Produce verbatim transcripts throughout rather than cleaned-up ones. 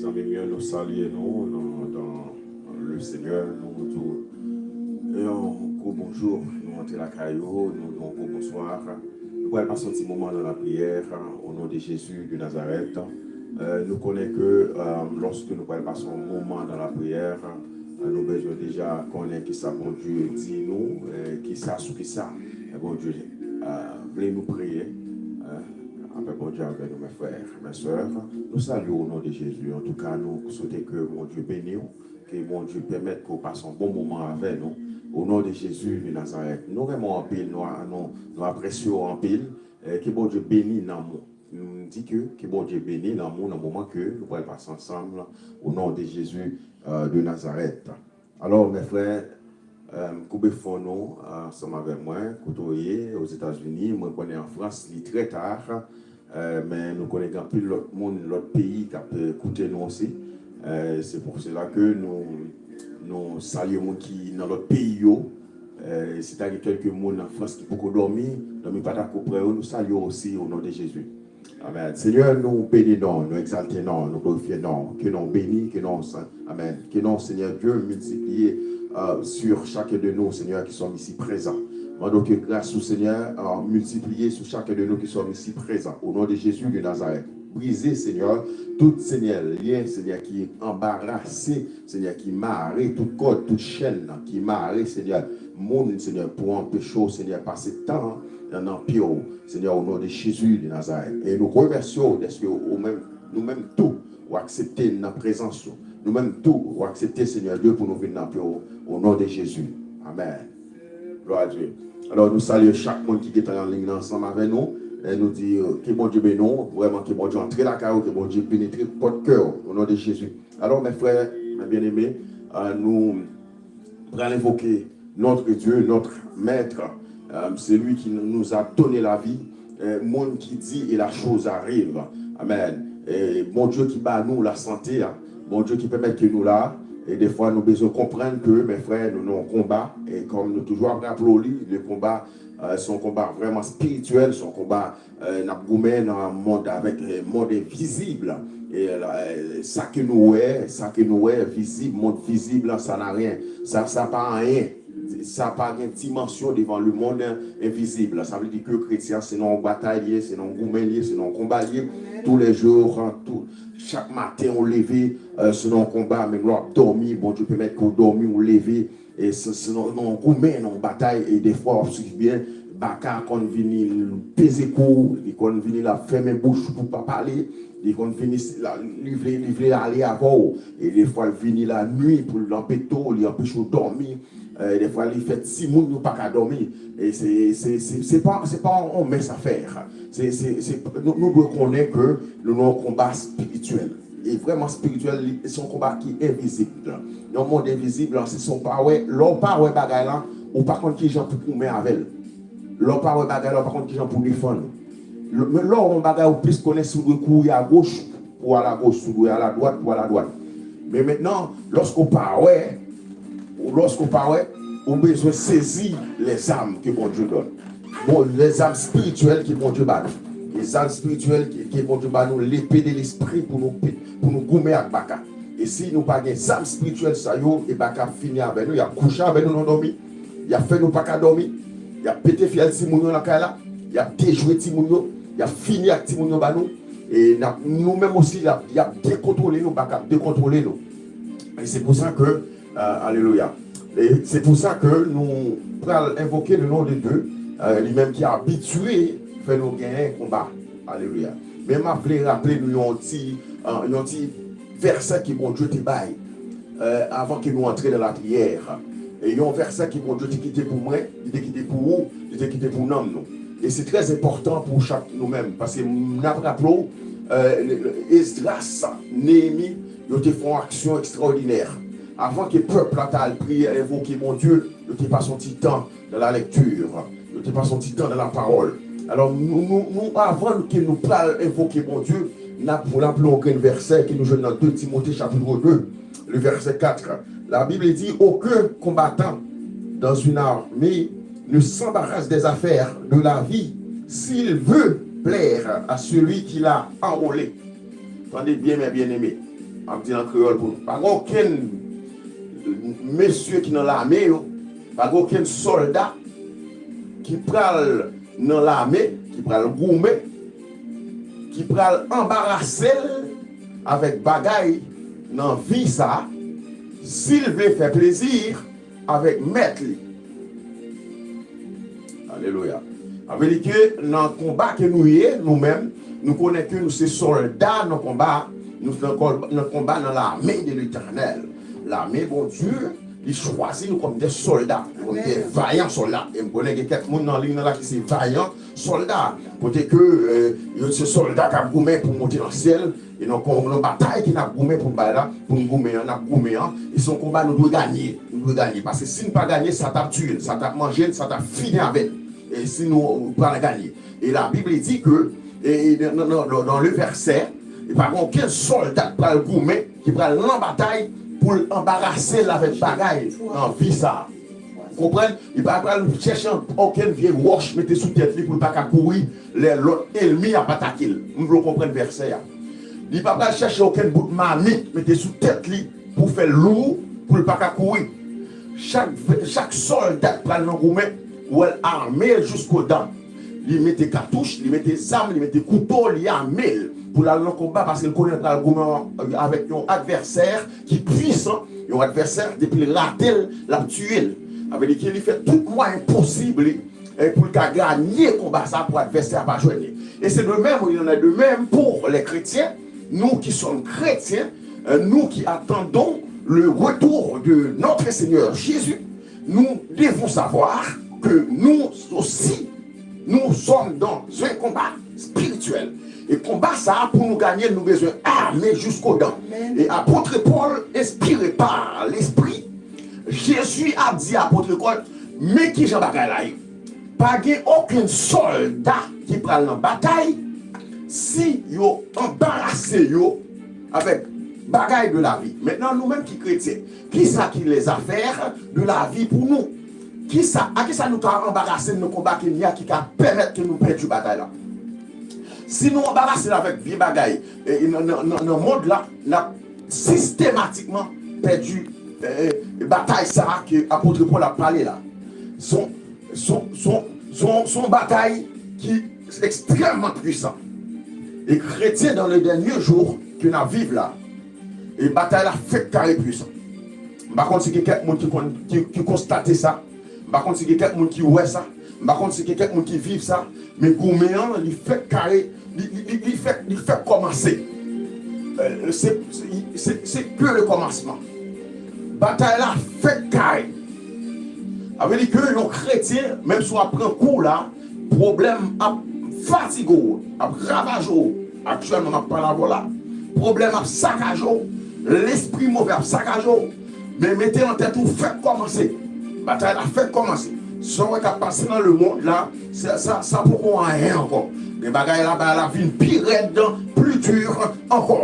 Zanmi m yo, nou salye nou nan, dans le Seigneur. Nou di w yon gwo bonjou. Nou antre lakay ou, nou di w yon gwo bonswa. Nou pral pase yon ti moman nan lapriyè, au nom de Jésus de Nazareth. Euh, nou konnen ke, euh, lòske nou pral pase yon moman nan lapriyè, euh, nou bezwen deja konnen kisa Bondye di nou, euh, kisa sou kisa, euh, Bondye, euh, vle nou priye. Euh, lapè Bondye avè nou, mes frères, mes sœurs. Nou salye w au nom de Jésus. Antouka, nou swete ke Bondye beni w, ke Bondye pèmèt ke w pase yon bon moman avè nou. Au nom de Jésus de Nazareth. Nou renmen w anpil, nou, nou, nou apresye w anpil. Eh, ke Bondye beni nanm ou. Nou di ke, ke Bondye beni nanm ou nan moman ke nou pral pase ansanm, au nom de Jésus, euh, de Nazareth. Alò, mes frères, euh, koube fon nou, euh, ansanm avè mwen, kote w ye, Ozetazini, mwen konnen an Frans, li trè ta, euh, men nou konnen gen anpil lòt moun, lòt peyi k ap, euh, koute nou osi. Euh, se pou sela ke nou, nou salye moun ki nan lòt peyi yo. Euh, si ta gen kèlke moun an Frans ki poko dòmi, dòmi pa ta ko pran yo, nou salye w osi, au nom de Jésus. Amen. Senyè, nou beni non, nou egzalte non, nou glorifye non. Ke non beni, ke non san-, amen. Ke non, Senyè Dye, miltipliye, euh, sur chacun de nous, Senyè, qui sommes ici présents. Mandons que grâce ou, Senyè, euh, miltipliye sou chacun de nous qui sommes ici présents. Au nom de Jésus de Nazareth. Brize, Senyè, tout, Senyè, lyen, Senyè, ki anbarase, Senyè, ki mare tout kòd, tout chèn ki mare, Senyè, moun, Senyè, pou anpeche w, Senyè, pase tan nan pye w, Senyè, au nom de Jésus de Nazareth. E nou remèsye w dèske ou menm, nou menm tou, ou aksepte n nan prezans ou. Nou menm tou, ou aksepte, Senyè Dye, pou nou vin nan pye w, au nom de Jésus. Amen. Gloire à Dieu. Alò, nou salye chak moun ki gentan an liy nan ansanm avè nou. E nou di, euh, ke Bondye beni w, vrèman ke Bondye antre lakay ou, ke Bondye penetre pòt kè w, au nom de Jésus. Alò, mes frères, mes bien-aimés, euh, nou pral envoke notre Dieu, notre Maître, euh, celui qui nous a donné la vie, euh, moun ki di e la chose arrive. Amen. E Bondye ki ba nou lasante a, Bondye ki pèmèt ke nou la, e defwa nou bezwen konprann ke, mes frères, nou nan yon konba, e kòm nou toujou ap raple w li, le konba, euh, se yon konba vrèman espirityèl, se yon konba euh, n ap goumen nan mond avèk, euh, mond envizib. E, euh, sa ke nou wè, sa ke nou wè, vizib, mond vizib la, sa n a ryen. Sa, sa pa anyen. Sa pa gen dimansyon devan le monde invisible. Sa vle di ke kretyen se nan yon batay li ye, se nan yon goumen li ye, se nan yon konba li ye. Tous les jours, hein, tou, chak maten ou leve, euh, se nan yon konba, menm lè w ap dòmi, Bondye pèmèt ke w dòmi, ou leve, e se, se nan, nan yon goumen, nan yon batay, e defwa w ap swiv byen, baka konn vini peze kou w, li konn vini l ap fèmen bouch ou pou pa pale, li konn vini s-, la, li vle, li vle ale avè w, e defwa l vini lannuit pou l anpete w, li anpeche w dòmi, e defwa li fè timoun yo pa ka dòmi, e se, se, se, se pa, se pa yon mens a fè, se, se, se, nou, nou dwe konnen ke nou nan yon konba espirityèl. E vrèman espirityèl, li, se yon konba ki envizib. Yon mond envizib, se sa w pa wè. Lè w pa wè bagay la, ou pa konn kijan pou goumen avè l. Lè w pa wè bagay la, ou pa konn kijan pou defann ou. Lè, men lè w wè yon bagay, ou plis konnen si w dwe kouri agoch pou w al agoch, si w dwe al adwat pou w al adwat. Men mentnan, lòske w pa wè, lòske w pa wè, ou bezwen sezi les armes que Bondye donne. Bon, les armes spirituelles que Bondye ba nou. Les armes spirituelles que, que Bondye ba nou, l'épée de l'esprit pou nou pe-, pou nou goumen ak baka. E si nou pa gen zam espirityèl sa yo, e baka ap fini avè nou, y ap kouche avè nou nan dòmi, y ap fè nou pa ka dòmi, y ap pete fyèl timoun yo nan kay la, y ap dejwe timoun yo, y ap fini ak timoun yo ba nou, e n ap, nou menm osi, y ap, y ap dekontwole nou, baka ap dekontwole nou. E se pou sa ke Euh, alelouya. E se pou sa ke nou pral envoke le nom de Dieu, euh, li menm ki abitye fè nou genyen konba. Alelouya. Men m ap vle raple nou yon ti, euh, yon ti vèsè ke Bondye te bay, euh, avan ke nou antre nan lapriyè. E yon vèsè ke Bondye te kite pou mwen, li te kite pou ou, li te kite pou nanm nou. E se trè enpòtan pou chak nou menm, paske n ap raple w, euh, Esdras, Neyemi, yo te fè yon aksyon ekstraòdinè. Avan ke pèp la ta al priye, envoke Bondye, yo te pase yon ti tan nan la lèkti, yo te pase yon ti tan nan la pawòl. Alò, nou, nou, nou, avan ke nou pral envoke Bondye, n ap, n ap li yon grenn vèsè ke nou jwenn nan de Timote chapit de, le vèsè kat. La Bib di, aucun combattant dans une armée ne s'embarrasse des affaires de la vie s'il veut plaire à celui qui l'a enrôlé. Tande byen, mes bien-aimés. M ap di l an kreyòl pou nou. Pa gen okenn mesye ki nan lame yo, pa gen okenn sòlda ki pral nan lame, ki pral goumen, ki pral anbarase l avèk bagay nan vi sa a, si l vle fè plezi avèk mèt li. Alelouya. Sa vle di ke nan konba ke nou ye, nou menm, nou konnen ke nou se sòlda nan konba, nou se nan kò-, nan konba nan lame de Letènèl. Lame Bondye, li chwazi nou kòm de sòlda, kòm de vayan sòlda. E m konnen gen kèk moun nan liy nan la ki se vayan sòlda. Kote ke, eh, yo se sòlda k ap goumen pou monte nan syèl. E nan kon-, nan batay ke n ap goumen pou n bay la, pou n goumen an, n ap goumen an. E se yon konba nou dwe ganye. Nou dwe ganye. Paske si n pa ganye, sa t ap tiye n, sa t ap manje n, sa t ap fini avè n. E si nou pral ganye. E Labib li di ke, e, e, nan, nan, nan, nan le vèsè, e pa gen okenn sòlda k pral goumen, ki pral nan batay pou l anbarase l avèk bagay nan vi sa a. Konprann? Li pa pral chèche okenn vye wòch mete sou tèt li pou l pa ka kouri lè lòt ènmi ap atake l. M vle w konprann vèsè a. Li pa pral chèche okenn bout mamit mete sou tèt li pou fè l lou, pou l pa ka kouri. Chak, chak sòlda k pral nan goumen, ou wè l ame jiskodan. Li mete katouch, li mete zam, li mete kouto, li ame l pou l al nan konba, paske l konnen l pral goumen avèk yon advèsè ki pwisan, yon advèsè, depi l rate l, l ap tiye l. Sa vle di ke li fè tout mwayen posib li, e pou l ka ganye konba sa a, pou advèsè a pa jwenn li. Et c'est de même, il en est de même pour les chrétiens, nous qui sommes chrétiens, euh, nous qui attendons le retour de notre Seigneur Jésus, nous devons savoir que nous aussi, nous sommes dans un combat spirituel. E konba sa a, pou nou ganye l, nou bezwen ame jiskodan. E apot Pòl, enspire pa Lespri, Jezi ap di apot Pòl, men kijan bagay la ye. Pa gen okenn sòlda ki pral nan batay si yo anbarase yo avèk bagay de lavi. Mentnan, nou menm ki kretyen, kisa ki lèzafè de lavi pou nou? Kisa, a kisa nou ka anbarase n nan konba ke n ye a ki ka pèmèt ke nou pèdi batay la? Si nou anbarase l avèk vye bagay, e, e, nan, nan, nan, nan mond la, n ap sistematikman pèdi, e, e, batay sa a ke apot Pòl ap pale la. Se yon, se yon, se yon, se yon, se yon batay ki ekstrèmman pwisan. E kretyen dans les derniers jours ke n ap viv la, e batay la fèk kare pwisan. M pa konn si gen kèk moun ki konn, ki, ki konstate sa. M pa konn si gen kèk moun ki wè sa. M pa konn si gen kèk moun ki viv sa. Men goumen an, li fèk kare, li, li, li, li fèk, li fèk kòmanse. Eh, se, se, se, se ke le kòmansman. Batay la fèk kare. Sa vle di ke yon kretyen, menm si w ap pran kou la, pwoblèm ap fatige w, ap ravaje w. Aktyèlman, m ap pale avè w la. Pwoblèm ap sakaje w. Lespri move ap sakaje w. Men mete nan tèt ou, fèk kòmanse. Batay la fèk kòmanse. Sa w wè k ap pase nan lemonn la, sa, sa, sa poko anyen ankò. Men bagay la, bagay la vin pi rèd, pli di ankò.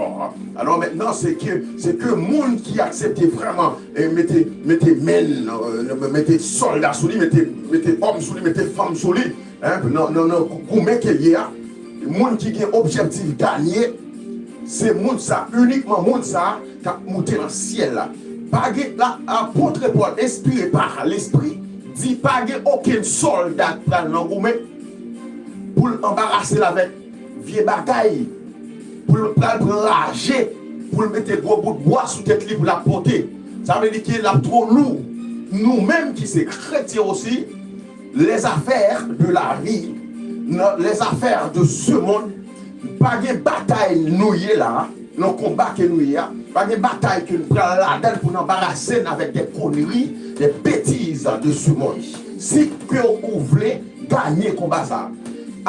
Alò mentnan, se ke, se ke moun ki aksepte vrèman, e mete, mete men, e, mete sòlda sou li, mete, mete òm sou li, mete fanm sou li, en, nan, nan, nan goumen ke l ye a, moun ki gen objektif ganye, se moun sa, inikman moun sa k ap monte nan syèl la. Pa gen, la, apot Pòl, enspire pa Lespri, di pa gen okenn sòlda k pral nan goumen pou l anbarase l avèk vye bagay, pou l pral pran raje, pou l mete gwo bout bwa sou tèt li pou l ap pote. Sa vle di ke l ap twò lou. Nou menm ki se kretyen osi, les affaires de la vie, nan, les affaires de ce monde, pa gen batay nou ye la, nan konba ke nou ye a, pa gen batay ke n pral ladan l pou n anbarase n avèk de konri, de betiz de ce monde. Si ke ou vle ganye konba sa a.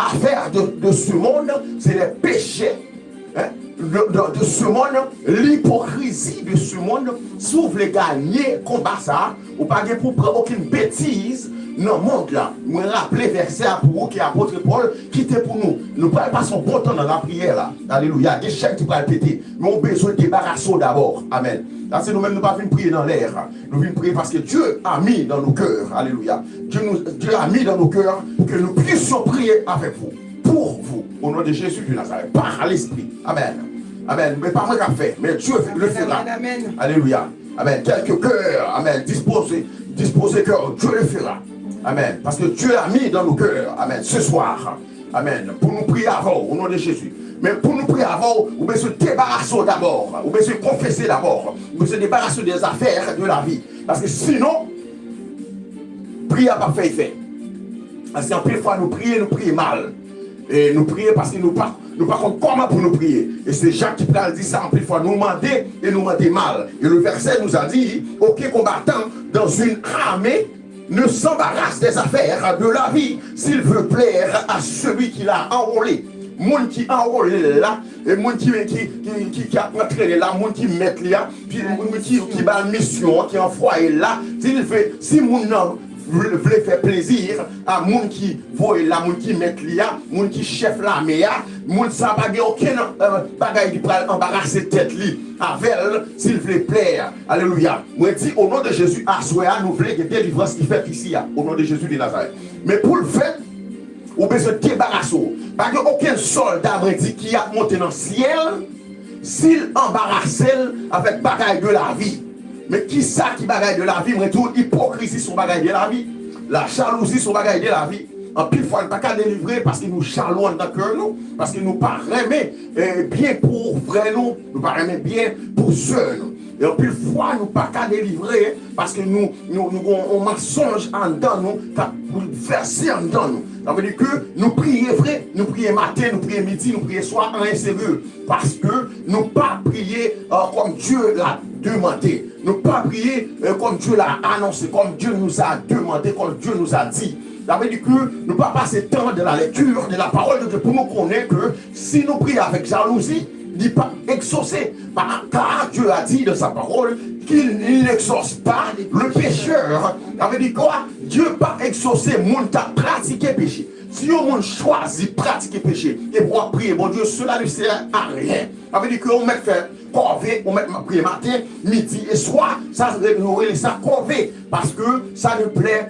Afè de, de ce monde, se les péchés, hein, de, de, de ce monde, l'hypocrisie de ce monde. Si w vle ganye konba sa a, ou pa gen pou pran okenn betiz nan mond la. Mwen raple vèsè a pou ou ke apot Pòl kite pou nou. Nou pral pase yon bon tan nan lapriyè la. Alelouya. Gen chèn ki pral pete. Men w bezwen debarase w dabò. Amèn. Sa se nou menm, nou pa vin priye nan lè. Nou vin priye paske Dieu a mis dans nos cœurs. Alelouya. Dieu nous, Dieu a mis dans nos cœurs pour que nous puissions prier avec vous, pour vous, au nom de Jésus de Nazareth, par l'Esprit. Amèn. Amen. Mais pas moi qui fait, mais Dieu le fera. Amen, amen, amen. Alléluia. Amen. Quelques cœurs, amen, disposez, disposez cœur, Dieu le fera. Amen. Parce que Dieu a mis dans nos cœurs, amen, ce soir, amen, pou nou priye avè w, o non de Jezi. Men pou nou priye avè w, ou bezwen debarase w dabò. Ou bezwen konfese dabò. Ou bezwen debarase w de zafè de lavi. Paske sinon, priyè a p ap fè efè. Paske anpil fwa nou priye, nou priye mal. E nou priye paske nou pa, nou pa konn kòman pou nou priye. E se Jak ki pral di sa, anpil fwa nou mande e nou mande mal. Et le verset nous a dit, aucun combattant dans une armée ne s'embarrasse des affaires de la vie s'il veut plaire à celui qui l'a enrôlé. Moun ki anwole l la, e moun ki, ki, ki, ki, ki ap antrene l la, moun ki mèt li a, ki, moun ki, ki ba l misyon an, ki anvwaye l la, si l vle, si moun nan vle, vle fè plezi a moun ki voye l la, moun ki mèt li a, moun ki chèf lame a, moun sa pa gen okenn, euh, bagay ki pral anbarase tèt li avè l, si l vle plè. Alelouya. Mwen di, o non de Jezi, aswè a, nou vle gen delivrans ki fèt isi a, o non de Jezi de Nazarèt. Men pou l fèt, ou bezwen debarase w. Pa gen okenn sòlda, mwen di, ki ap monte nan syèl, si l anbarase l avèk bagay de lavi. Men kisa ki bagay de lavi? Mwen di w, ipokrizi se yon bagay de lavi. Lajalouzi se yon bagay de lavi. Anpil fwa, nou pa ka delivre paske nou jalou anndan kè nou, paske nou pa renmen, eh, byen pou frè nou, nou pa renmen byen pou sè nou. E anpil fwa, nou pa ka delivre paske nou, nou, nou gon yon mansonj anndan nou k ap boulvèse anndan nou. Sa vle di ke nou priye vre, nou priye maten, nou priye midi, nou priye swa, anyen serye. Paske nou pa priye, euh, kòm Dye la demande. Nou pa priye, euh, comme Dieu l'a annoncé, comme Dieu nous a demandé, comme Dieu nous a dit. Sa vle di ke nou pa pase tan dans la lecture de la parole de Dieu pou nou konnen ke si nou priye avèk jalouzi, li p ap egzose. Pa, car Dieu a dit dans sa parole qu'il, il n'exauce pas le pécheur. Sa vle di kwa? Dye pa egzose moun k ap pratike peche. Si yon moun chwazi pratike peche, epi w ap priye Bondye, cela ne sert à rien. Sa vle di ke ou mèt fè kòve, ou mèt priye maten, midi e swa, sa, yo rele sa kòve, paske sa ne plè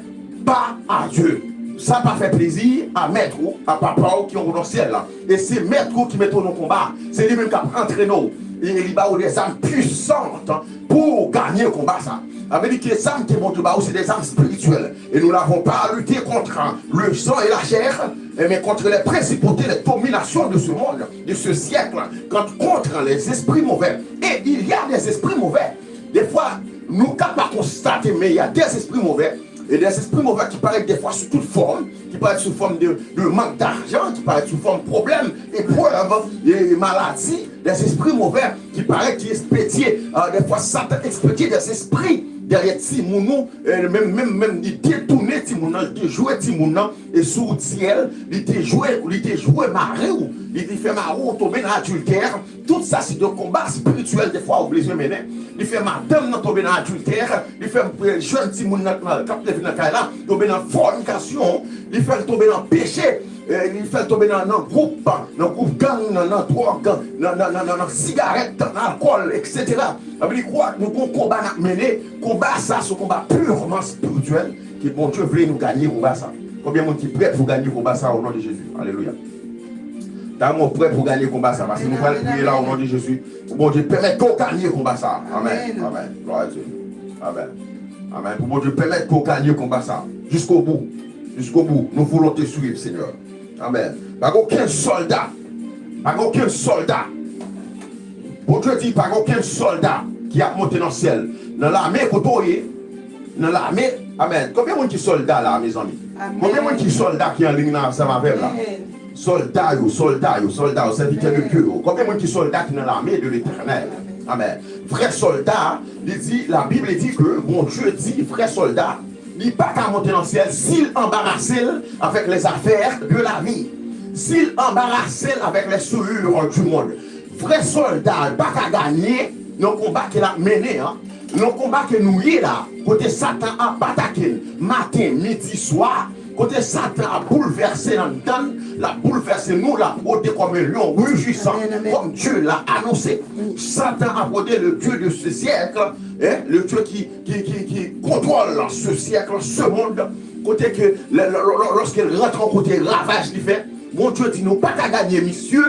pa a Dye. Sa pa fè plezi a mèt ou, a papa w ki anwo nan syèl la. E se mèt ou ki mete w nan konba. Se li menm k ap antrene w. E li ba ou de zam pwisant pou w ganye konba sa. Sa vle di ke zam ke Bondye ba ou, se de zam espirityèl. Et nous n'avons pas à lutter contre le sang et la chair, mais contre les principautés, les dominations de ce monde, de ce siècle, contre, contre les esprits mauvais. Et il y a des esprits mauvais. Defwa, nou ka pa konstate, men il y a des esprits mauvais. E de zespri move ki parèt defwa sou tout fòm, ki parèt sou fòm de, de mank dajan, ki parèt sou fòm pwoblèm, eprèv, e maladi, de zespri move ki parèt, ki ekspedye, euh, defwa Satan ekspedye de zespri dèyè timoun ou, euh, menm, menm, menm li detounen timoun nan, li dejwe timoun nan, e sou wout syèl, li dejwe, li dejwe mari w, li, li fè mari w tonbe nan adiltè, Tout sa se de konba espirityèl defwa ou bezwen mennen. Li fè madanm nan tonbe nan adiltè, li fè, eh, jèn timoun nan, nan, k ap leve nan kay la tonbe nan fònikasyon, li fè l tonbe nan peche, eh, li fè l tonbe nan, nan gwoup, nan gwoup gang, nan, nan dwòg, nan, nan, nan, nan, nan sigarèt, nan alkòl, etsetera. Sa vle di kwa, nou gon konba n ap mennen. Konba sa se yon konba pirman espirityèl ke Bondye vle nou ganye konba sa. Konbyen moun ki prèt pou ganye konba sa o non de Jezi? Alelouya. Dam, ou prè pou ganye konba sa, paske nou pral priye la, o non de Jezi, pou Bondye pèmèt ke w ganye konba sa. Amèn. Amèn. Amèn. Glwa a Dye. Amèn. Amèn. Pou Bondye pèmèt ke w ganye konba sa. Jusqu'au bout. Jusqu'au bout. Nos voulons te suivre, Seigneur. Amèn. Pa gen okenn sòlda. Pa gen okenn sòlda. Bondye di, pa gen okenn sòlda ki ap monte nan syèl. Nan lame, kote w ye, nan lame, amèn. Konbyen moun ki sòlda la, mezanmi? Amèn. Konbyen moun ki sòlda ki an liy nan ansanm avè m la? Amèn. Sòlda yo, sòlda yo, sòlda yo, sèvitè de Dye yo. Konbyen moun ki sòlda ki nan lame de Letènèl? Amèn. Vrè sòlda, li di, Labib di ke Bondye di vrè sòlda, li pa ka monte nan syèl si l anbarase l avèk lèzafè de lavi. Si l anbarase l avèk les souillures du monde. Vrè sòlda pa ka ganye nan konba ke l ap mennen an, nan konba ke nou ye la, kote Satan ap atake n maten, midi, swa, kote Satan ap boulvèse anndan n, l ap boulvèse nou, l ap rode kòm yon lyon rujisan, amèn, amèn, kòm Dye l anonse. Satan ap rode, le Dieu de ce siècle, hein, le Dieu qui, qui, qui, qui contrôle ce siècle, ce monde, kote ke, lè, lè, lè, lè, lòske l rantre yon kote, ravaj li fè, Bondye di nou pa ka ganye misye,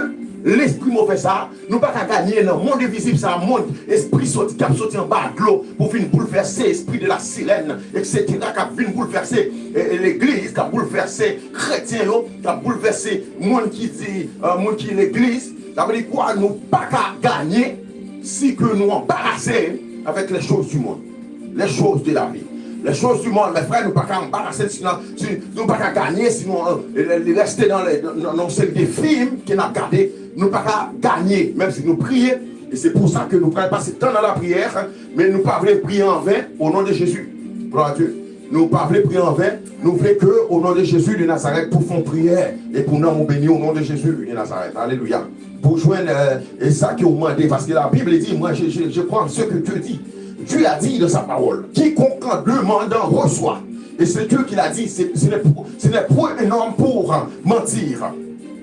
Lespri move sa a, nou pa ka ganye nan mond envizib sa a, mond espri soti, k ap soti anba dlo pou vin boulvèse, espri de la sirèn, etsetera, k ap vin boulvèse e, e, legliz, k ap boulvèse kretyen yo, k ap boulvèse moun ki di, e, moun ki legliz. Sa vle di kwa? Nou pa ka ganye si ke nou anbarase avèk les choses du monde, les choses de la vie. Les choses du monde, mes frères, nou pa ka anbarase, sinon, si, nou pa ka ganye, sinon, e, reste dans les, dans, dans seri de fim ke n ap gade, nou pa ka ganye, menm si nou priye. E se pou sa ke nou pral pase tan nan lapriyè, men nou pa vle priye anven, o non de Jezi. Glwa a Dye. Nou pa vle priye anven, nou vle ke, o non de Jezi de Nazarèt, pou fè yon priyè, e pou nanm ou beni, o non de Jezi de Nazarèt. Alelouya. Pou jwenn, e, e sa ke ou mande, paske la Bib di, moi, je, je, je crois en ce que Dieu dit. Dieu a dit dans sa parole, quiconque en demandant reçoit. Et c'est Dieu qui l'a dit, ce n'est point un homme pour mentir.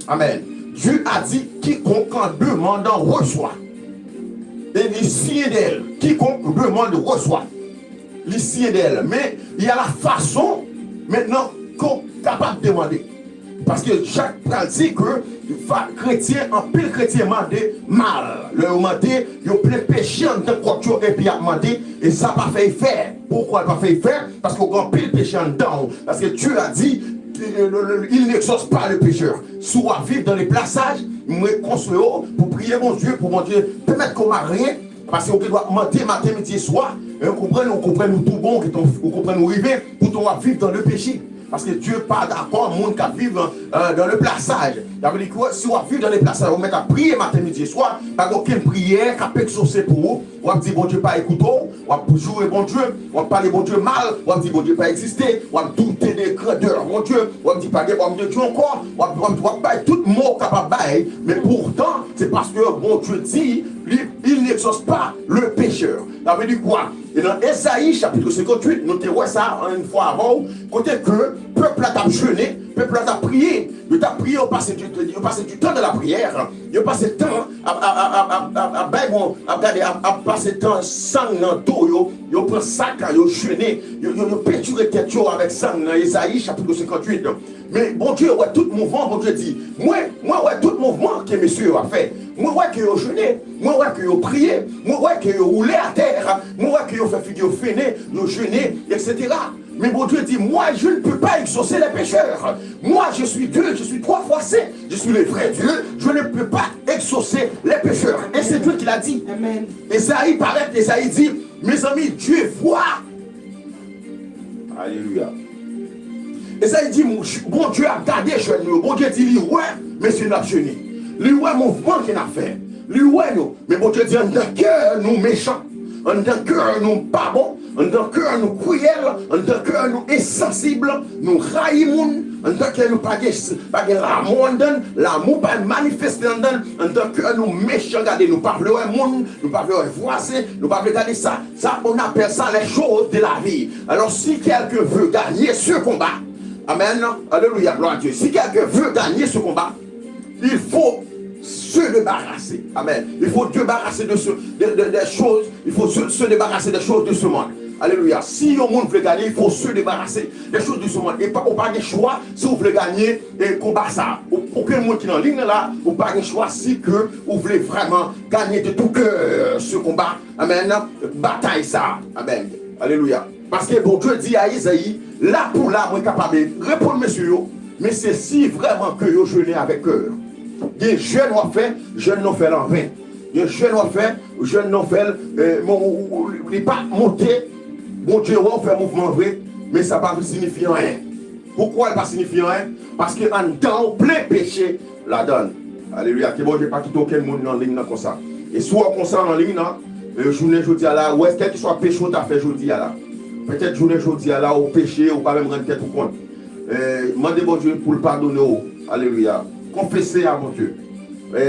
Amen. Dieu a dit, quiconque en demandant reçoit. E li siyen dèyè l, quiconque demande reçoit. Li siyen dèyè l. Men, y a la façon, mentnan, ke w kapab demande. Paske Jak pral di ke kretyen, anpil kretyen mande mal. Lè yo mande, yo plen peche anndan kòk yo epi y ap mande, e sa pa fè efè. Poukwa l pa fè efè? Paske w gen anpil peche anndan w. Paske Dieu a dit, il n'exauce pas le pécheur. Si w ap viv dans le plasaj, mwen konseye w pou priye Bondye, pou Bondye pèmèt ke w marye, paske w gen dwa mande maten, midi e swa, e w konprann, ou konprann ou tou bon, ou konprann ou rive, poutan w ap viv dans le péché. Paske Dye pa dakò moun k ap viv, e, dans le plasaj. Sa vle di ke si w ap viv dans le plasaj, ou mèt ap priye maten, midi e swa, pa gen okenn priyè k ap egzose pou ou. W ap di Bondye pa ekoute w, w ap joure Bondye, w ap pale Bondye mal, w ap di Bondye pa egziste, w ap doute de grandè Bondye, w ap di pa gen òm de Dye ankò, w ap, w ap, w ap bay tout mo w kapab bay, men poutan, se paske Bondye di, li, il n'exauce pas le pécheur. Sa vle di kwa? E nan Ezayi chapit senkantuit, nou te wè sa yon fwa avan, kote ke pèp la t ap jene, pèp la t ap priye, yo t ap priye, yo pase du, yo pase du temps dans la prière, yo pase tan ap, ap, ap bay bon, ap gade, ap, ap pase tan sang nan do yo, yo pran sak, yo jene, yo, yo, yo pentire tèt yo avèk sang nan, Ezayi chapit senkantuit. Men Bondye wè tout mouvman, Bondye di, mwen, mwen wè tout mouvman ke mesye yo ap fè. Mwen wè ke yo jene, mwen wè ke yo priye, mwen wè ke yo woule atè, mwen wè ke yo fè figi yo fennen, yo jene, etsetera. Men Bondye di, moi, je ne peux pas exaucer les pécheurs. Moi, je suis Dieu, je suis trois fois saint, je suis le vrai Dieu, je ne peux pas exaucer les pécheurs. Et c'est Dieu qui l'a dit. Amen. Ezayi parèt, Ezayi di, mezanmi, Dye vwa. Alelouya. Ezayi di, Bondye ap gade jèn yo. Bondye di li wè mesye n ap jene. Li wè mouvman ke n ap fè. Li wè nou. Men Bondye di anndan kè nou mechan. Anndan kè nou pa bon. Anndan kè nou kriyèl. Anndan kè nou ensansib. Nou rayi moun. Anndan kè nou pa gen, pa gen lamou anndan n. Lamou pa manifeste anndan n. Anndan kè nou mechan, gade, nou pa vle wè moun. Nou pa vle wè vwazen. Nou pa vle gade sa. Ça, on appelle ça les choses de la vie. Alors, si quelqu'un veut gagner ce combat, amen, alléluia, gloire à Dieu. Si quelqu'un veut gagner ce combat, il faut se débarrasser. Amen. Il faut débarrasser de ce, de, de, des choses. Il faut se, se débarrasser des choses de ce monde. Alléluia. Si yon moun vle gagner, il faut se débarrasser des choses de ce monde. E pa, ou pa gen chwa si ou vle gagner e konba sa. Ou, okenn moun ki nan liy nan la, ou pa gen chwa si ke ou vle vrèman gagner de tout cœur ce combat. Amen. Batay sa. Amen. Alelouya. Paske Bondye di a Ezayi, la pou la, mwen kapab reponn mesye yo, men se si vrèman ke yo jene avèk kè. Gen jèn w ap fè, jèn nan w fè l anven. Gen jèn w ap fè, jèn nan w fè l, eh, bon, ou, ou, li pa monte, Bondye wè w fè mouvman vre, men sa pa vle siyifi anyen. Poukwa l pa siyifi anyen? Paske anndan w plen peche ladan l. Alelouya. Ke Bondye pa kite okenn moun nan liy nan konsa. E si w wè w konsa nan liy nan, e, jounen jodi a la, ou wè kèlkeswa peche w ta fè jodi a la. Petèt jounen jodi a la, ou peche, ou pa menm rann tèt ou kont. E, mande Bondye pou l padone w. Alelouya. Konfese a Bondye. E,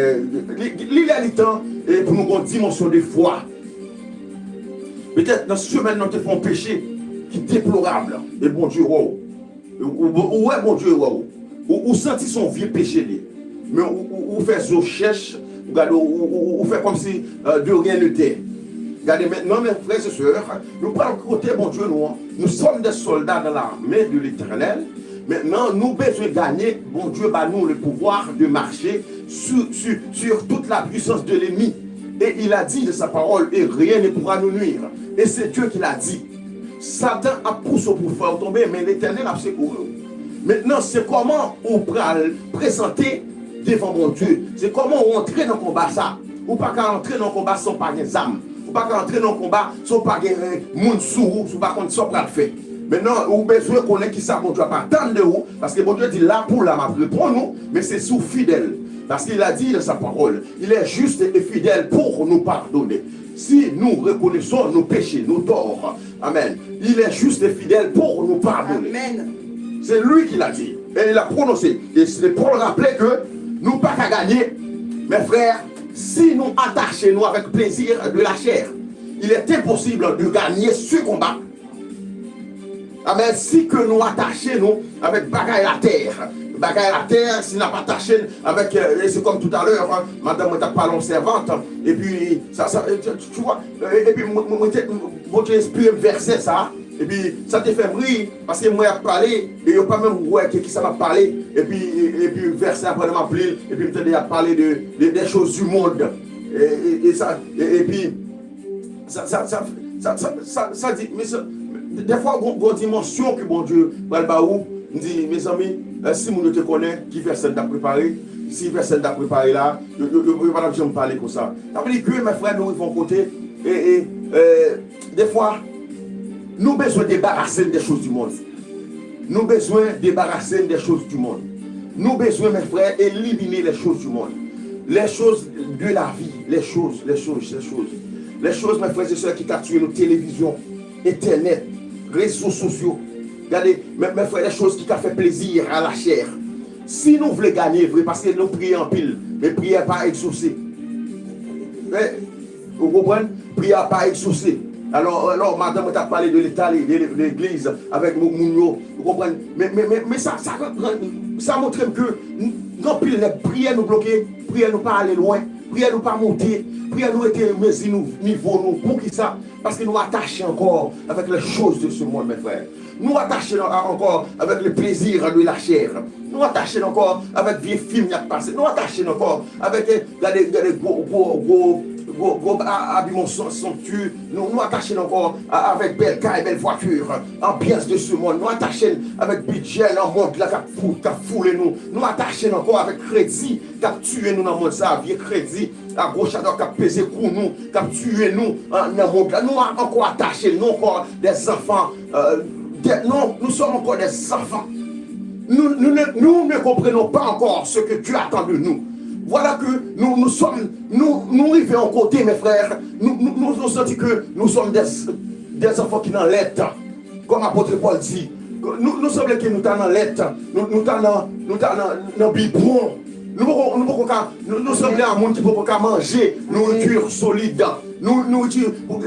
li, li lè li tan, e, pou nou gen yon dimansyon de fwa. Petèt nan semèn nan, ou te fè yon peche ki deplorab, e Bondye wè w. Ou, ou, ou wè Bondye wè w. Ou, ou santi se yon vye peche li ye. Men ou, ou, ou fè zo chèch, ou gade, ou, ou, ou, ou fè kòmsi, euh, de rien n'était. Gade mentnan, mes frères et sœurs, nou pral kote Bondye nou an. Nous sommes des soldats dans l'armée de l'Éternel. Mentnan, nou bezwen ganye, Bondye ba nou le pouvoir de marcher sur, sur, sur toute la puissance de l'ennemi. Et il a dit de sa parole, et rien ne pourra nous nuire. Et c'est Dieu qui l'a dit. Satan ap pouse w pou fè w tonbe, men Letènèl ap sekouri w. Mentnan, se kòman ou pral prezante devan Bondye. Se kòman ou antre nan konba sa. Ou pa ka antre nan konba san w pa gen zam. Ou pa ka antre nan konba san w pa gen, eh, moun sou ou, si w pa konn sa w pral fè. Mentnan, ou bezwen konnen kisa Bondye ap atann de ou, paske Bondye di, "La pou la, m ap reponn ou, men se si w fidèl." Parce qu'il a dit dans sa parole, il est juste et fidèle pour nous pardonner. Si nous reconnaissons nos péchés, nos torts, amen, il est juste et fidèle pour nous pardonner. Amen. C'est lui qui l'a dit. Et il a prononcé. Et c'est pour le rappeler que nous pas qu'à gagner, mes frères, si nous attachons nous avec plaisir de la chair, il est impossible de gagner ce combat. Amen. Si ke nou atache nou avèk bagay latè, bagay latè, si n ap atache n avèk, euh, c'est comme tout à l'heure, hein, madanm mwen t ap pale yon sèvant, epi sa, sa, tu, tu vois, euh, epi mwen, mwen, mwen te, Bondye enspire m vèsè sa, epi sa te fè m ri, paske mwen ap pale, e yo pa menm wè ke kisa m ap pale, epi, epi vèsè a pandan m ap li l, epi m tande y ap pale de, de, des choses du monde, e, e, e sa, e, epi, Sa, sa, sa, sa, sa, sa, sa di, mesye, dèfwa gon, gon dimansyon ke Bondye pral ba ou, m di, mezanmi, eh, si moun yo te konnen ki vèsè n t ap prepare, si vèsè n t ap prepare la, yo, yo, yo, yo pa t ap janm pale konsa. Sa vle di ke, mes frères, nou rive yon kote, e, e, eh, dèfwa, nou bezwen debarase n de choz di mond. Nou bezwen debarase n de choz di mond. Nou bezwen, mes frères, éliminer les choses du monde. Les choses de la vie, les choses, les choses, les choses. Les choses, mes frères et sœurs, ki ka tiye nou, televizyon, entènèt, rezo sosyo. Gade, mes, mes frères, les choses ki ka fè plezi a la chè. Si nou vle ganye vre, paske nou priye anpil, men priyè pa egzose. Men, ou konprann? Priyè a pa egzose. Alò, alò, madanm mwen t ap pale de leta, de, de legliz, avèk moun, moun yo. Ou konprann? Men, men, men, men sa, sa, sa montre m ke n-, gen anpil nèg, priyè nou bloke, priyè nou pa ale lwen, priyè nou pa monte, priyè nou rete mezi nou, nivo nou. Poukisa? Paske nou atache ankò avèk les choses de ce monde, mes frères. Nou atache nan, a, ankò avèk le plaisir de la chair. Nou atache n ankò avèk vye fim y ap pase. Nou atache n ankò avèk, eh, gade, gade gwo, gwo, gwo, gwo, gwo a-, abiman son-, somptueux. Nou, nou atache n ankò a-, avèk bèl kay, bèl vwati, anbyans de ce monde. Nou atache n avèk bidjè nan mond la k ap fou-, k ap foule nou. Nou atache n ankò avèk kredi k ap tiye nou nan mond sa, vye kredi agoch adwat k ap peze kou nou, k ap tiye nou, an, nan mond la. Nou a-, ankò atache, nou ankò des enfants, euh, des, non, nous sommes encore des enfants. Nous, nous ne, nous ne comprenons pas encore ce que Dieu attend de nous. Voilà que nous, nous sommes, nou, nou rive yon kote, mes frères, nou, nou, nou, nou santi ke nou sòm des, des enfants ki nan lèt. Kòm apot Pòl di, nou, nou sanble ke nou ta nan lèt, nou, nou ta nan, nou ta nan, nan bibwon. Nou poko, nou poko ka, nou, nou sanble a moun ki poko ka manje nouriti solid. Nou, nouriti, bon,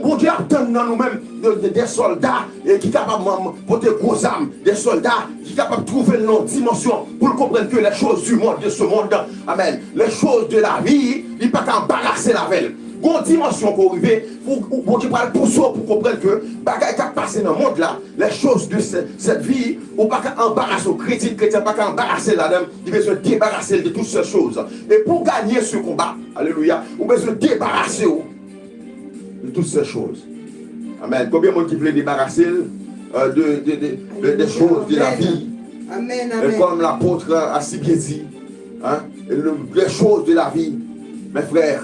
Bondye ap tann nan nou menm de, de, de sòlda, eh, ki kapab, man, pote gwo zam, de sòlda ki kapab twouve l nan yon dimansyon pou l konprann ke les choses du monde, de ce monde, amen, les choses de la vie, li pa ka anbarase l avè l. Gon dimansyon ke w rive, ou, ou, Bondye pral pouse w pou konprann ke bagay k ap pase nan mond la, les choses de ce, cette vie, ou pa ka anbarase w. Kretyen, kretyen pa ka anbarase l ladan l, li bezwen debarase l de toutes ces choses. E pou w ganye ce combat, alelouya, ou bezwen debarase w de toutes ces choses. Amen. Konbyen moun ki vle debarase l, euh, de, de, de, de, des choses de la vie? Amen, Et amen. Comme l'apôtre a si bien dit, hein, le, les choses de la vie, mes frères,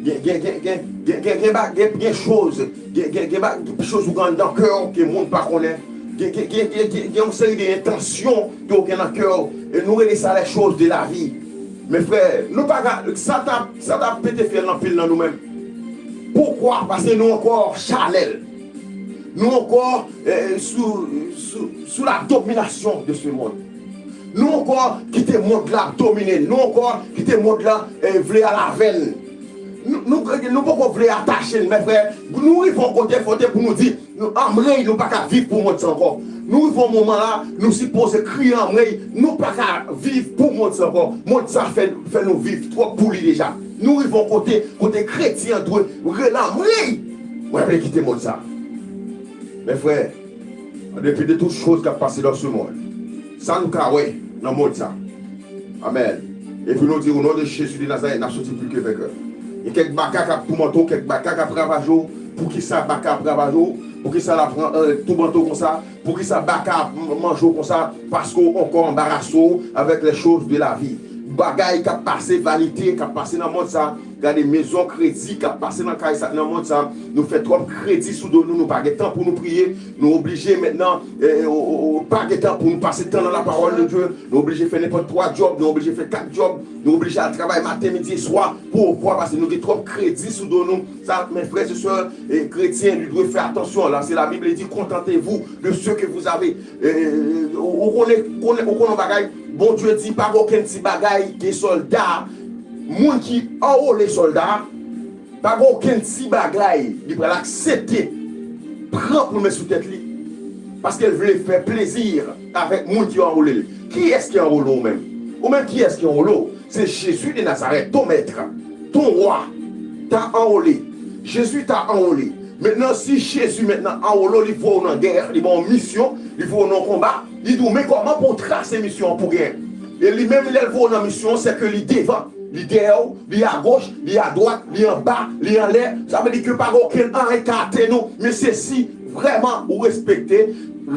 gen, gen, gen, gen, gen, gen, gen ba-, gen, gen choz, gen, gen, gen ba-, gen choz ou gen anndan kè w ke moun pa konnen. Gen, gen, gen, gen, gen, gen yon seri de entansyon ke w gen nan kè w. E nou rele sa les choses de la vie. Mes frères, nou pa ka, sa ta, sa ta pete fyèl nan pil nan nou menm. Poukwa? Paske nou ankò chanèl. Nou ankò, eh, sou, sou, sou la dominasyon de ce monde. Nou ankò kite mond la ap domine n. Nou ankò kite mond la, eh, vle al avè n. Nou, nou, nou poko vle atache n, mes frères. Nou rive yon kote, fòte pou nou di, nou, anmwey, nou pa ka viv pou mond sa ankò. Nou rive yon moman la, nou sipoze kriye anmwey, nou pa ka viv pou mond sa ankò. Mond sa fè, fè nou viv twòp pou li deja. Nou rive yon kote, kote kretyen an dwe rele anmwey. Mwen vle kite mond sa. Mes frères, en dépit de toutes choses k ap pase dans ce monde, sa nou ka wè nan mond sa. Amen. Epi nou di, au nom de Jésus de Nazareth, n ap soti pli ke venkè. Gen kèk baka k ap toumante w, kèk baka k ap ravaje w. Poukisa baka ap ravaje w? Poukisa l ap ran- eh, toumante w konsa? Poukisa baka ap m- manje w konsa? Paske w ankò anbarase w avec les choses de la vie. Bagay k ap pase, vanite k ap pase nan mond sa. Gade mezon kredi k ap pase nan kay sa, nan mond sa. Nou fè twòp kredi sou do nou, nou pa gen tan pou nou priye. Nou oblije mentnan, eh, eh, o- o- o- pa gen tan pou nou pase tan nan la parole de Dieu. Nou oblije fè nenpòt twa djòb, nou oblije fè kat djòb, nou oblije al travay maten, midi e swa pou ou pase. Nou gen twòp kredi sou do nou. Sa, mes frères et sœurs, eh, kretyen, li dwe fè atansyon. La, c'est la Bible, li di, contentez-vous de ce que vous avez. Eh, ou ou konnen, konnen, ou konnen bagay, Bondye di, pa gen okenn ti bagay ke sòlda, moun ki anwole sòlda, pa gen okenn ti bagay li pral aksepte pran pou l met sou tèt li. Paske l vle fè plezi avèk moun ki anwole l. Kiyès ki anwole w menm? Ou menm, kiyès ki anwole w? Se Jezi de Nazarèt, ton mèt, ton wa, ta anwole. Jezi ta anwole. Mentnan, si Jezi mentnan anwole w, li voye w nan gè, li ba w misyon, li voye w nan konba, li di w, men kòman pou w trase misyon an pou w genyen. E li menm, lè l voye w nan misyon an, se ke li devan, li dèyè w, li agoch, li adwat, li anba, li anlè. Sa vle di ke pa gen okenn anyen k ka atè nou, men se si vrèman ou respekte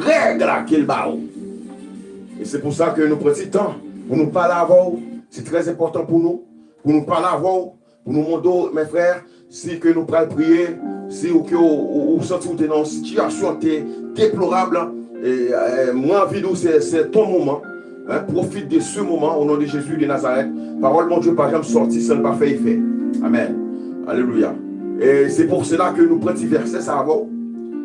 règ la ke l ba ou. E se pou sa ke nou pran ti tan pou nou pale avè w. Se trè enpòtan pou nou, pou nou pale avè w, pou nou mande w, mes frères, si ke nou pral priye, si ou ke ou, ou, ou santi ou te nan yon sitiyasyon te deplorab, e, e, mwen anvi di w, se, se ton moman. Hein, profite de ce moment au nom de Jésus de Nazareth. Pawòl Bondye pa janm sòti san l pa fè efè. Amèn. Alelouya. E se pou sela ke nou pran ti vèsè sa avè w,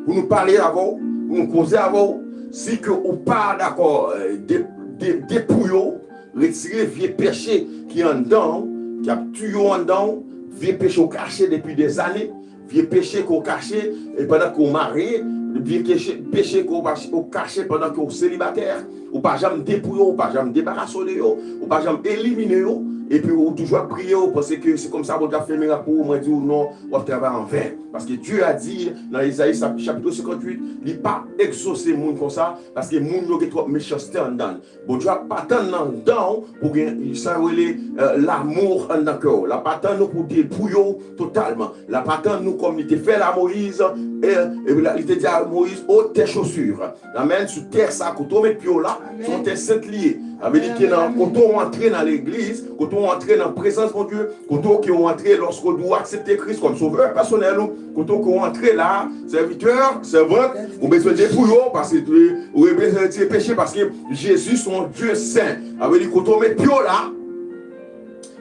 pou nou pale avè w, pou nou koze avè w. Si ke ou pa dakò, eh, de, de, depouye w, retire vye peche ki anndan w, ki ap tiye w anndan w, vye peche w kache depi dèzane, vye peche ke w kache, e pandan ke w marye, vye keche- peche ke w pa- w kache pandan ke w selibatè, ou pa janm depouye w, ou pa janm debarase w de yo, ou pa janm elimine yo, epi ou toujou ap priye, ou panse ke se konsa Bondye ap fè mirak pou ou, mwen di w non, w ap travay an ven. Paske Dye a di nan Ezayi chap- chapit senkantuit, li pa egzose moun konsa, paske moun yo gen twòp mechanste anndan l. Bondye ap pa tann nan dan w pou gen sa yo rele, eh, l'amour anndan kè w. L ap pa tann nou pou depouye w totalman. L ap pa tann nou kòm li te fè l a Moyiz, e, e li te di a Moyiz, ôte tes chaussures. Amèn. Sou tè sa, kote w met pye w la, se yon tè sent li ye. Sa vle di ke nan kote w antre nan legliz, kote w antre nan prezans Bondye, kote w ke w antre lòske w di w aksepte Kris kòm sovè pèsonèl ou, kote w ke w antre la, sèvitè, sèvant, ou bezwen depouye w, paske ou bezwen retire peche, paske Jezi se yon Dye sen. Sa vle di kote w met pye w la,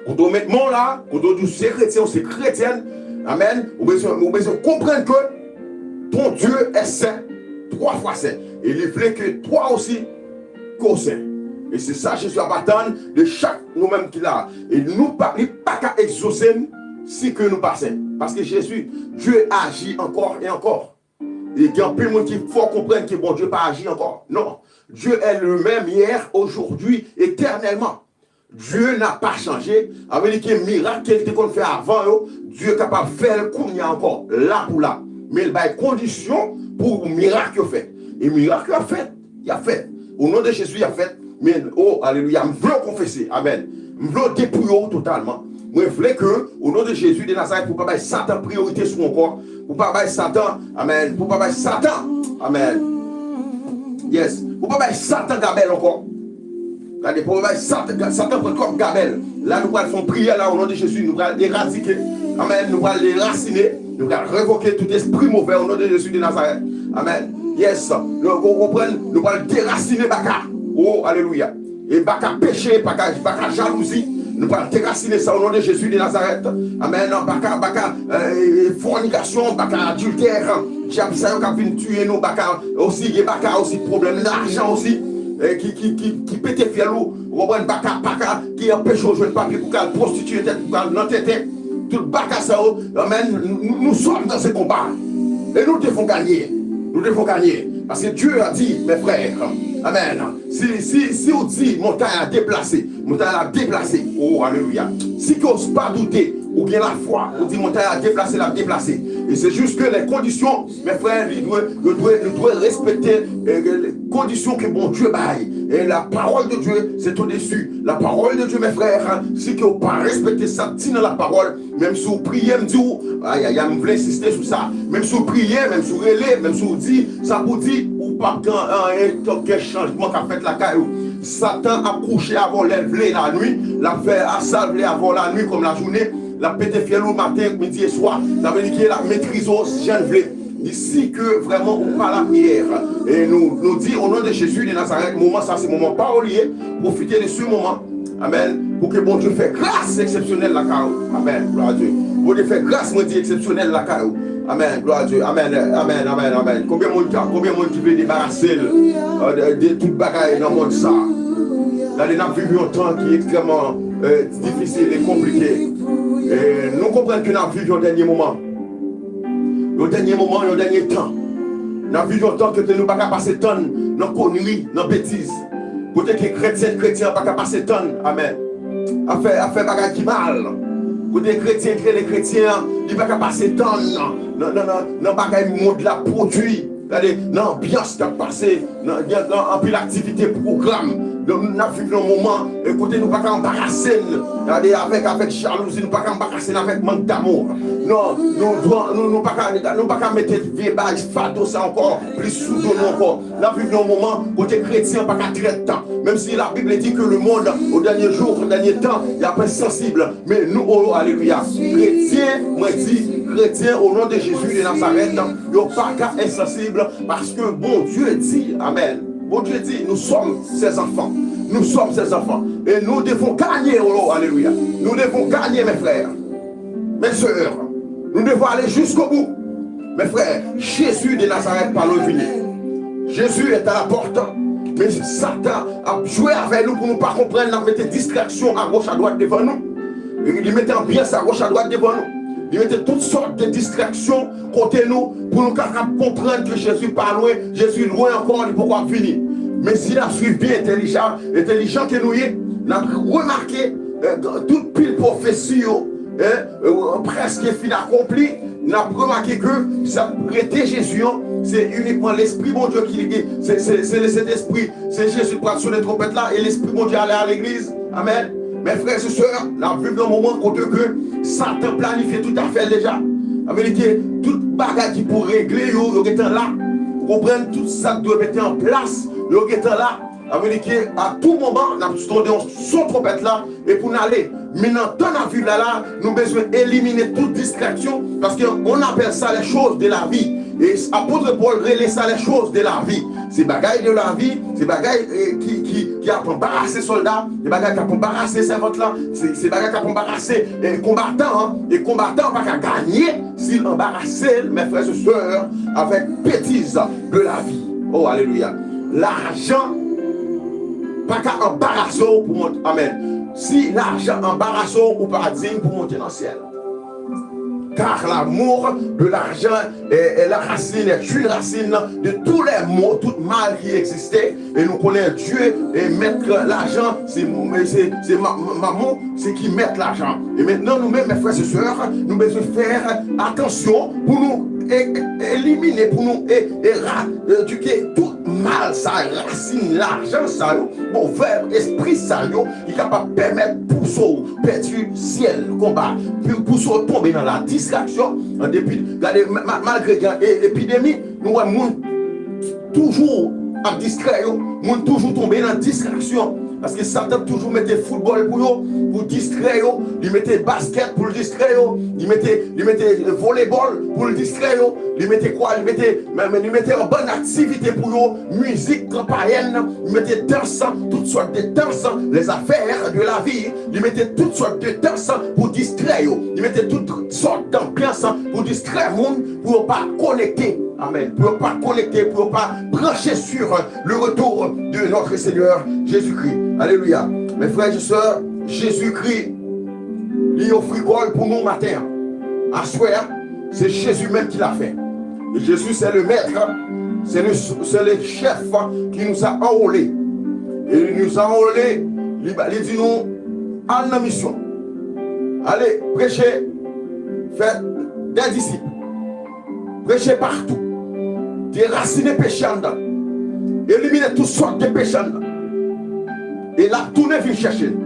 kote w met men w la, kote w di w se kretyen, ou se kretyèn, amèn, ou bezwen, ou bezwen konprann ke ton Dieu est saint, twa fwa sen. E li vle ke twa osi ke w sen. E se sa Jezi ap atann de chak nou menm ki la. E nou pa, li pa ka egzose n si ke nou pa sen. Paske Jezi, Dye aji ankò e ankò. E gen anpil moun ki fè w konprann ke Bondye pa aji ankò. Non. Dieu est le même hier, aujourd'hui, éternellement. Dieu n'a pas changé. Sa vle di ke mirak ke li te konn fè avan yo, Dieu kapab fè l kounye a ankò, la pou la. Men l bay kondisyon pou mirak yo fèt. E mirak yo ap fèt, y ap fèt. O non de Jezi, y ap fèt. Men, o, alelouya, m vle w konfese. Amèn. M vle w depouye w totalman. Mwen vle ke, o non de Jezi de Nazarèt, pou w pa bay Satan priyorite sou w ankò. Pou w pa bay Satan, amèn. Pou w pa bay Satan, amèn. Yes. Pou w pa bay Satan gabèl ankò. Gade, pou w pa bay Satan, Satan pran twòp gabèl. La, nou pral fè yon priyè la, o non de Jezi, nou pral eradike. Amèn. Nou pral derasine. Nou pral revoke tout espri move, o non de Jezi de Nazarèt. Amèn. Yes. Nou, ou konprann? Nou pral derasine baka. O, alelouya. E baka peche, baka, baka jalouzi. Nou pral derasine sa o non de Jezi de Nazarèt. Amèn. Baka, baka, eh, fònikasyon, baka adiltè. Dyab sa yo k ap vin tiye nou, baka osi, gen baka osi, pwoblèm lajan osi, eh, ki, ki, ki, ki pete fyèl ou. Ou konprann? Baka, baka ki anpeche w jwenn papye pou k al pwostitiye tèt, pou k al nan tenten. Tout baka sa yo, amèn, nous, nous sommes dans ce combat. Et nous devons gagner. Nous devons gagner. Parce que Dieu a dit, mes frères, amèn, si, si, si w di montay la deplase, montay la deplase. Oh, alelouya. Si ke w pa doute, ou gen lafwa, ou di montay la deplase, l ap deplase. E se jis ke lè kondisyon, mes frères, li dwe, nou dwe, nou dwe respekte, eh, kondisyon ke Bondye bay. Et la parole de Dieu, c'est au-dessus. La parole de Dieu, mes frères, si ke w pa respekte sa k di nan la parole, menm si w priye, m di w, ayayay, m vle ensiste sou sa. Menm si w priye, menm si w rele, menm si w di sa pou di, ou p ap gen anyen, tank gen chanjman k ap fèt lakay ou. Satan ap kouche avè w lè l vle lannuit, l ap fè sa l vle avè w lannuit kòm lajounen, l ap pete fyèl ou maten, midi e swa. Sa vle di ke l ap metrize w jan l vle. Isi ke vrèman ou pa lapriyè. E nou, nou di, o non de Jezi de Nazarèt, moman sa se moman pa w li ye. Pwofite de se moman. Amèn. Pou ke Bondye fè gras eksepsyonèl lakay ou. Amèn. Glwa a Dye. Bondye fè gras, mwen di, eksepsyonèl lakay ou. Amèn. Glwa a Dye. Amèn. Amèn. Amèn. Amèn. Konbyen moun ka, konbyen moun ki vle debarase l, euh, de, de tout bagay nan mond sa? Gade, n ap viv yon tan ki ekstrèmman, euh, difisil e konplike. E nou konprann ke n ap viv yon dènye moman. Yon dènye moman, yon dènye tan. N ap viv yon tan kote nou pa ka pase tan nan konri, nan betiz. Kote ke kretyen, kretyen an pa ka pase tan, amèn, ap fè, ap fè bagay ki mal. Kote kretyen ki rele kretyen an, li pa ka pase tan nan, nan, nan, nan, nan bagay mond la pwodui. Gade, nan anbyans k ap pase, nan, nan, nan anpil aktivite, pwogram. Donk, n ap viv nan moman, e kote nou pa ka anbarase n. Gade, avèk, avèk jalouzi, nou pa ka anbarase n avèk mank damou. Non, nou, nou, nou, nou pa ka, nou pa ka mete vye bagay fado sa ankò, plis sou do nou ankò. N ap viv nan yon moman kote kretyen an pa ka trèt tan. Menm si la Bible di ke le monde, au dernier jour, au dernier temps, y ap ensansib. Men nou, o, alelouya. Kretyen, mwen di, kretyen, o non de Jezi de Nazarèt, yo pa ka ensansib, paske Bondye di, amèn. Bondye di, nous sommes ses enfants. Nous sommes ses enfants. Et nous devons gagner, o, alelouya. Nous devons gagner, mes frères, mes sœurs. Nous devons aller jusqu'au bout. Mes frères, Jésus de Nazareth pa lwen vini. Jezi est à la porte. Men Satan ap jwe avè nou pou nou pa konprann, l ap mete distraksyon agoch adwat devan nou. Li mete anbyans agoch adwat devan nou. Li mete tout sòt de distraksyon kote nou pou nou kapab konprann ke Jezi pa lwen, Jezi lwen ankò, li poko ap vini. Men si n ap swiv byen entèlijan, entèlijan ke nou ye, n ap remake, eh, tout pil pwofesi yo, eh, eh, prèske fin akonpli. N ap remake ke sa k rete Jezi an, se inikman Lespri Bondye ki li gen. Se, se, se Lesentespri, se Jezi k pral sonnen twonpèt la e Lespri Bondye ale a legliz. Amèn. Mes frères et sœurs, n ap viv nan moman kote ke Satan planifye tout afè l deja. Sa vle di ke tout bagay ki pou regle yo, yo gentan la. Ou konprann, tout sa k dwe mete an plas, yo gentan la. Sa vle di ke a tou moman, n ap tande yon son twonpèt la, e pou n ale. Men nan tan n ap viv la la, nou bezwen elimine tout distraksyon, paske on apèl sa les choses de la vie. E apot Pòl rele sa les choses de la vie. Se bagay de la vi, se bagay, eh, ki, ki, ki ap anbarase sòlda, se bagay k ap anbarase sèvant lan, se, se bagay k ap anbarase, eh, konbatan an, e konbatan an pa ka ganye si l anbarase l, mes frères et sœurs, avèk betiz de la vie. Oh, alelouya. Lajan pa ka anbarase w pou monte. Amèn. Si lajan anbarase w, ou pa diy pou monte nan syèl. Car l'amour de l'argent est, est la racine, est une racine de tous les maux, tout mal ki egziste. E nou konnen Dye e mèt lajan, se, se, se ma- ma- Mamon, se ki mèt lajan. E mentnan, nou menm, mes frères et sœurs, nou bezwen fè atansyon pou nou e- e- elimine, pou nou e- eradike tout mal sa, rasin lajan sa yo, movè espri sa yo, ki kapab pèmèt pouse w pèdi syèl konba, pou pouse w tonbe nan la distraksyon, an depi, gade, ma- malgre gen e- epidemi, nou wè moun toujou ap distrè yo, moun toujou tonbe nan distraksyon. Paske Satan toujou mete foutbòl pou yo, pou distrè yo, li mete baskèt pou l distrè yo, li mete, li mete volebòl pou l distrè yo, li mete kwa, li mete, men, men li mete yon bann aktivite pou yo, mizik, kanpayèn, li mete dans, tout sòt de dans, les affaires de la vie, li mete tout sòt de dans pou distrè yo, li mete tout sòt danbyans pou distrè moun, pou yo pa konekte, amèn, pou yo pa konekte, pou yo pa branche sur le retour de notre Seigneur Jésus-Christ. Alelouya. Mes frères et sœurs, Jezikri, li ofri kò l pou nou maten an. Aswè a, se Jezi menm ki la fè. Et Jésus, c'est le maître, c'est le, c'est le chef qui nous a enrôlés. Et il nous a enrôlés, li, li di nou, al nan misyon. Ale, preche, fè des disciples. Preche patou. Derasine peche anndan. Elimine tout sòt de peche anndan. E l ap tounen vin chèche l.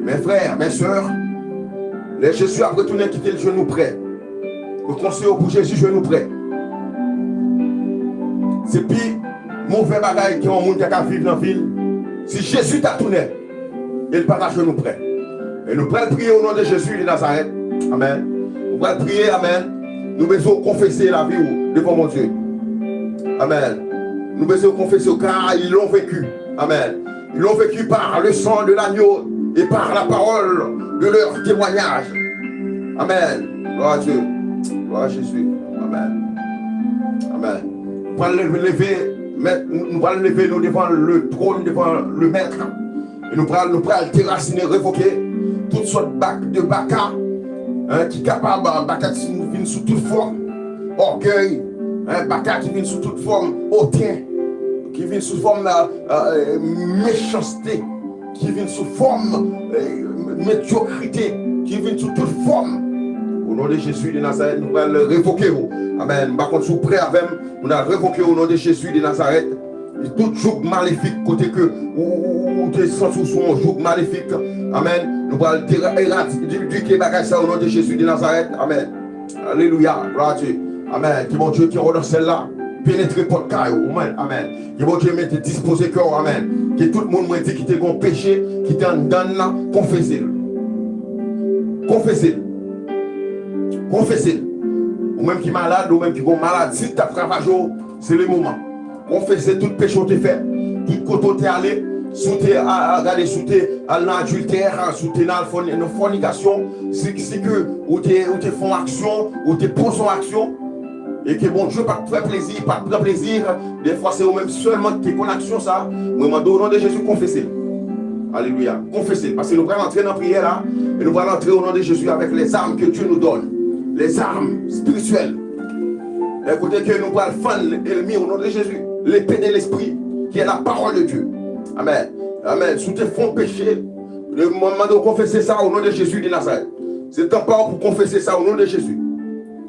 Men frè, men sè, lè Jezi ap retounen kite l, je nou prè. Mwen konseye w pou Jezi, je nou prè. Se pi move bagay ke yon moun ta ka viv nan vi l. Si Jezi ta tounen, e l pa ta je nou prè. E nou pral priye o non de Jezi de Nazarèt. Amèn. Nou pral priye, amèn. Nou bezwen w konfese lavi w devan Bondye. Amèn. Nou bezwen w konfese w, car ils l'ont vaincu. Amèn. Ils l'ont vaincu par le sang de l'agneau et par la parole de leur témoignage. Amèn. Gloire à Dieu. Gloire à Jésus. Amèn. Amèn. Nou pral leve, leve, mèt, nou pral leve nou devan le tròn, devan le mèt. E nou pral, nou pral derasinen, revoke tout sòt bak, de baka, hein, ki kapab, baka ki vin sou tout fòm ògèy, hein, baka ki vin sou tout fòm oten, ki vin sou fòm, euh, euh, mechanste, ki vin sou fòm, euh, medyokrite, ki vin sou tout fòm. O non de Jezi de Nazarèt, nou pral revoke w. Amèn. M pa konn si w prè avè m, nou pral revoke w o non de Jezi de Nazarèt. Tout jouk malefik, kote ke ou, ou, ou, ou te santi w sou yon jouk malefik. Amèn. Nou pral dera-, eradi-, di-, dike bagay sa o non de Jezi de Nazarèt. Amèn. Alelouya. Glwa a Dye. Amèn. Ke Bondye ki anndan syèl la penetre pòt kay ou. Amèn. Amèn. Ke Bondye mete dispoze kè w. Amèn. Ke tout moun mwen di ki te gon peche, ki te anndan l la, konfese l. Konfese l. Konfese l. Ou menm ki malad, ou menm ki gon maladi k ap ravaje w, se le moman. Konfese tout peche w te fè, tout kote w te ale, si w te a, a, gade, si w te al nan adiltè, si w te nan al fòni-, nan fònikasyon, si, si ke ou te, ou te fè yon aksyon, ou te poze yon aksyon, e ke Bondye pa t fè plezi, pa t pran plezi, dèfwa se ou menm sèlman ki te konn aksyon sa, mwen mande w o non de Jezi, konfese l. Alelouya. Konfese l, paske nou pral antre nan priyè la, e nou pral antre o non de Jezi avèk les armes que Dieu nous donne, les armes spirituelles. Lè kote ke nou pral fann ènmi o non de Jezi. L'épée de l'esprit, qui est la parole de Dieu. Amèn. Amèn. Si w te fè yon peche, mwen mande w konfese sa o non de Jezi de Nazarèt. Se tan pa w pou konfese sa o non de Jezi.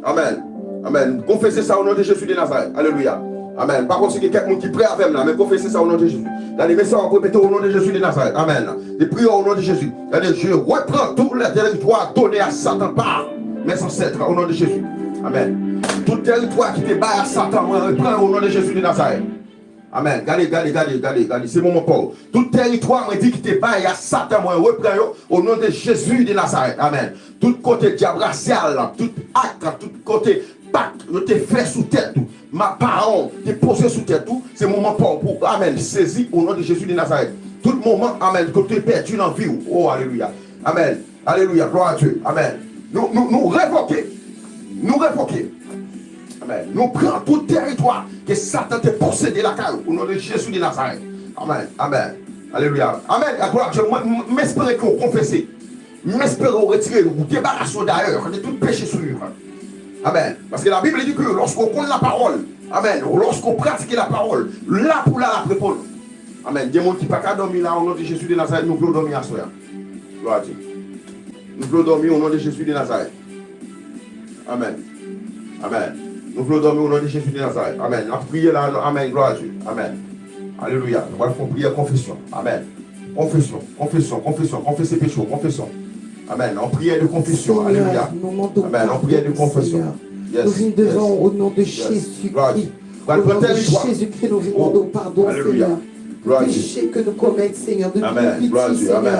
Amèn. Amèn. Konfese sa o non de Jezi de Nazarèt. Alelouya. Amèn. Pa konn si gen kèk moun ki prè avè m la, men konfese sa o non de Jezi. Gade, men sa w ap repete o non de Jezi de Nazarèt. Amèn. E priye o non de Jezi. Gade, je reprends tous les territoires donnés à Satan par mes ancêtres, au nom de Jésus. Amèn. Tout tèritwa ki te bay a Satan, mwen repran yo o non de Jezi de Nazarèt. Amèn. Gade, gade, gade, gade, gade. Se moman pa w. Tout tèritwa, mwen di, ki te bay a Satan, mwen repran yo o non de Jezi de Nazarèt. Amèn. Tout kote dyab rasyal, tout ak, tout kote pak yo te fè sou tèt ou, ma paran te poze sou tèt ou, se moman pa w pou, amèn, sezi o non de Jezi de Nazarèt. Tout moman, amèn, ke w te pèdi nan vi w. O, alelouya. Amèn. Alelouya. Glwa a Dye. Amèn. Nou, nou, nou revoke. Nou revoke. Amèn. Nou pran tout tèritwa ke Satan te posede lakay ou, o non de Jezi de Nazarèt. Amèn. Amèn. Alelouya. Amèn. Glwa a Dye. Mwen, m, m espere ke w konfese. M espere w retire, w debarase w dayè de tout peche sou li. Amèn. Paske la Bible di ke lorsqu'on connaît la parole, amèn, lorsqu'on pratique la parole, la pou la, l ap reponn. Amèn. Gen moun ki pa ka dòmi la, o non de Jezi de Nazarèt, nou vle w dòmi aswè a. Glwa a Dye. Nou vle w dòmi o non de Jezi de Nazarèt. Amèn. Amèn. Nou vle w dòmi o non de Jezi de Nazarèt. Amèn. N ap priye la, amèn, glwa a Dye. Amèn. Alelouya. Nou pral fè yon priyè konfesyon. Amèn. Konfesyon, konfesyon, konfesyon, konfese peche w, konfesyon. Amèn. Yon priyè de konfesyon. Alelouya. Amèn. Yon priyè de konfesyon. Yes. Nou vin devan w o non de Jezikri. Glwa a Dye. Pral pran tèritwa. O non de Jezikri, nou vin mande w padon, Senyè. Alelouya. Glwa a Dye. Peche ke nou komèt, Senyè, depi nou piti, Senyè.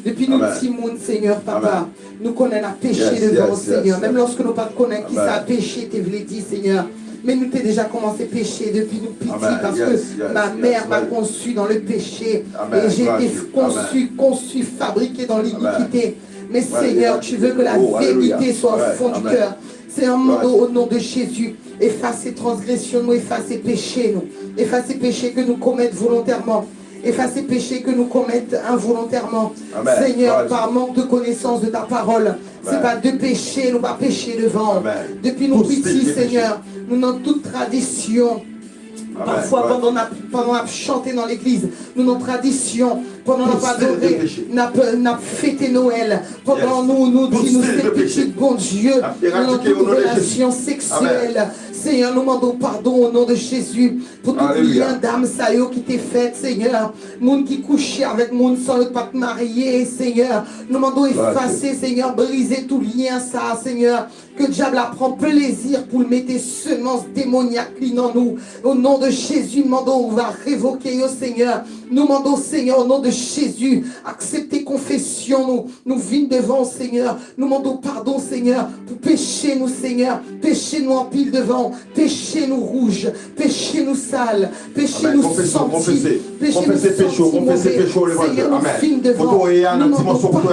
Depi nou timoun, Senyè, papa, nou konnen n ap peche devan w, Senyè. Menm lòske nou pa t konnen kisa peche te vle di, Senyè. Men nou te deja kòmanse peche depi nou piti, parce que ma mère m'a conçu dans le péché, et j'ai été conçu, conçu, fabriqué dans l'iniquité. Mais Seigneur, tu veux que la vérité soit au fond du cœur. Seigneur, mande au nom de Jésus, efase transgresyon nou, efase peche nou, efase peche ke nou komèt volontèman, efase peche ke nou komèt envolontèman. Senyè, par manque de connaissance de ta parole, se pa de peche nou pa peche devan w. Depi nou piti, Senyè, nou nan tout tradisyon. Pafwa, pandan n ap, pandan n ap chante nan legliz, nou nan tradisyon. Pandan n ap adore, n ap, n ap fete Nwèl. Pandan nou, nou di nou se pitit Bondye, nou nan tout relasyon seksyèl. Senyè, nou mande w padon o non de Jezi pou tout lyen dam sa yo ki te fèt, Senyè. Moun ki kouche avèk moun san yo t pa t marye, Senyè. Nou mande w efase, Senyè, brize tout lyen sa, Senyè. Ke dyab la pran plezi pou l mete semans demonyak li nan nou. O non de Jezi, nou mande w va revoke yo, Senyè. Nou mande w, Senyè, o non de Jezi, aksepte konfesyon nou. Nou vin devan w, Senyè. Nou mande w padon, Senyè, pou peche nou, Senyè. Peche nou anpil devan w. Peche nou wouj. Peche nou sal. Peche nou santi. Peche nou santi move. Senyè, nou vin devan w. Nou mande w padon.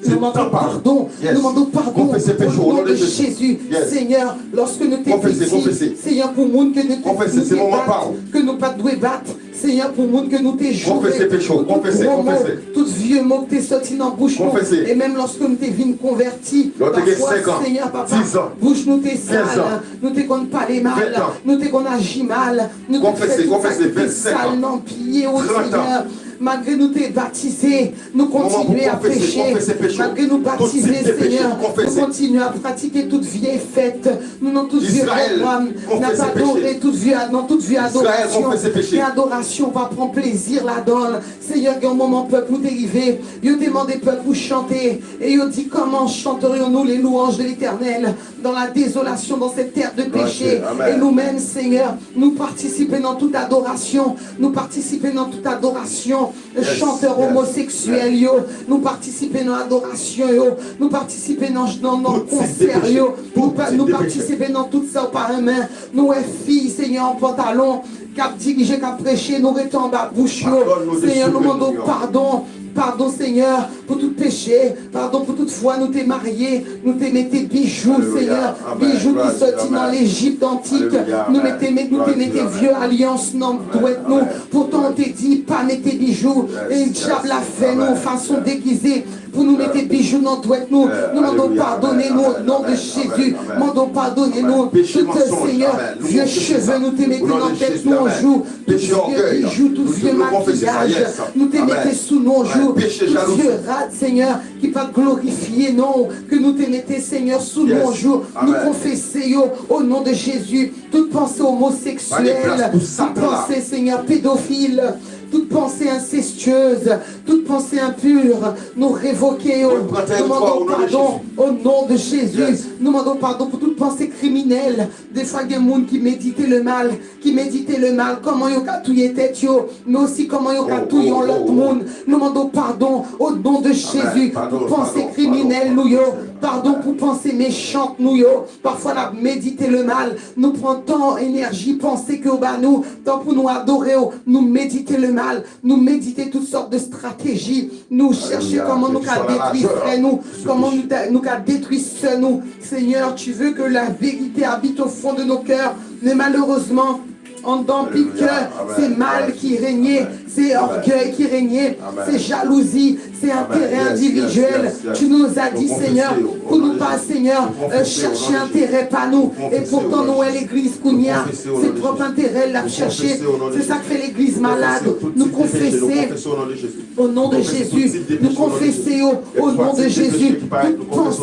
Nou mande w padon. Nou mande w padon. O non de Jezi. Senyè, lòske nou te piti, Senyè, pou moun ke nou te, nou te bat, ke nou pa t dwe bat, Senyè, pou moun ke nou te joure, pou tout gwo mo, tout vye mo ki te soti nan bouch nou, e menm lòske nou te vin konvèti, pafwa, Senyè, papa, bouch nou te sal, nou te konn pale mal, nou te konn aji mal, nou te fè tout sa ki te sal nan pye w, Senyè. Malgre nou te batize, nou kontinye ap peche. Malgre nou batize, Senyè, nou kontinye ap pratike tout vye fèt. Nou nan tout vye pwogram, n ap adore tout vye, nan tout vye adorasyon. Men adorasyon pa pran plezi ladan l. Senyè, gen yon moman pèp ou te rive, yo te mande pèp ou chante, e yo di, comment chanterions-nous les louanges de l'Éternel dans la désolation, dans cette terre de péché? E nou menm, Senyè, nou patisipe nan tout adorasyon, nou patisipe nan tout adorasyon. Chantè omoseksyèl yo, nou patisipe nan adorasyon yo, nou patisipe nan, nan, nan konsè yo, nou pa, nou patisipe nan tout sa w pa renmen. Nou wè fi, Senyè, an pantalon, k ap dirije, k ap preche, nou rete anba bouch yo. Senyè, nou mande w padon. Padon, Senyè, pou tout peche. Padon pou tout fwa nou te marye, nou te mete bijou, Senyè. Bijou ki soti nan Lejip antik. Nou mete, nou te mete vye alyans nan dwèt nou. Poutan, w te di, pa mete bijou. E dyab la fè nou yon fason degize pou nou mete bijou nan dwèt nou. Nou mande w padone nou o non de Jezi. Mande w padone nou tout, Senyè, vye cheve nou te mete nan tèt nou yon jou. Tout vye bijou, tout vye makiyaj nou te mete sou nou yon jou. Tout vye rad, Senyè, ki pa t glorifye non w, ke nou te mete, Senyè, sou nou yon jou. Nou konfese yo o non de Jezi. Tout panse omoseksyèl, tout panse, Senyè, pedofil, tout panse ensestyez, tout panse enpur, nou revoke yo. Nou mande w padon o non de Jezi. Nou mande w padon pou tout panse kriminèl. Defwa gen moun ki medite le mal, ki medite le mal, kòman yo ka touye tèt yo, men osi kòman yo ka touye yon lòt moun. Nou mande w padon o non de Jezi pou panse kriminèl nou yo, padon pou panse mechan nou yo. Pafwa n ap medite le mal, nou pran tan, enèji, panse ke w ba nou, tan pou nou adore w, nou medite le mal, nou medite tout sòt de strateji, nou chèche kòman nou ka detwi frè nou, kòman nou ta, nou ka detwi sè nou. Seigneur, tu veux que la vérité habite au fond de nos cœurs, mais malheureusement, anndan anpil kè, se mal ki renye, se ògèy ki renye, se jalouzi, se enterè endividyèl. Tu nous as dit, Seigneur, pou nou pa, Seigneur, euh, chèche enterè pa nou. E poutan, nou wè legliz kounye a, se pwòp enterè l ap chèche. Se sa k fè legliz malad. Nou konfese. O non de Jezi, nou konfese yo. O non de Jezi, tout panse,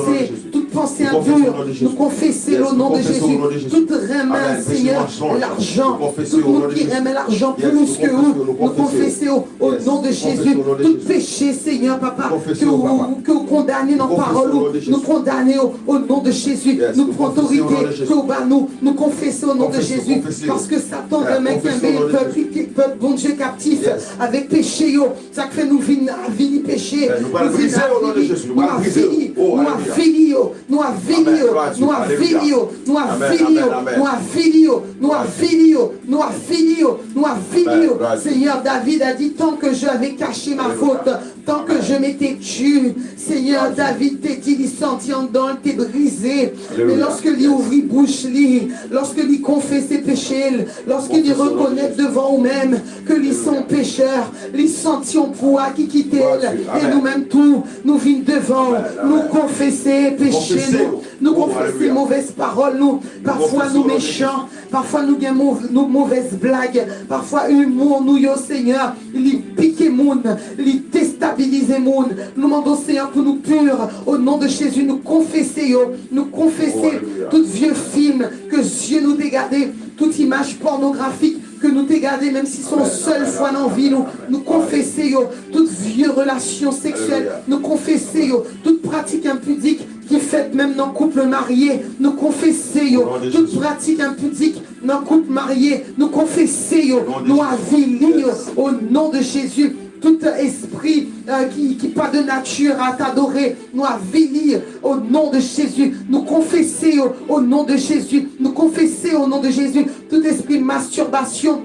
tout panse enpur, nou konfese l o non de Jezi. Tout renmen, Senyè, lajan, tout moun ki renmen lajan plis ke ou, nou konfese yo o non de Jezi. Tout peche, Senyè, papa, ke ou, ke ou kondane nan pawòl ou, nou kondane yo o non de Jezi. Nou pran otorite ke ou ba nou, nou konfese o non de Jezi. Paske Satan renmen kenbe pèp, pèp Bondye kaptif avèk peche yo. Sa k fè nou vin avili peche. Nou vin avili, nou avili, nou avili yo, nou avili yo, nou avili yo, nou avili yo, nou avili yo, nou avili yo, nou avili yo, nou avili yo. Seigneur, David a dit, tant que j'avais caché ma faute, tant que je m'étais tu, Seigneur, David te di li santi anndan l te brize. Men lòske li ouvri bouch li, lòske li konfese peche l, lòske li rekonèt devan ou menm ke li se yon pechè, li santi yon pwa ki kite l. E nou menm tou, nou vin devan w, nou konfese peche nou, nou konfese movèz pawòl nou. Pafwa nou mechan, pafwa nou gen mov-, nou movèz blag, pafwa imou nou yo, Senyè, li pike moun, li destabilize moun. Nou mande w, Senyè, pou nou pur. O non de Jezi, nou konfese yo, nou konfese tout vye fim ke zye gade, tout imaj pònografik ke nou te gade, menm si se yon sèl fwa nan vi nou, nou konfese yo. Tout vye relasyon seksyèl, nou konfese yo. Tout pratik enpidik ki fèt menm nan koup marye, nou konfese yo. Tout pratik enpidik nan koup marye, nou konfese yo. Nou avili yo o non de Jezi. Tout espri euh, ki, ki pa de nature à t'adorer, nou avili au nom de Jésus. Nous confessons au nom de Jésus. Nous confessons au nom de Jésus. Tout esprit masturbation,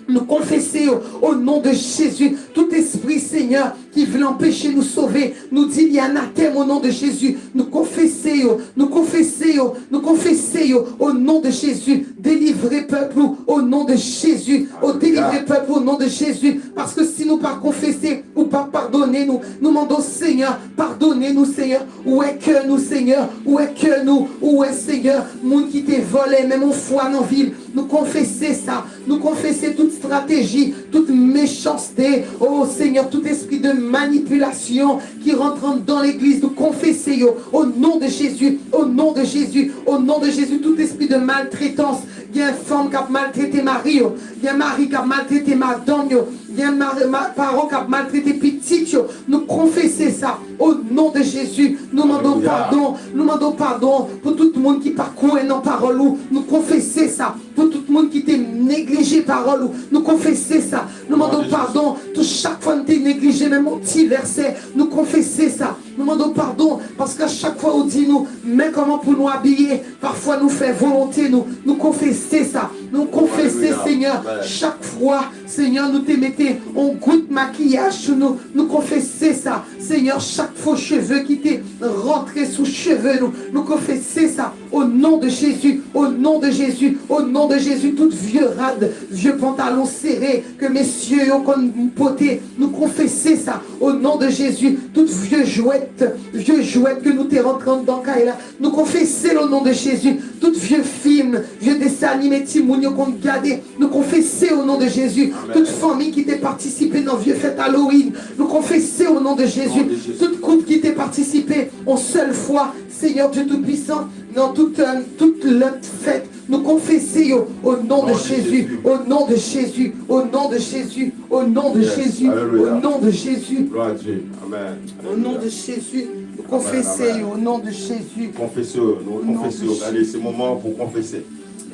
nous confessons au nom de Jésus. Tout esprit, Seigneur, qui veut empêcher nous sauver, nous dit il y a anathème au nom de Jésus. Nous confessons, nous confessons, nous confessons au nom de Jésus. Délivrez peuple au nom de Jésus. Oh, délivrez peuple au nom de Jésus. Paske si nou pa konfese, ou pa padone nou. Nou mande w, Senyè, padone nou, Senyè. Ou wè kè nou, Senyè. Ou wè kè nou. Ou wè, Senyè, moun ki te vòlè menm yon fwa nan vi l. Nou konfese sa. Nou konfese tout strateji, tout mechanste. Oh, Senyè, tout espri de manipilasyon ki rantre anndan legliz. Nou konfese yo. Au nom de Jésus. Au nom de Jésus. Au nom de Jésus. Tout espri de maltraitance. Gen fanm k ap maltrete mari yo. Gen mari k ap maltrete madanm yo. Gen mari, ma, paran k ap maltrete pitit yo. Nou konfese sa. O non de Jezi, nou mande w padon. Nou mande w padon pou tout moun ki pa kwè nan pawòl ou. Nou konfese sa. Pou tout moun ki te neglije pawòl ou. Nou konfese sa. Nou mande w padon. Tout chak fwa nou te neglije menm yon ti vèsè. Nou konfese sa. Nou mande w padon, paske a chak fwa ou di nou, men kòman pou nou abiye, pafwa nou fè volonte nou, nou konfese sa. Nou konfese, Senyè, chak fwa, Senyè, nou te mete yon gout makiyaj sou nou, nou konfese sa. Senyè, chak fo cheve ki te rantre sou cheve nou, nou konfese sa. Au nom de Jésus, au nom de Jésus, au nom de Jésus, tout vye rad, vye pantalon sere ke mesye yo konn pote, nou konfese sa. Au nom de Jésus, tout vye jwèt, vye jwèt ke nou te rantre anndan kay la, nou konfese l au nom de Jésus. Tout vye fim, vye desanime timoun yo konn gade, nou konfese au nom de Jésus. Tout fanmi ki te patisipe nan vye fèt Halloween, nou konfese au nom de Jésus. Tout koup ki te patisipe yon sèl fwa, Seigneur Dieu Tout-Puissant, nan tout, euh, tout lòt fèt, nou konfese yo au nom de Jésus, au nom de Jésus, au nom de Jésus, au nom de Jésus, au nom de Jésus. Gloire à Dieu. Amen. Au nom de Jésus, nou konfese yo au nom de Jésus. Konfese yo, nou konfese yo. Gade, se moman pou konfese.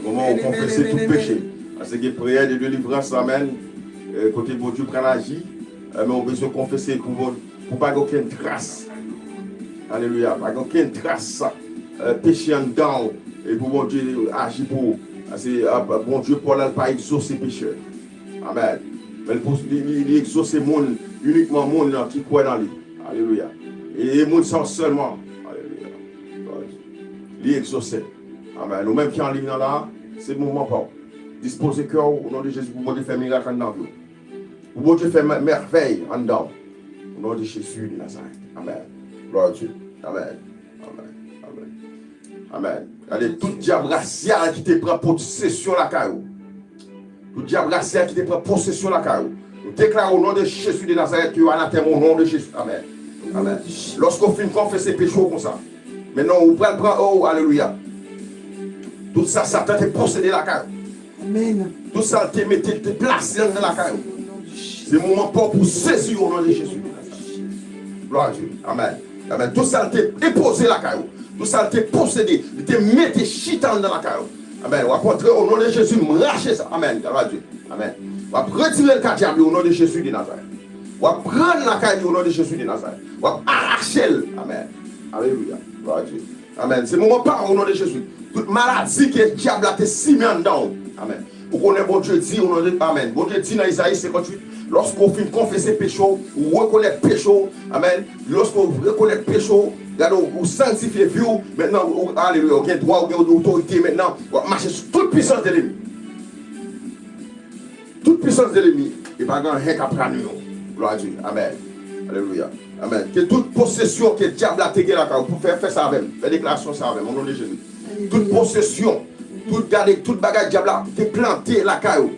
Moman ou konfese tout peche. Paske gen priyè de delivrans, amen. Euh, kote Bondye pral aji, euh, men ou bezwen konfese pou Bondye. Pou pa gen okenn tras. Alelouya. Pa gen okenn tras, euh, peche anndan w. E pou Bondye aji pou ou. Paske, ah, Bondye, pawòl la, l pa egzose pechè. Amen. Men li, li, li, li egzose moun, inikman moun ki kwè nan li. Alelouya. E, e moun sa yo sèlman. Alelouya. Li egzose. Amen. Ou menm ki an liy nan la, se moman pa w. Dispoze kè w, o non de Jezi, pou Bondye fè mirak anndan vi w. Pou Bondye fè mè-, mèvèy anndan w. O non de Jezi de Nazarèt. Amen. Gloire à Dieu. Amen. Amen. Amen. Amen. Gade, tout dyab rasyal ki te pran posesyon lakay ou. Tout dyab rasyal ki te pran posesyon lakay ou. Nou deklare o non de Jezi de Nazarèt ke yo anatèm o non de Jezi. Amen. Amen. Lòske w fin konfese peche w konsa, mentnan ou pral pran, oh, alelouya. Tout sa Satan te posede lakay ou. Amen. Tout sa l te mete, l te plase anndan lakay ou. Se moman pa w pou sezi yo o non de Jezi. Gloire à Dieu. Amen. Amen. Tout sa l te depoze lakay ou. Tout sa l te posede, li te mete chita anndan lakay ou. Amen. W ap antre o non de Jezi, m rache sa. Amen. Gloire à Dieu. Amen. W ap retire l ka dyab li o non de Jezi de Nazarèt. W ap pran l lakay li o non de Jezi de Nazarèt. W ap arache l. Amen. Alelouya. Gloire à Dieu. Amen. Se moman pa w o non de Jezi. Tout maladi ke dyab la te simen anndan w. Amen. Ou konnen Bondye di o non de, amen. Bondye di nan Izayi senkantuit, lòske w fin konfese peche w, ou rekonèt peche w, amen. Lòske w rekonèt peche w, gade w, ou sanktifye vi w, mentnan, ou, alelouya, ou gen dwa, ou gen otorite mentnan, w ap mache sou tout pwisans de lènmi. Tout pwisans de lènmi, e pa gen anyen k ap ka nwi w. Gloire à Dieu. Amen. Alelouya. Amen. Ke tout posesyon ke dyab la te gen lakay ou, pou fè, fè sa avè m. Fè deklarasyon sa avè m, o non de Jezi. Tout posesyon, tout gade, tout bagay dyab la te plante lakay ou.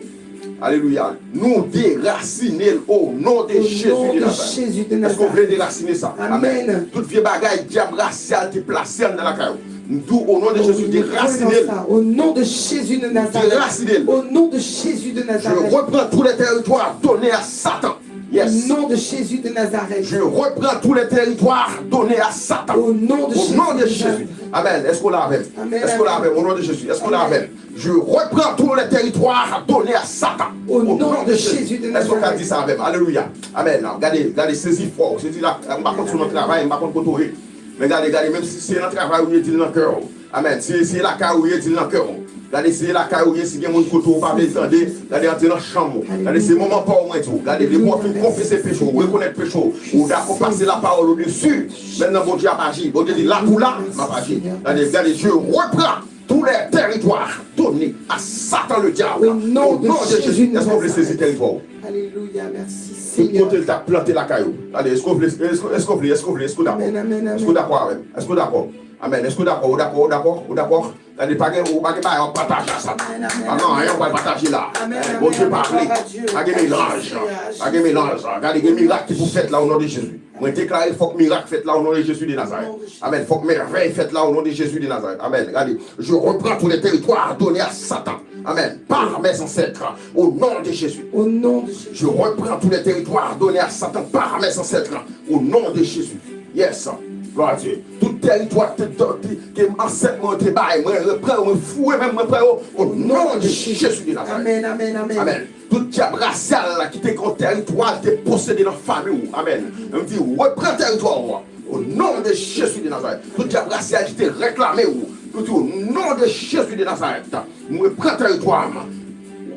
Alelouya. Nou derasine l o non de Jezi de Nazarèt. Èske w vle derasine sa? Amèn. Tout vye bagay dyab rasyal te plase anndan lakay ou. M di w, o non de Jezi, derasine l. Au nom de Jésus de Nazareth. Derasine l. Au nom de Jésus de Nazareth. Je reprends tous les territoires donnés à Satan. Yes. Au nom de Jésus de Nazareth. Je reprends tous les territoires donnés à Satan. Au nom de Jésus. Amèn. Èske w la avè m? Èske w la avè m? O non de Jezi. Èske w la avè m? Je reprends tous les territoires donnés à Satan. Au nom de Jésus de Nazareth. Èske w ka di sa avè m? Alelouya. Amèn. Gade, gade, sezi fò. Sezi la, m pa konn si w nan travay, m pa konn kote w ye. Men gade, gade, menm si se nan travay ou ye, di l nan kè w. Amèn. Si se lakay ou ye, di l nan kè w. Gade, si se lakay ou ye, si gen moun kote w pa vle tande, gade, antre nan chanm ou. Gade, se moman pa w, mwen di w. Gade, depi w fin konfese peche w, rekonèt peche w, ou dakò pase lapawòl odesi. Mentnan, Bondye ap aji. Bondye di, la pou la, m ap aji. Gade, gade, je reprends tous les territoires donnés à Satan le diable. Au nom de Jésus de Nazareth. Èske w vle sezi tèritwa w? Alelouya, mèsi Senyè. Tout kote l t ap plante lakay ou. Gade, èske w vle, èske, èske w vle, èske w vle, èske w dakò? Amèn, amèn, amèn. Èske w dakò avè m? Èske w dakò avè m? Èske w dakò? Ou dakò, ou dakò, ou dakò? Gade, pa gen, ou pa gen bagay w ap pataje a Satan. Amèn, amèn, amèn. Pa gen anyen w pral pataje la. Amèn, amèn, amèn. Bondye pa vle. Glwa a Dye. Pa gen melanj. Mèsi, Senyè. Pa gen melanj. Gade, gen mirak ki pou fèt la o non de Jezi. Mwen deklare fòk mirak fèt la o non de Jezi de Nazarèt. Amèn. Fòk mèvèy fèt la o non de Jezi de Nazarèt. Amèn. Gade, je reprends tous les territoires donnés à Satan. Amèn. Par mes ancêtres, au nom de Jésus. Au nom de Jésus. Je reprends tous les territoires donnés à Satan par mes ancêtres, au nom de Jésus. Yes. Glwa a Dye. Tout tèritwa ke, ke, ke ansèt mwen te bay, mwen repran, mwen foure men mwen pran yo, o non de Jezi de Nazarèt. Amèn, amèn, amèn. Amèn. Tout dyab rasyal la ki te gen yon tèritwa, te posede nan fanmi w. Amèn. M di, repran tèritwa w. O non de Jezi de Nazarèt. Tout dyab rasyal ki te reklame w. Nou di, o non de Jezi de Nazarèt. M repran tèritwa m.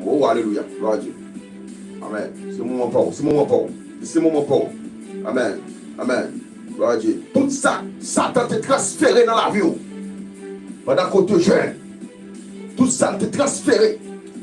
Oh, alelouya. Glwa a Dye. Amèn. Se moman pa w. Se moman pa w. Se moman pa w. Amèn. Amèn. Glwa a Dye. Tout sa Satan te transfere nan lavi w pandan ke w te jèn. Tout sa l te transfere.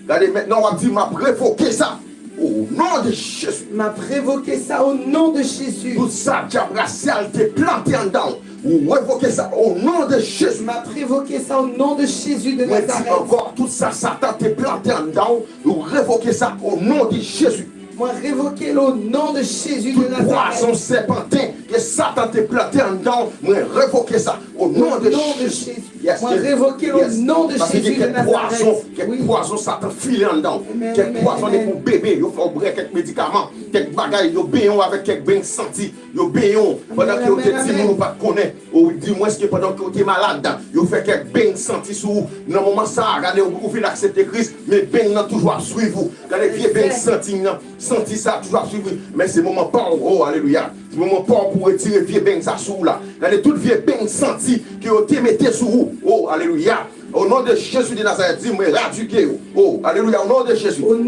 Gade, mentnan w ap di, m ap revoke sa. O non de Jezi. M ap revoke sa o non de Jezi. Tout sa dyab rasyal te plante anndan w, ou revoke sa o non de Jezi. M ap revoke sa o non de Jezi de Nazarèt. Mwen di ankò, tout sa Satan te plante anndan w, ou revoke sa o non de Jezi. Mwen revoke l o non de Jezi de Nazarèt. Tout pwazon sèpanten ke Satan te plante anndan w, mwen revoke sa o non de Jezi. Yes, mwen revoke l o non de Jezi de Nazarèt. Paske gen kèk pwazon, kèk pwazon Satan file anndan w. Kèk pwazon depi w bebe, yo fè w bwè kèk medikaman, kèk bagay, yo benyen w avèk kèk beny santi, yo benyen w pandan ke w te timoun ou pa t konnen, ou dimwens ke pandan ke w te malad, yo fè kèk beny santi sou ou. Nan moman sa a, gade, ou, ou vin aksepte Kris, men beny nan toujou ap swiv ou. Gade vye beny santi nan, santi sa toujou ap swiv ou. Men se moman pa w, oh, alelouya. Se moman pa w pou w retire vye beny sa sou ou la. Gade tout vye beny santi ke yo te mete sou ou. Oh, alelouya. O non de Jezi de Nazarèt, di, mwen radike yo. Oh, alelouya, o non de Jezi. Mwen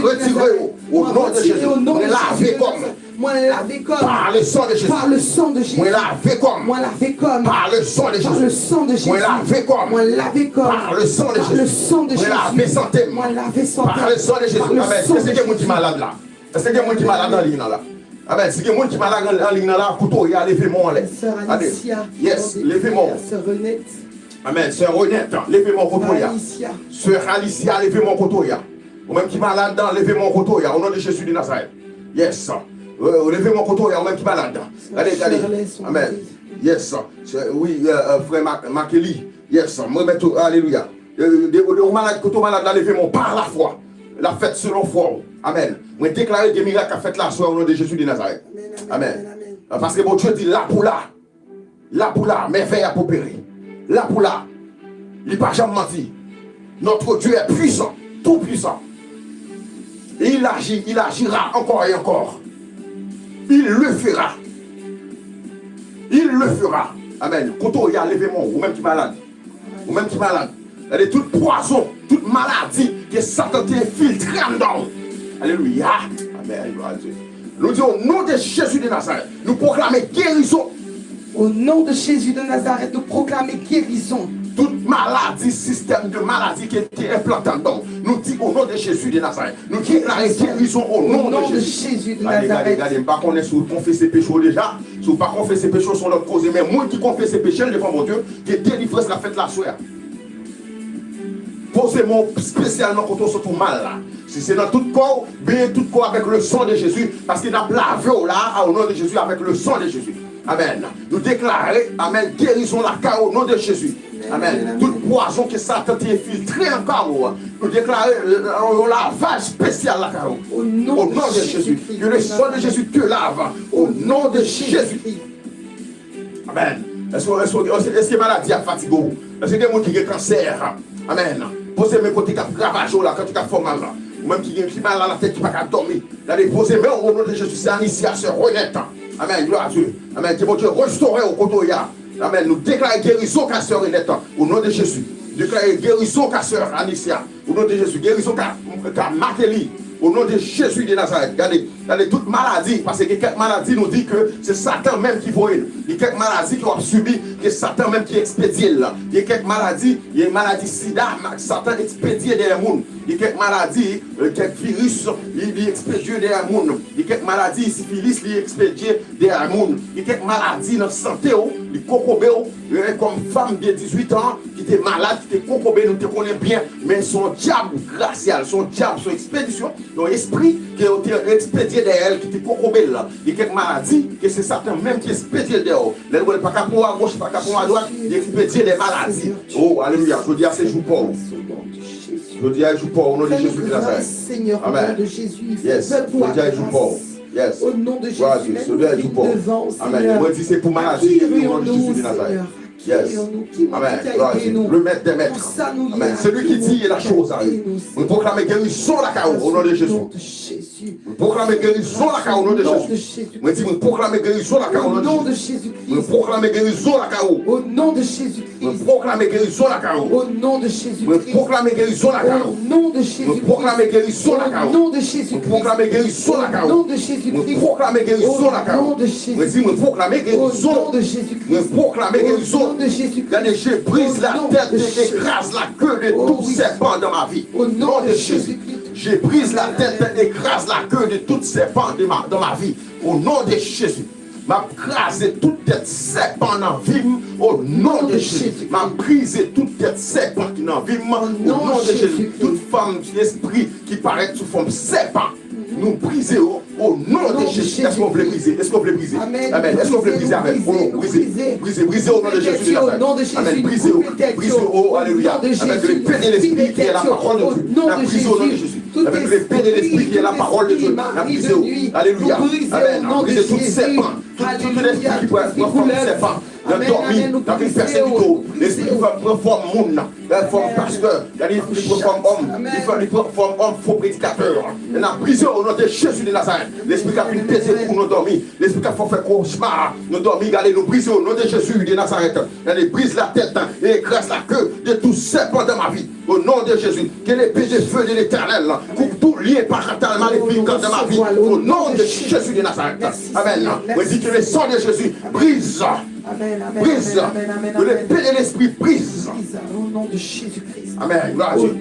retire yo. O non de Jezi. Mwen lave kò m. Mwen lave kò m. Par le sang de Jésus. Par le sang de Jésus. Mwen lave kò m. Mwen lave kò m. Par le sang de Jésus. Par le sang de Jésus. Mwen lave kò m. Mwen lave kò m. Par le sang de Jésus. Par le sang de Jésus. Mwen lave sante m. Mwen lave sante m. Par le sang de Jésus. Amèn. Èske gen moun ki malad la? Èske gen moun ki malad nan liy nan la? Amèn. Si gen moun ki malad nan, nan liy nan la, kote w ye a, leve men w anlè. Gade. Yes, leve men w. Amèn. Sè Renette, leve men w kote w ye a. Sè Alicia, leve men w kote w ye a. Ou menm ki malad, leve men w kote w ye a. O non de Jezi de Nazarèt. Yes. Euh, leve men w kote w ye a, ou menm ki malad. Gade, gade. Amèn. Yes. Sè, wi, euh, euh, frè Ma-, Makeli. Yes. Mwen remèt ou, alelouya. Euh, de, de, ou malad, kote w malad la, leve men w pa lafwa. L ap fèt selon fwa w. Amèn. Mwen deklare gen mirak k ap fèt la aswè o non de Jezi de Nazarèt. Amèn. Paske Bondye di la pou la. La pou la, mèvèy ap opere. La pou la. Li pa janm manti. Notre Dieu est puissant, tout puissant. Et il agit, il agira encore et encore. Il le fera. Il le fera. Amèn. Kote w ye a, leve men w, ou menm ki malad. Ou menm ki malad. Gade tout pwazon, tout maladi ke Satan te enfiltre anndan w. Alelouya. Amèn. Glwa a Dye. Nou di, o non de Jezi de Nazarèt, nou pwoklame gerizon. Au nom de Jésus de Nazareth, nous proclamons guérison. Tout maladi, sistèm de maladi ki te enplante anndan w, nou di, o non de Jezi de Nazarèt, nou deklare gerizon o non de Jezi. Gade, gade, gade, m pa konnen si w konfese peche w deja. Si w pa konfese peche w, se yon lòt koze. Men moun ki konfese peche l devan Bondye, gen delivrans k ap fèt la aswè a. Poze men w espesyalman kote w santi w mal la. Si se nan tout kò w, benyen tout kò w avèk le sang de Jésus, paske n ap lave w la, au nom de Jésus, avec le sang de Jésus. Amèn. Nou deklare, amèn, gerizon lakay ou, au nom de Jésus. Amèn. Tout pwazon ke Satan te enfiltre nan kò ou, nou deklare, euh, yon lavaj espesyal lakay ou. Au nom de Jésus. Que le sang de Jésus te lave. Au nom de Jésus. Amèn. Èske, èske, èske, èske maladi ap fatige w? Èske gen moun ki gen kansè? Amèn. Poze men kote k ap ravaje w la, kote k ap fè w mal la. Ou menm ki gen, ki mal a latèt, ki pa ka dòmi. Gade, poze men w, au nom de Jésus, c'est Anicia, sè Renette. Amèn. Gloire à Dieu. Amèn. Ke Bondye restore w kote w ye a. Amèn. Nou deklare gerizon kay sè Renette. Au nom de Jésus. Deklare gerizon kay sè Anicia. Au nom de Jésus. Gerizon kay, kay Martelly. Au nom de Jésus de Nazareth. Gade, gade tout maladi, paske gen kèk maladi nou di ke se Satan menm ki voye l. Gen kèk maladi ke w ap sibi, ke Satan menm ki ekspedye l. Gen kèk maladi, gen maladi sida, ma- Satan ekspedye dèyè moun. Gen kèk maladi, euh, kèk viris, li, li ekspedye dèyè moun. Gen kèk maladi, sifilis, li ekspedye dèyè moun. Gen kèk maladi nan sante w, li kokobe w, eh, kòm fanm de dizuit an ki te malad, ki te kokobe, nou te konnen byen, men se yon dyab rasyal, se yon dyab, se yon ekspedisyon, yon espri ke yo te ekspedye dèyè l, ki te kokobe l la. Gen kèk maladi ke se Satan menm ki ekspedye l dèyè w. Lè l wè l pa ka pran w agoch, pa ka pran w adwat, li ekspedye de maladi. Oh, alelouya, jodi a se jou pa w. Jodi a e jou pa w, au nom de Jésus de Nazareth. Amèn. Yes, jodi a e jou pa w. Yes. Gloire à Dieu. Jodi a e jou pa w. Amèn. Mwen di se pou maladi, au nom de Jésus de Nazareth. Yes. Amèn. Gloire à Dieu. Le maître des maîtres. Amèn. Celui qui dit et la chose arrive. Mwen pwoklame gerizon lakay ou, au nom de Jésus. Mwen pwoklame gerizon lakay ou, au nom de Jésus. Mwen di, mwen pwoklame gerizon lakay ou, au nom de Jésus. Mwen pwoklame gerizon lakay ou. Mwen pwoklame gerizon lakay ou. Mwen pwoklame gerizon lakay ou. Mwen pwoklame gerizon lakay ou. Mwen pwoklame gerizon lakay ou. Mwen pwoklame gerizon lakay ou. Mwen di, mwen pwoklame gerizon. Mwen pwoklame gerizon. Gade, je brise la tête et écrase la queue de tout serpent dans ma vie. Au nom de Jésus. Je brise la tête et écrase la queue de tout serpent de ma, dans ma vie. Au nom de Jésus. M ap kraze tout tèt sèpan nan vi m, au nom de Jésus. M ap brize tout tèt sèpan ki nan vi m, au nom de Jésus. Tout fanm, espri ki parèt sou fòm sèpan, nou brize yo, au nom de Jésus. Èske w vle brize? Èske w vle brize? Amèn. Èske w vle brize avè m? Brize, brize, brize, au nom de Jésus de Nazareth. Amèn. Brize yo, brize yo, oh, alelouya. Avec l'épée de l'esprit qui est la parole de Dieu. N ap brize yo, au nom de Jésus. Avec l'épée de l'esprit qui est la parole de Dieu. N ap brize yo. Alelouya. Amèn. N ap brize tout sèpan. Tout, tout, tout espri ki pran, pran fòm sèpan. Nan dòmi, nan vin pèsekite w. Espri ki pran fòm moun nan. Pran fòm pastè. Gade, li pran fòm òm. Li pran, li pran fòm òm, fo predikatè. N ap brize yo, au nom de Jésus de Nazareth. Lespri k ap vin peze kou nan dòmi. Lespri k ap fè w fè kochma nan dòmi. Gade, nou brize yo, au nom de Jésus de Nazareth. Gade, brise la tête et écrase la queue de tout serpent dans ma vie. Au nom de Jésus, que l'épée de feu de l'Éternel coupe tout lien parental maléfique dans ma vie. Au nom de Jésus de Nazareth. Amèn. Mwen di que le sang de Jésus brise. Brise. Que l'épée de l'esprit brise. Amèn. Gloire à Dieu.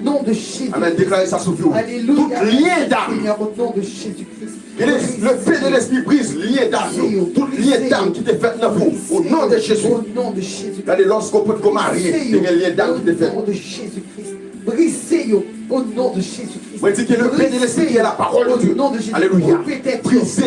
Amèn. Deklare sa sou vi w. Tout lyen dam. Ke le, l'épée de l'esprit brise lyen dam yo. Tout lyen dam ki te fèt nan vi w. Au nom de Jésus. Gade, lòske w potko marye, te gen lyen dam ki te fèt. Brize yo, au nom de Jésus-Christ. Mwen di que l'épée de l'esprit qui est la parole de Dieu. Alléluia. Brize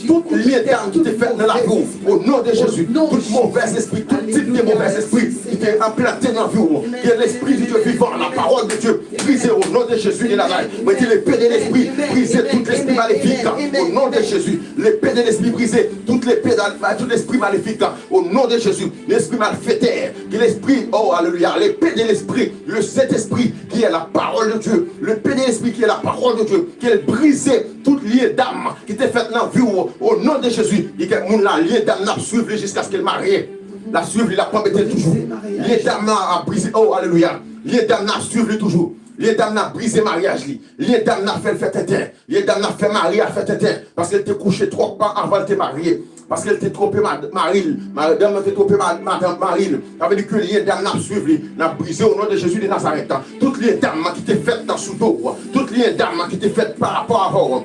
tout, tout lyen dam ki te fèt nan lavi w. Au nom de Jésus. Tout movèz espri, tout tip de movèz espri ki te enplante nan vi w. Que l'esprit de Dieu vivant, la parole de Dieu, brise au nom de Jésus de Nazareth. Mwen di l'épée de l'esprit, brise tout lespri malefik. Au nom de Jésus. L'épée de l'esprit brise tout l'épée, tout l'esprit maléfique. Au nom de Jésus. Lespri malfetè, que l'esprit, oh, alléluia, l'épée de l'esprit, le Saint-Esprit qui est la parole de Dieu, l'épée de l'esprit qui est la parole de Dieu, ke l brize tout lyen dam ki te fèt nan vi w, au nom de Jésus. Li ke moun la, lyen dam nan ap swiv li jiskaske l marye. L ap swiv li, l ap mete l toujou. Lyen dam nan ap brize, oh, alléluia. Lyen dam nan ap swiv li toujou. Lyen dam nan ap brize maryaj li. Lyen dam nan ap fè l fè tenten. Lyen dam nan ap fè mari a fè tenten. Paske l te kouche twòp anvan l te marye. Paske l te twonpe mad-, mari l. Madanm nan te twonpe ma-, madanm, mari l. Sa vle di ke lyen dam nan ap swiv li. N ap brize au nom de Jésus de Nazareth. Tout lyen dam nan ki te fèt nan sou do w. Tout lyen dam nan ki te fèt pa rapò avè w.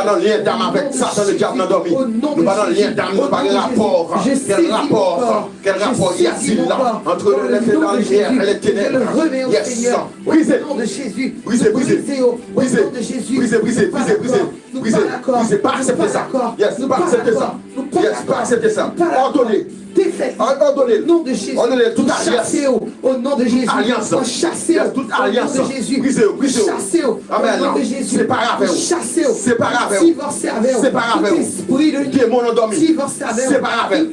pa nan lyen dam avèk Satan, le diable nan dòmi. Nou pa nan lyen dam, nou pa gen rapò. Quel rapport? Quel rapport y a-t-il là entre le, le, la lumière et les ténèbres? Yes. Brisé. Brisé, brisé. Brisé, brisé, brisé, brisé, brisé. Brisé, brisé, pa aksepte sa. Yes, pa aksepte sa. Yes, pa aksepte sa. Òdone. Òdone. Òdone tout alyans. Tout alyans. Yes, tout alyans. Brisé, brisé. Amen. Separe avè w. Separe avè w. Separe avè w. Demon nan dòmi. Separe avè l.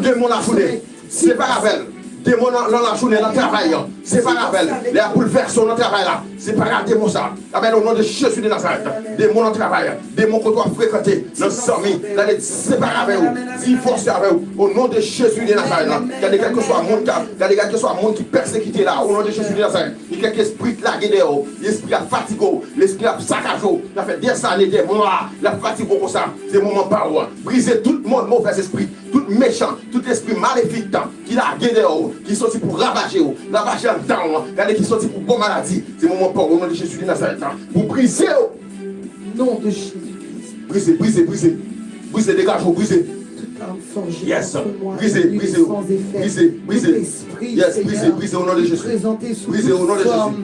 Demon nan lajounen. Separe avè l. Demon nan, nan lajounen, nan travay an. Separe avè l. Lè y ap boulvèse w nan travay la. Separe ak demon sa. Amen. O non de Jezi de Nazarèt. Demon nan travay an. Demon kote w ap frekante. Nan zanmi. Gade, separe avè w. Divòse avè w. O non de Jezi de Nazarèt. Gade, kèlkeswa moun k ap, gade, kèlkeswa moun ki pèsekite la. O non de Jezi de Nazarèt. Gen kèk espri k lage dèyè w. Lespri ap fatige w. Lespri ap sakaje w. Sa fè dèzane dèmon an. L ap fatige w konsa. Se moman pa w an. Brize tout mòn movèz espri. Tout mechan, tout lespri malefik ki lage dèyè w, ki soti pou ravaje w, ravaje anndan w, gade ki soti pou ba w maladi, se moman pa w, o non de Jezi de Nazarèt la, pou brize yo. Nom de Jésus-Christ. Brize, brize, brize. Brize, degaje w, brize. Toute arme forgée contre moi est nulle et sans effet. Brize, brize, brize. Tout esprit, Seigneur, qui est présenté sous toute forme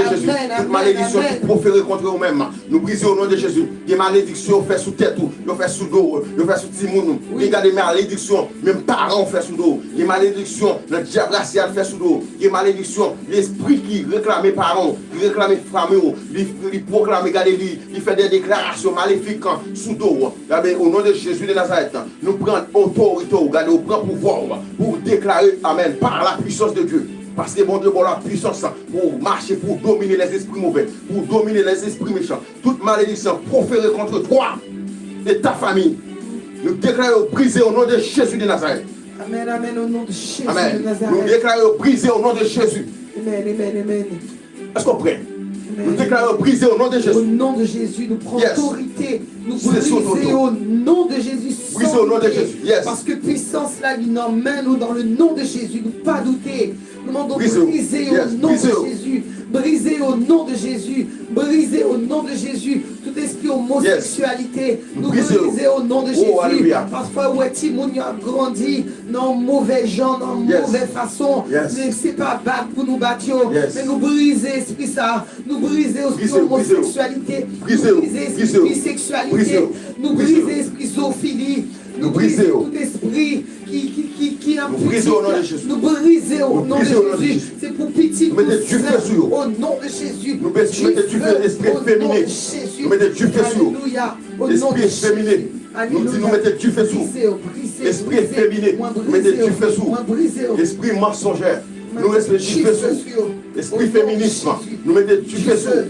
de Jezi. Tout malediksyon ki pwofere kont ou menm, nou brize o non de Jezi. Gen malediksyon yo fè sou tèt ou, yo fè sou do w, yo fè sou timoun ou. Gen gade malediksyon menm paran w fè sou do w. Gen malediksyon nan dyab rasyal fè sou do w. Gen malediksyon lespri ki reklame paran w, ki reklame fanmi w. Li, li pwoklame, gade li, li fè de deklarasyon malefik sou do w. Gade, o non de Jezi de Nazarèt, nou pran otorite w, gade, ou pran pouvwa w pou w deklare, amèn, par la puissance de Dieu. Paske Bondye ba w la pwisans pou w mache, pou w domine lèzespri move, pou w domine lèzespri mechan. Tout malediksyon pwofere contre toi et ta famille, nou deklare yo brize o non de Jezi de Nazarèt. Amèn, amèn, o non de Jezi de Nazarèt. Amèn. Nou deklare yo brize o non de Jezi. Amèn, amèn, amèn. Èske w prè? Nou deklare yo brize o non de Jezi. O non de Jezi, nou pran otorite. Nou brize yo o non de Jezi. Brize o non de Jezi. Paske pwisans la li nan men nou, dans le nom de Jésus, nou pa doute. Nou mande w brize yo o non de Jezi. Brize yo o non de Jezi. Brize yo o non de Jezi. Tout espri omoseksyalite, nou brize yo o non de Jezi. Pafwa ou wè timoun yo ap grandi nan yon move jan, nan yon move fason. Men se pa bat pou nou bat yo. Men nou brize espri sa. Nou brize espri omoseksyalite. Nou brize espri biseksyalite. Nou brize espri zofili. Nou brize tout espri ki, ki, ki, ki Nou brize o non de Jezi. Nou brize o non de Jezi. Se pou pitit nou sèl o non de Jezi. Nou mete dife espri efemine. Nou mete dife sou yo. Espri efemine. Nou di nou mete dife sou. Espri efemine. Nou mete dife sou. Espri mansonjè. Nou mete dife sou. Espri feminism. Nou mete dife sou.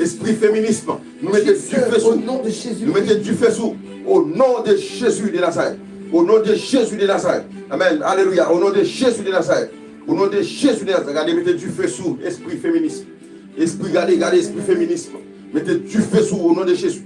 Espri feminism. Nou mete dife sou. Nou mete dife sou. O non de Jezi de Nazarèt. O non de Jezi de Nazarèt. Amèn. Alelouya. O non de Jezi de Nazarèt. O non de Jezi de Nazarèt. Gade, mete dife sou espri feminism. Espri, gade, gade espri feminism. Mete dife sou o non de Jezi.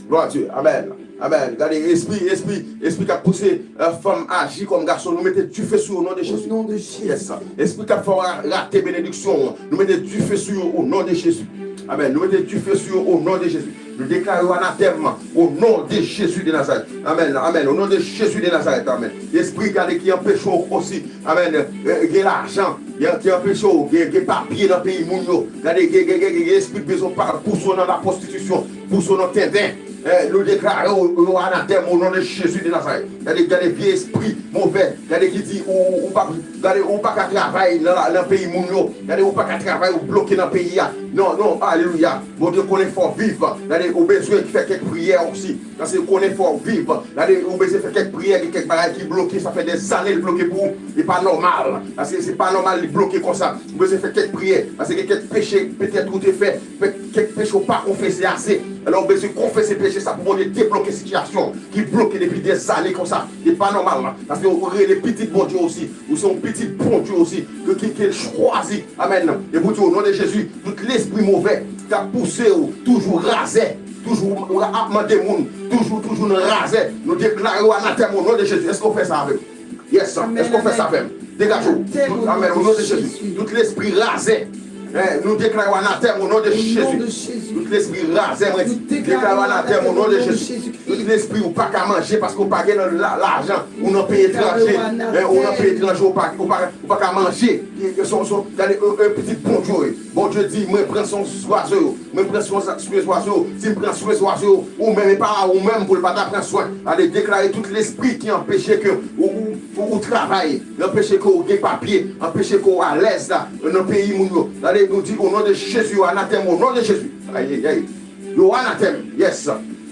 Glwa a Dye. Amèn. Amèn. Gade espri, espri, espri k ap pouse, eh, fanm aji kòm gason. Nou mete dife sou yo o non de Jezi. Yes. Espri k ap fè w ra- rate benediksyon an. Nou mete dife sou yo o non de Jezi. Amèn. Nou mete dife sou yo o non de Jezi. Nou deklare yo anatèm o non de Jezi de Nazarèt. Amèn. Amèn. O non de Jezi de Nazarèt. Amèn. Espri, gade, ki anpeche w osi. Amèn. Eh, gen lajan. Ki anpeche w gen, gen papye nan peyi moun yo. Gade, gen, gen, gen, gen espri k bezwen pa- pouse w nan lapwostitisyon. Pouse w nan tenten. Eh, nou deklare yo, yo anatèm o non de Jezi de Nazarèt. Gade, gade vye espri move. Gade ki di ou, ou, ou pa, gade ou pa ka travay nan, la- nan peyi moun yo. Gade ou pa ka travay, ou bloke nan peyi a. Non, non, alelouya. Bondye konnen fò w viv. Gade ou bezwen fè kèk priyè osi. Paske ou konnen fò w viv. Gade ou bezwen fè kèk priyè, gen kèk bagay ki bloke, sa fè dèzane l bloke pou ou. E pa nòmal. Paske se pa nòmal li bloke konsa. Ou bezwen fè kèk priyè. Paske gen kèk peche petèt ou te fè. Fè kèk peche ou pa konfese ase. Alò, ou bezwen konfese peche sa pou Bondye debloke sitiyasyon ki bloke depi dèzane konsa. E pa nòmal, non. Paske ou rele pitit Bondye osi. Ou se yon pitit Bondye osi. Ke, ke, ke l chwazi. Amèn. E pou di, o non de Jezi, tout lespri move k ap pouse w toujou razè, toujou ap mande moun, toujou, toujou nan razè, nou deklare w anatèm o non de Jezi. Èske w fè sa avè m? Yes. Èske w fè sa avè m? Degaje w. Tout, amèn. O non de Jezi. Tout lespri razè. Eh, nou deklare w anatèm o non de Jezi. Tout lespri razè, mwen di, deklare w anatèm o non de Jezi. Tout lespri ou pa ka manje paske ou pa gen la- lajan, ou nan peyi etranje, eh, ou nan peyi etranje, ou pa, ou pa, ou pa ka manje. Son, son, gade, eh, eh, pitit Bondye, Bondye di, mwen pran swen zwazo yo. Mwen pran swen, swen zwazo yo. Si m pran swen zwazo yo, ou menm, e pa ou menm pou l pa ta pran swen. Ale deklare tout lespri ki anpeche ke ou, ou, ou, ou travay, anpeche ke ou gen papye, anpeche ke ou alèz la, nan peyi moun yo. Ale, nou di, o non de Jezi, yo anatèm, o non de Jezi. Ayayay. Yo anatèm. Yes.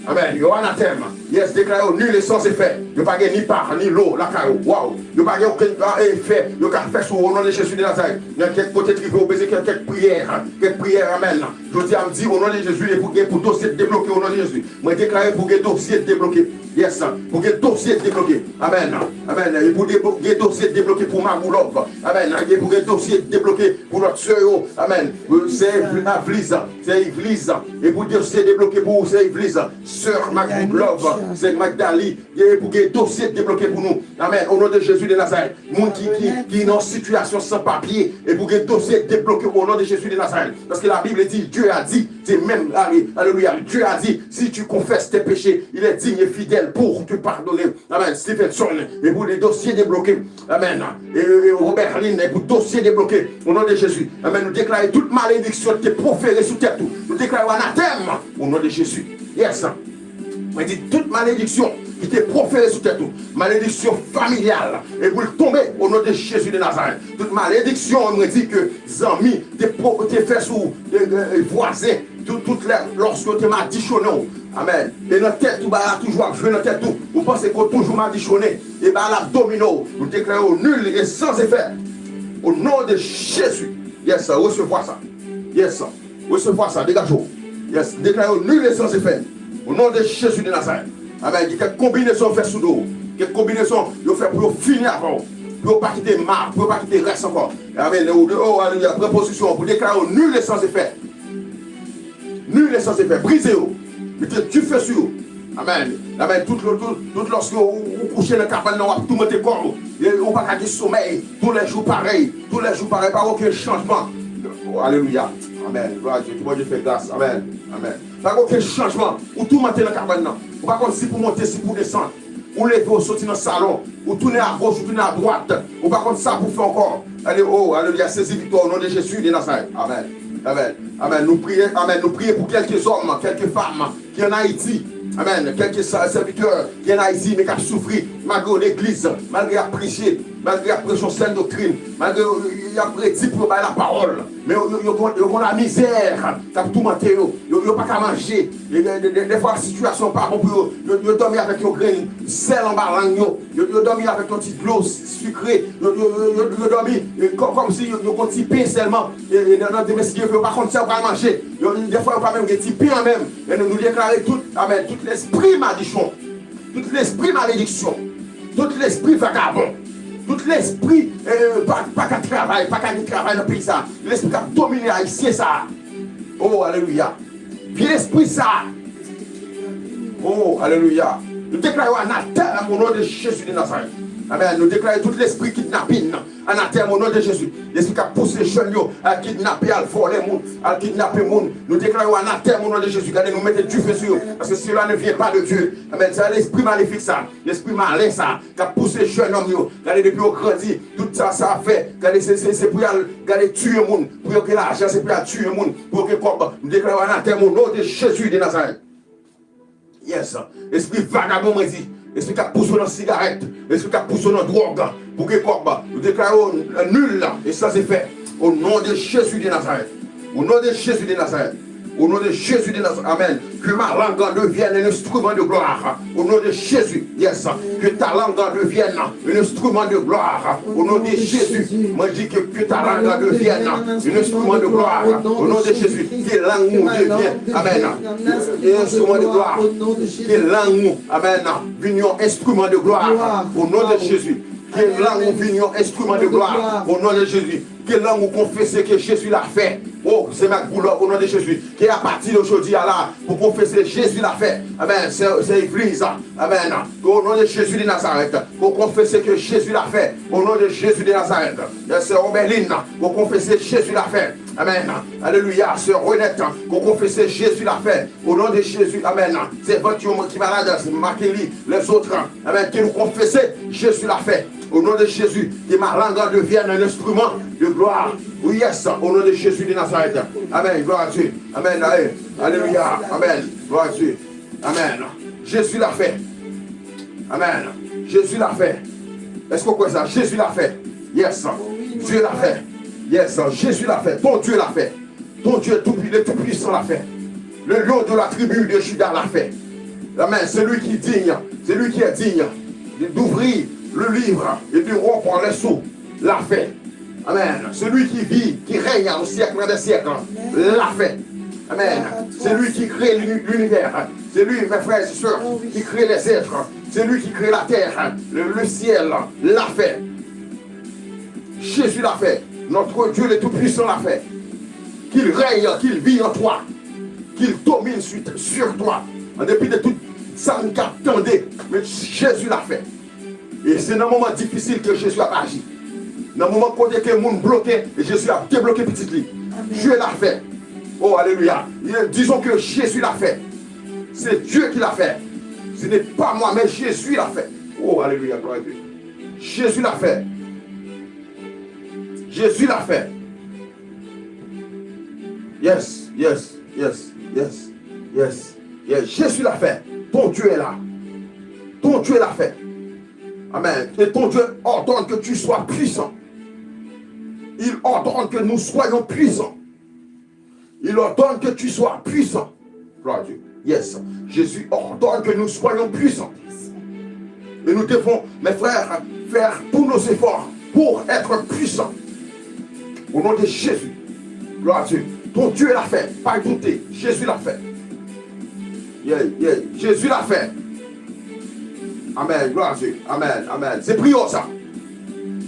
Amèn. Yo anatèm. Yes, deklare yo nil e sans efè. Yo pa gen ni pa, ni lo lakay ou. Waw. Yo pa gen okenn, ah, efè yo ka fè sou ou, o non de Jezi de Nazarèt. Nan kèk kote ki rive, ou bezwen fè kèk priyè, kèk priyè, amèn. Jodi a, m di, o non de Jezi, e pou gen pou dosye debloke, o non de Jezi. Mwen deklare pou gen dosye debloke. Yes. Pou gen dosye debloke. Amèn. Amèn. E pou de- gen dosye debloke pou Magoulòv. Amèn. E pou gen dosye debloke pou lòt sè yo. Amèn. Sè Avliz. Sè Ivliz. E pou dosye debloke pou ou, sè Ivliz. Sè Magoulòv. Sè Magdali. E pou gen dosye debloke pou nou. Amèn. O non de Jezi de Nazarèt. Moun ki, ki, ki nan sitiyasyon san papye, e pou gen dosye debloke o non de Jezi de Nazarèt. Paske la Bible di, Dieu a dit, se menm, ale- alelouya, Dieu a dit, si tu confesses tes péchés, il est digne et fidèle pour te pardonner. Amèn. Stevenson, e pou de dosye debloke. Amèn. E, e, e Roberline, e pou dosye debloke. O non de Jezi. Amèn. Nou deklare tout malediksyon ki te pwofere sou tèt ou. Nou deklare anatèm. O non de Jezi. Yes. Mwen di tout malediksyon ki te pwofere sou tèt ou, malediksyon familyal, e pou l tonbe o non de Jezi de Nazarèt. Tout malediksyon, mwen di ke zanmi te, po- te fè sou ou, e, e, e vwazen, tout, tout lè, lòske yo te madichonnen w. Amèn. E nan tèt ou, bagay la toujou ap jwe nan tèt ou. Ou panse ke w toujou madichonnen. E bagay la ap domine w. Nou deklare yo nil e sans efè. O non de Jezi. Yes, resevwa sa. Yes. Resevwa sa, degaje w. Yes, deklare yo nil e sans efè. O non de Jezi de Nazarèt. Amèn. Gen kèk konbinezon yo fè sou do w. Kèk konbinezon yo fè pou yo fini avè w. Pou yo pa kite mak, pou yo pa kite rès ankò. Amèn. O, o, alelouya. Pran pozisyon pou deklare yo nil e sans efè. Nil e sans efè. Brize yo. Mete dife sou yo. Amèn. Amèn. Tout, tout, tout lòske ou, ou kouche nan kabann nan, w ap toumante kò w. E ou pa ka gen somèy. Tou lè jou parèy. Tou lè jou parèy. Pa okenn chanjman. O, alelouya. Amèn. Glwa a Dye. Ke Bondye fè gras. Amèn. Amèn. Pa gen okenn chanjman. Ou toumante nan kabann nan. Ou pa konn si pou w monte, si pou w desann. Ou leve, ou soti nan salon. Ou tounen agoch, ou tounen adwat. Ou pa konn sa pou w fè ankò. Ale, o, alelouya. Sezi viktwa o non de Jezi de Nazarèt. Amèn. Amèn. Amèn. Nou priye, amèn. Nou priye pou kèlke zòm, kèlke fanm ki ann Ayiti. Amèn. Kèlke sè- sèvitè ki ann Ayiti, men k ap soufri. malgre yo legliz, malgre y ap preche, malgre y ap preche yon sèl doktrin, malgre yo, yo, y ap redi pou yo bay lapawòl, men yo, yo, yo, gon- yo gon lamizè k ap toumante yo, yo, yo pa ka manje, e de- de- de- defwa sitiyasyon pa bon pou yo, yo, yo dòmi avèk yon grenn sèl anba lang yo, yo, yo dòmi avèk yon ti dlo sikre, yo, yo, yo, yo, yo dòmi e, kò- kòmsi yo, yo gon ti pen sèlman, e, e nan nan demen si Dye vle, yo pa konn sa yo pral manje, yo, defwa yo pa menm gen ti pen an menm, e nou, nou deklare tout, amèn, tout lespri madichon, tout lespri malediksyon, tout lespri vagabon, tout lespri eh, pa, pa ka travay, pa ka gen travay nan peyi sa, lespri k ap domine ayisyen sa. Oh, alelouya. Vye lespri sa. Oh, alelouya. Nou deklare yo anatèm o non de Jezi de Nazarèt. Amèn. Nou deklare tout lespri kidnapin anatèm o non de Jezi. Lespri k ap pouse jèn yo al kidnape, al vòlè moun, al kidnape moun. Nou deklare yo anatèm o non de Jezi. Gade, nou mete dife sou yo. Paske sila ne vyen pa de Dye. Amèn. Se lespri malefik sa. Lespri malen sa k ap pouse jèn òm yo. Gade depi yo grandi, tout sa sa ap fè. Gade se, se, se pou y al gade tiye moun, pou yo gen lajan, se pou y al tiye moun, pou yo gen kòb. M deklare yo anatèm o non de Jezi de Nazarèt. Yes. Lespri vagabon mwen di, lespri k ap pouse w nan sigarèt, lespri k ap pouse w nan dwòg, pou gen kòb. Nou deklare yo nil e sans effet. O non de Jezi de Nazarèt. O non de Jezi de Nazarèt. Au nom de Jésus de Nazareth. Amen. Que ma langue devienne un instrument de gloire. Au nom de Jésus. Yes. Que ta langue devienne un instrument de gloire. Au nom de Jésus. Mwen di ke, ke ta langue devienne un instrument de gloire. Au nom de Jésus. Ke lang ou devyen. Amen. Un instrument de gloire. Ke lang ou. Amen. Vin yon instrument de gloire. Au nom de Jésus. Ke lang ou vin yon instrument de gloire. Au nom de Jésus. Ke lang ou konfese ke Jezi la fè. Oh, se Mac Goulove, au nom de Jésus. Ke apati de jodi a la, pou konfese Jezi la fè. Amen. Se, se legliz. Amen. Au nom de Jésus de Nazareth. Pou konfese ke Jezi la fè. Au nom de Jésus de Nazareth. Sè Oberline, pou konfese Jezi la fè. Amen. Alelouya. Sè Renette, pou konfese Jezi la fè. Au nom de Jésus. Amen. Sèvant yo ki malad, Makeli, les autres. Amen. Ke nou konfese Jezi la fè. Au nom de Jésus, que ma langue devienne un instrument de gloire. Oui, yes, au nom de Jésus de Nazareth. Amen. Gloire à Dieu. Amen. Allez. Alléluia. Amen. Gloire à Dieu. Amen. Jezi la fè. Amen. Jezi la fè. Èske w kwè sa? Jezi la fè. Yes. Dye la fè. Yes. Jezi la fè. Ton Dye la fè. Ton Dieu tout, le Tout-Puissant l'a fait. Le lion de la tribu de Juda l'a fait. Amen. Celui qui digne, celui qui est digne d'ouvrir le livre et de rompre les sceaux l'a fait. Amen. Celui qui vit, qui règne au siècle des siècles, l'a fait. Amen. C'est lui qui crée l'uni- l'univers. C'est lui, mes frères et sœurs, qui crée les êtres. C'est lui qui crée la terre, le, le ciel, l'a fait. Jésus l'a fait. Notre Dieu le Tout-Puissant l'a fait. Qu'il règne, qu'il vit en toi. Qu'il domine sur, sur toi. An depi de tout sa n ka tande, men Jezi la fè. E se nan moman difisil ke Jezi ap aji. Nan moman kote ke moun bloke, e Jezi ap debloke pitit li. Dye la fè. Oh, alelouya. Dizon ke Jezi la fè. Se Dye ki la fè. Ce n'est pas moi, mais Jésus l'a fait. Oh, alelouya, gloire à Dieu. Jezi la fè. Jezi la fè. Yes, yes, yes, yes, yes, yes. Jezi la fè. Ton Dye la. Ton Dye la fè. Amen. Et ton Dieu ordonne que tu sois puissant. Il ordonne que nous soyons puissants. Il ordonne que tu sois puissant. Gloire à Dieu. Yes. Jésus ordonne que nous soyons puissants. Et nous devons, mes frères, faire tous nos efforts pour être puissants. Au nom de Jésus. Gloire à Dieu. Ton Dieu l'a fait. Pas douter. Jésus l'a fait. Yeah, yeah. Jezi la fè. Amen. Gloire à Dieu. Amen. Amen. Se priyè sa.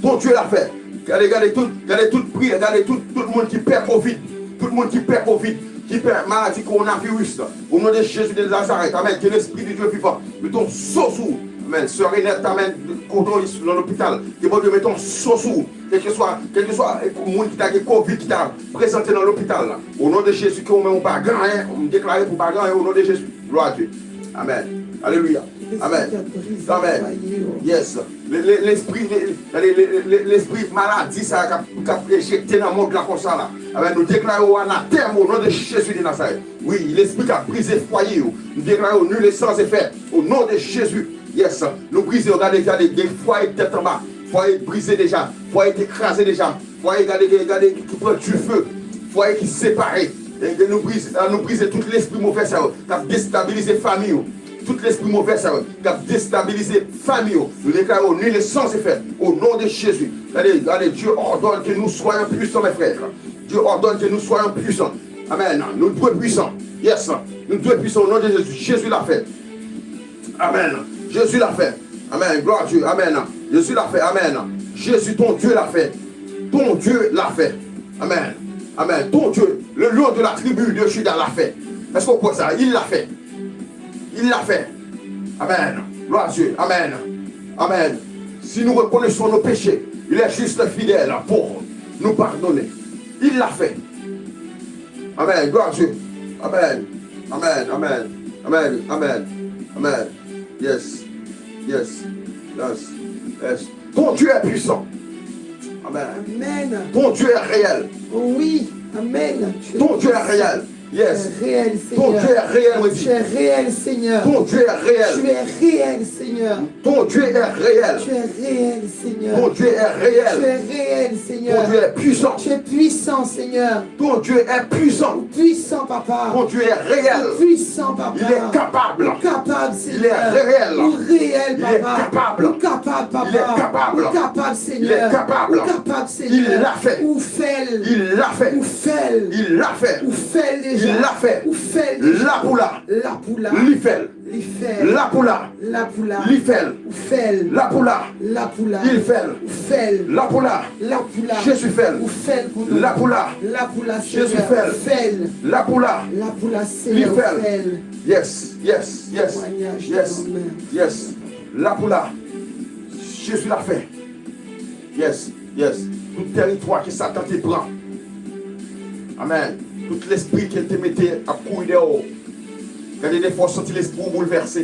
Ton Dye la fè. Gade, gade tout, gade tout priyè, gade tout, tout moun ki pè kovid. Tout moun ki pè kovid, ki pè maladi kowonaviris. Au nom de Jésus de Nazareth. Amen. Que l'Esprit de Dieu vivant mete yon so sou ou. Amen. Sè Renette, amen. Kote w ye nan lopital. Ke Bondye mete yon so sou ou. Kèlkeswa, kèlkeswa moun ki ta gen kovid, ki ta prezante nan lopital la. O non de Jezi, ke ou menm ou pa gen anyen, m deklare pou pa gen anyen, o non de Jezi. Glwa a Dye. Amèn. Alelouya. Amèn. Amèn. Yes. Le, le, lespri, le, le, le, le, lespri maladi sa k ap, k ap ejekte nan mond la konsa la. Amèn. Nou deklare yo anatèm o non de Jezi de Nazarèt. Wi, lespri k ap brize fwaye yo. Nou deklare yo nul et sans effet. O non de Jezi. Yes, nou brize yo, gade, gade, gen fwaye tèt anba, fwaye brize deja, fwaye te kraze deja, fwaye, gade, gade, gade, ki pran dife, fwaye ki separe. E gen nou brize, a, nou brize tout lespri move sa yo, k ap destabilize fanmi yo. Tout lespri move sa yo, k ap destabilize fanmi yo. Nou deklare yo nil e san efè, o non de Jezi. Gade, gade, Dieu ordonne que nous soyons puissants, mes frères. Dieu ordonne que nous soyons puissants. Amen. Nou dwe pwisan. Yes. Nou dwe pwisan o non de Jezi. Jezi l ap fè. Amen. Jezi l ap fè. Amen. Gloire à Dieu. Amen. Jezi l ap fè. Amen. Jezi, ton Dieu l'a fait. Ton Dieu l'a fait. Amen. Amen. Ton Dieu, le lion de la tribu de Juda l'a fait. Èske w kwè sa? Il l'a fait. Il l'a fait. Amen. Gloire à Dieu. Amen. Amen. Si nous reconnaissons nos péchés, il est juste et fidèle pour nous pardonner. Il l'a fait. Amen. Gloire à Dieu. Amen. Amen. Amen. Amen. Amen. Amen. Yes. Yes. Yes. Yes. Ton Dieu est puissant. Amen. Amen. Ton Dieu est réel. Oui. Amen. Ton Dieu est réel. Yes. Tu es réel, Seigneur. Ton Dieu est réel, mwen di. Tu es réel, Seigneur. Ton Dieu est réel. Tu es réel, Seigneur. Ton Dieu est réel. Tu es réel, Seigneur. Ton Dieu est réel. Tu es réel, Seigneur. Ton Dieu est puissant. Tu es puissant, Seigneur. Ton Dieu est puissant. Ou puissant, papa. Ton Dieu est réel. Ou puissant, papa. Il est capable. Ou capable, Seigneur. Il est réel. Ou réel, papa. Il est capable. Ou capable, papa. Il est capable. Ou capable, Seigneur. Il est capable. Ou capable, Seigneur. Il l'a fait. Ou fè l. Il l'a fait. Ou fè l. Il l'a fait. Ou fè l deja. Il l'a fait. Ou fè l deja. La pou la. La pou la. Li fè l. Li fè l. La pou la. La pou la. Li fè l. Ou fè l. La pou la. Li fè l. Ou fè l. La pou la. La pou la. La pou la. Jezi fè l. Ou fè l pou nou. La pou la. La pou la, Jezi fè l. Fè l. La pou la. La pou la, Senyè, ou fè l. Yes, yes, yes. Yes. Yes. La pou la. Jezi l ap fè. Yes, yes. Tout tèritwa ke Satan te pran. Amen. Tout lespri ke l te mete ap kouri dèyè w. Gade, defwa w santi lespri w boulvèse.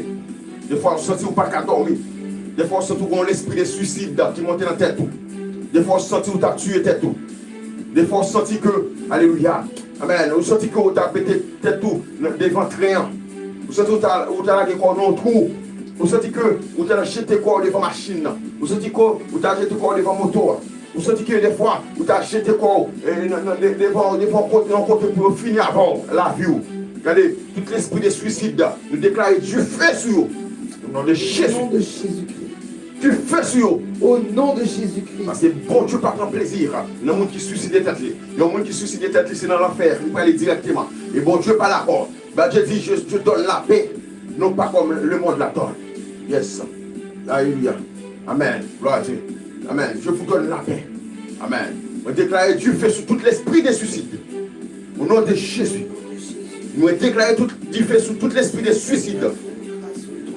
Defwa w santi w pa ka dòmi. Defwa w santi w gen yon lespri de swisid ki monte nan tèt ou. Defwa w santi w t ap tiye tèt ou. Defwa w santi ke, alelouya, amen, ou santi ke w t ap mete tèt ou nan, devan tren an. Ou santi w ta, ou ta lage kò w nan yon twou. Ou santi ke ou ta jete kò w devan machin nan. Ou santi ke ou ta jete kò w devan moto a. Ou santi ke defwa, ou ta jete kò w, eh, nan, nan, de-, devan, devan yon kote, yon kote pou yo fini avè w, lavi w. Gade, tout lespri de swisid, nou deklare dife sou yo. O non de Jezi. Au nom de Jésus-Christ. Dife sou yo. Au nom de Jésus-Christ. Paske Bondye pa pran plezi nan moun ki swiside tèt li. Yon moun ki swiside tèt li, se nan lanfè li prale dirèkteman. E Bondye pa dakò. Bondye di, je, je donne la paix, non pas comme le monde la donne. Yes. Alelouya. Amen. Gloire à Dieu. Amen. Je vous donne la paix. Amen. Mwen deklare dife sou tout lespri de swisid. O non de Jezi. Mwen deklare tout dife sou tout lespri de swisid.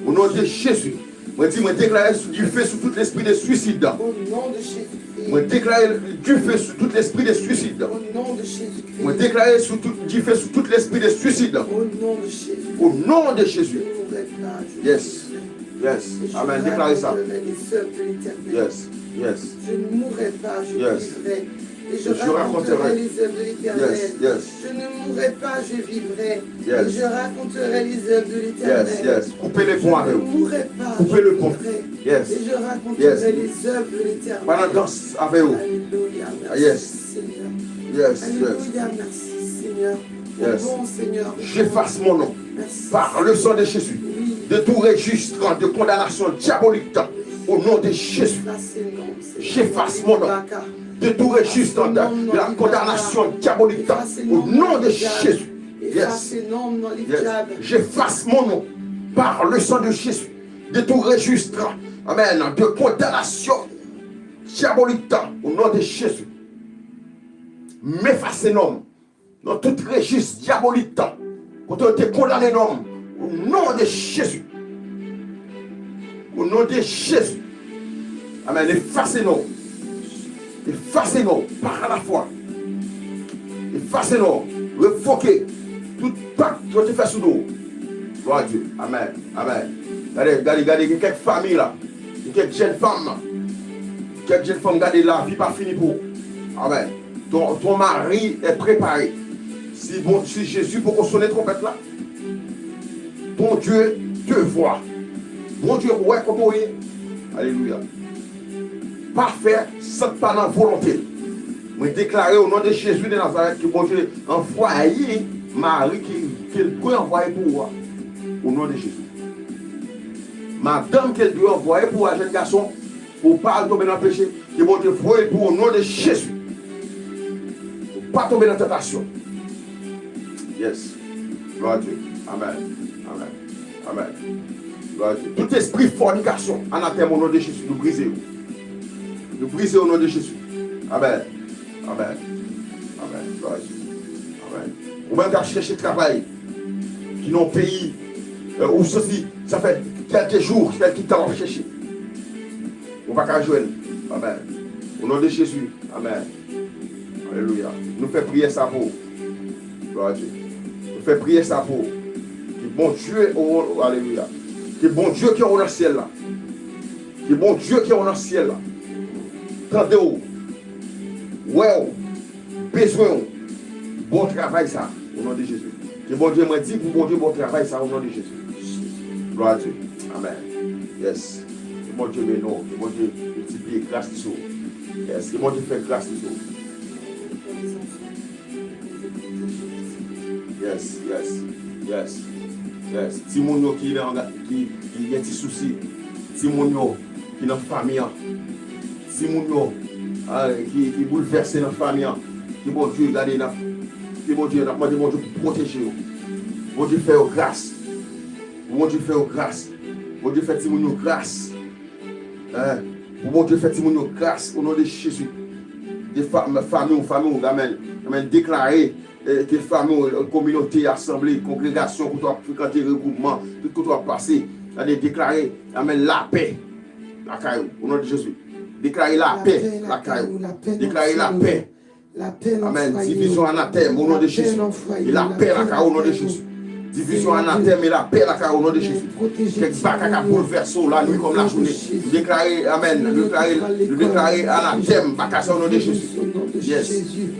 O non de Jezi. Mwen di, mwen deklare dife sou tout lespri de swisid. Au nom de Jésus-Christ. Mwen deklare dife sou tout lespri de swisid. Au nom de Jésus-Christ. Mwen deklare sou tout, dife sou tout lespri de swisid. Au nom de Jésus. O non de Jezi. Je ne mourrai pas, je vivrai. Yes. Yes. Amen. Deklare sa. Et je raconterai les œuvres de l'Éternel. Yes. Yes. Je ne mourrai pas, je vivrai. Yes. Et je raconterai les œuvres de l'Éternel. Yes, yes. Je ne mourrai pas, je vivrai. Yes. Et je raconterai les œuvres de l'Éternel. Yes, yes. Koupe le pon avè yo. Je ne mourrai pas, je vivrai. Koupe le pon. Yes. Et je raconterai les œuvres de l'Éternel. Pa nan dans avè yo. Alléluia, merci, Seigneur. Yes, yes. Alléluia, merci, Seigneur. Yes. Bon, Seigneur. J'efface mon nom par le sang de Jésus de tout registre de condamnation diabolique au nom de Jésus. J'efface mon nom de tout registre de la condamnation diabolique au nom de Jésus. Yes. Yes. J'efface mon nom par le sang de Jésus de tout registre, amen, de condamnation diabolique au nom de Jésus. M efase non m nan tout rejis dyabolik, kote yo te kondane non m, o non de Jezi. O non de Jezi. Amen. Efase non. Efase non. Par la foi. Efase non. Revoke tout pak yo te fè sou do w. Gloire à Dieu. Amen. Amen. Gade, gade, gade, gen kèk fanmi la. Gen kèk jèn fanm. Kèk jèn fanm, gade, lavi pa fini pou ou. Amen. Ton, ton mari est préparé. Si bon, si Jezi poko sonnen twonpèt la, Bondye te vwa. Bondye wè kote w ye. Alelouya. Pa fè sa k pa nan volonte l. Mwen deklare o non de Jezi de Nazarèt ke Bondye anvwaye mari ke, ke l dwe anvwaye pou ou a. O non de Jezi. Madanm ke l dwe anvwaye pou ou a, jèn gason, pou w pa al tonbe nan peche, ke Bondye voye pou ou o non de Jezi. Pou w pa tonbe nan tantasyon. Yes. Glwa a Dye. Amèn. Amèn. Amèn. Glwa a Dye. Tout espri fònikasyon, anatèm o non de Jezi, nou brize yo. Nou brize o non de Jezi. Amèn. Amèn. Amèn. Glwa a Dye. Amèn. Ou menm k ap chèche travay ki nan yon peyi, euh, ou santi sa fè kèlke jou, kèlke tan w ap chèche. Ou pa ka jwenn. Amèn. O non de Jezi. Amèn. Alelouya. Nou fè priyè sa pou ou. Glwa a Dye. Nou fè priyè sa pou ou. Ke Bondye, o, o, alelouya. Ke Bondye ki anwo nan syèl la. Ke Bondye ki anwo nan syèl la. Tande w. Wè w. Bezwen w. Bon travay sa. O non de Jezi. Ke Bondye, mwen di pou Bondye bon travay sa o non de Jezi. Glwa a Dye. Amèn. Yes. Ke Bondye beni w. Ke Bondye miltipliye gras li sou ou. Yes. Ke Bondye fè gras li sou ou. Yes, yes, yes, yes. Timoun yo ki nan, ki, ki gen ti sousi. Timoun yo ki nan fanmi an. Timoun yo, ah, ki, ki boulvèse nan fanmi an. Ke Bondye gade n ap, ke Bondye, n ap mande Bondye pou pwoteje yo. Bondye fè yo gras. Bondye fè yo gras. Bondye fè timoun yo gras. Hein? Pou Bondye fè timoun yo gras o non de Jezi. De fa-, fanmi w, fanmi w, amèn. Amèn. Deklare, eh, ke fanmi w, kominote, asanble, kongregasyon, kote w ap frekante, regwoupman, tout kote w ap pase. Gade, deklare, amèn, lapè lakay ou, o non de Jezi. Deklare lapè lakay ou. Deklare lapè. Lapè nan fwaye yo. Amèn. Divizyon anatèm, o non de Jezi. E lapè lakay ou, o non de Jezi. Divizyon anatèm e lapè lakay ou, o non de Jezi. Kèk bagay k ap boulvèse w lannuit kòm lajounen. Nou deklare, amèn, nou deklare, nou deklare anatèm bagay sa o non de Jezi. Yes.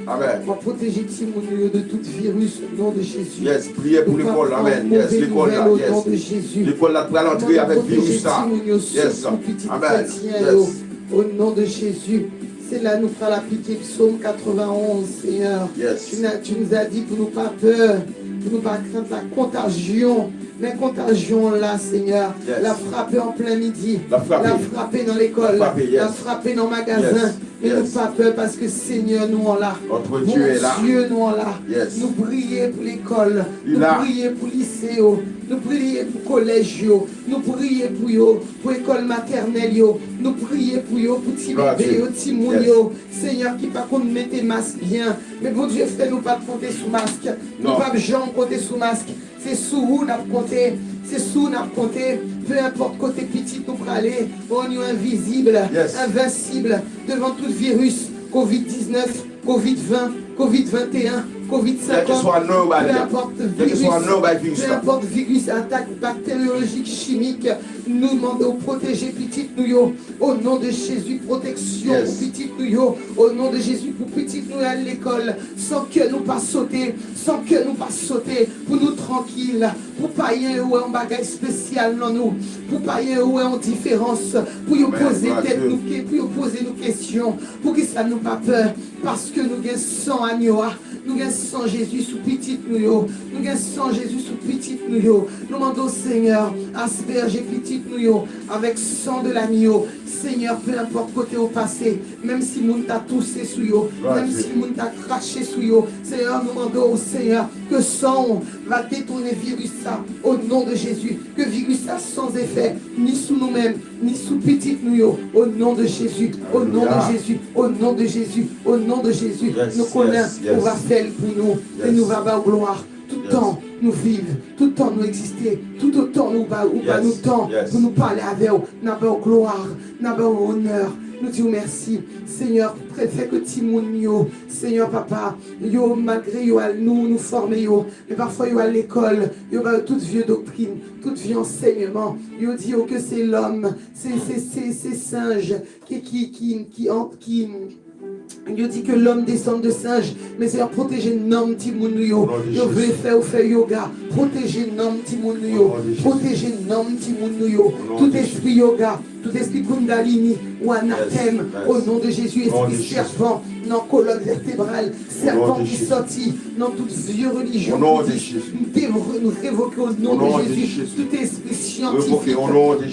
Amèn. Pwoteje timoun yo de tout virus o non de Jezi. Yes, priyè pou lekòl, amèn. Yes, lekòl la, yes. Lekòl la pral antre avèk viris sa. Yes. Amèn. Yes. Au nom de Jésus. Se la nou pral aplike Psaume quatre-vingt-onze, Seigneur. Yes. Tu n'as, tu nous as dit pour nous pas peur, pour nous pas craindre la contagion. Men kontajyon la, Seigneur, yes, la frape an plen midi. La frape. La frape nan lekòl. La frape, yes. La frape nan magazen. Yes. Men nou pa pè paske Seigneur nou an la. Notre Dieu est là. Bondye nou an la. Yes. Nou priye pou lekòl. Nou priye pou lise yo. Nou priye pou kolèj yo. Nou priye pou yo. Pou ekòl matènèl yo, nou priye pou yo, pou ti bebe yo, timoun yo, Senyè, ki pa konn mete mask byen. Men Bondye fè nou p ap konte sou mask. Nou p ap janm konte sou mask. Se sou ou n ap konte. Se sou ou n ap konte. Pe enpòt kote pitit nou prale, o nou envizib, envensib devan tout viris, kovid diznèf, kovid ven, kovid venteyen, kovid senkant, pe enpòt viris, pe enpòt viris, atak bakteryolojik, chimik, nou mande w pwoteje pitit nou yo, o non de Jezi, pwoteksyon pou pitit nou yo, o non de Jezi, pou pitit nou yo al lekòl, san kè nou pa sote, san kè nou pa sote, pou nou trankil, pou payen yo wè yon bagay espesyal nan nou, pou payen yo wè yon diferans, pou yo poze tèt nou ke-, pou yo poze nou kesyon, poukisa nou pa pè? Paske nou gen san anyo a, nou gen san Jezi sou pitit nou yo, nou gen san Jezi sou pitit nou yo. Nou mande w, Senyè, aspèje pitit nou yo avèk san de lanyo. Senyè, pe enpòt kote yo pase, menm si moun ta touse sou yo, menm si moun ta krache sou yo, Senyè, nou mande w, Senyè, ke san w va detounen viris sa, o non de Jezi, ke viris sa san efè, ni sou nou menm, ni sou pitit nou yo, o non de Jezi, o non de Jezi, o non de Jezi, o non de Jezi. Nou konnen ou va fè l pou nou, e nou va ba w glwa. Tout tan nou viv, tout tan nou egziste, tout otan nou ba, ou ba nou tan pou nou pale avè w, n a ba w glwa, n a ba w onè. Nou di w mèsi, Senyè, fè ke timoun yo, Senyè Papa, yo, malgre yo al, nou, nou fòme yo, men pafwa yo al lekòl, yo ba yo tout vye doktrin, tout vye ansèyman. Yo di yo ke se lòm, se, se, se, se senj ki, ki, ki, ki, ki, Yo di ke lòm desann de sinj, men Senyè, pwoteje nanm timoun nou yo. Yo vle fè yo fè yoga. Pwoteje nanm timoun nou yo. Pwoteje nanm timoun nou yo. Tout espri yoga, tout espri kundalini, ou anatèm. O non de Jezi, espri sèpan nan kolòn vètebral, sèpan ki sòti nan tout vye relijyon ki di, nou revoke o non de Jezi tout espri syantifik,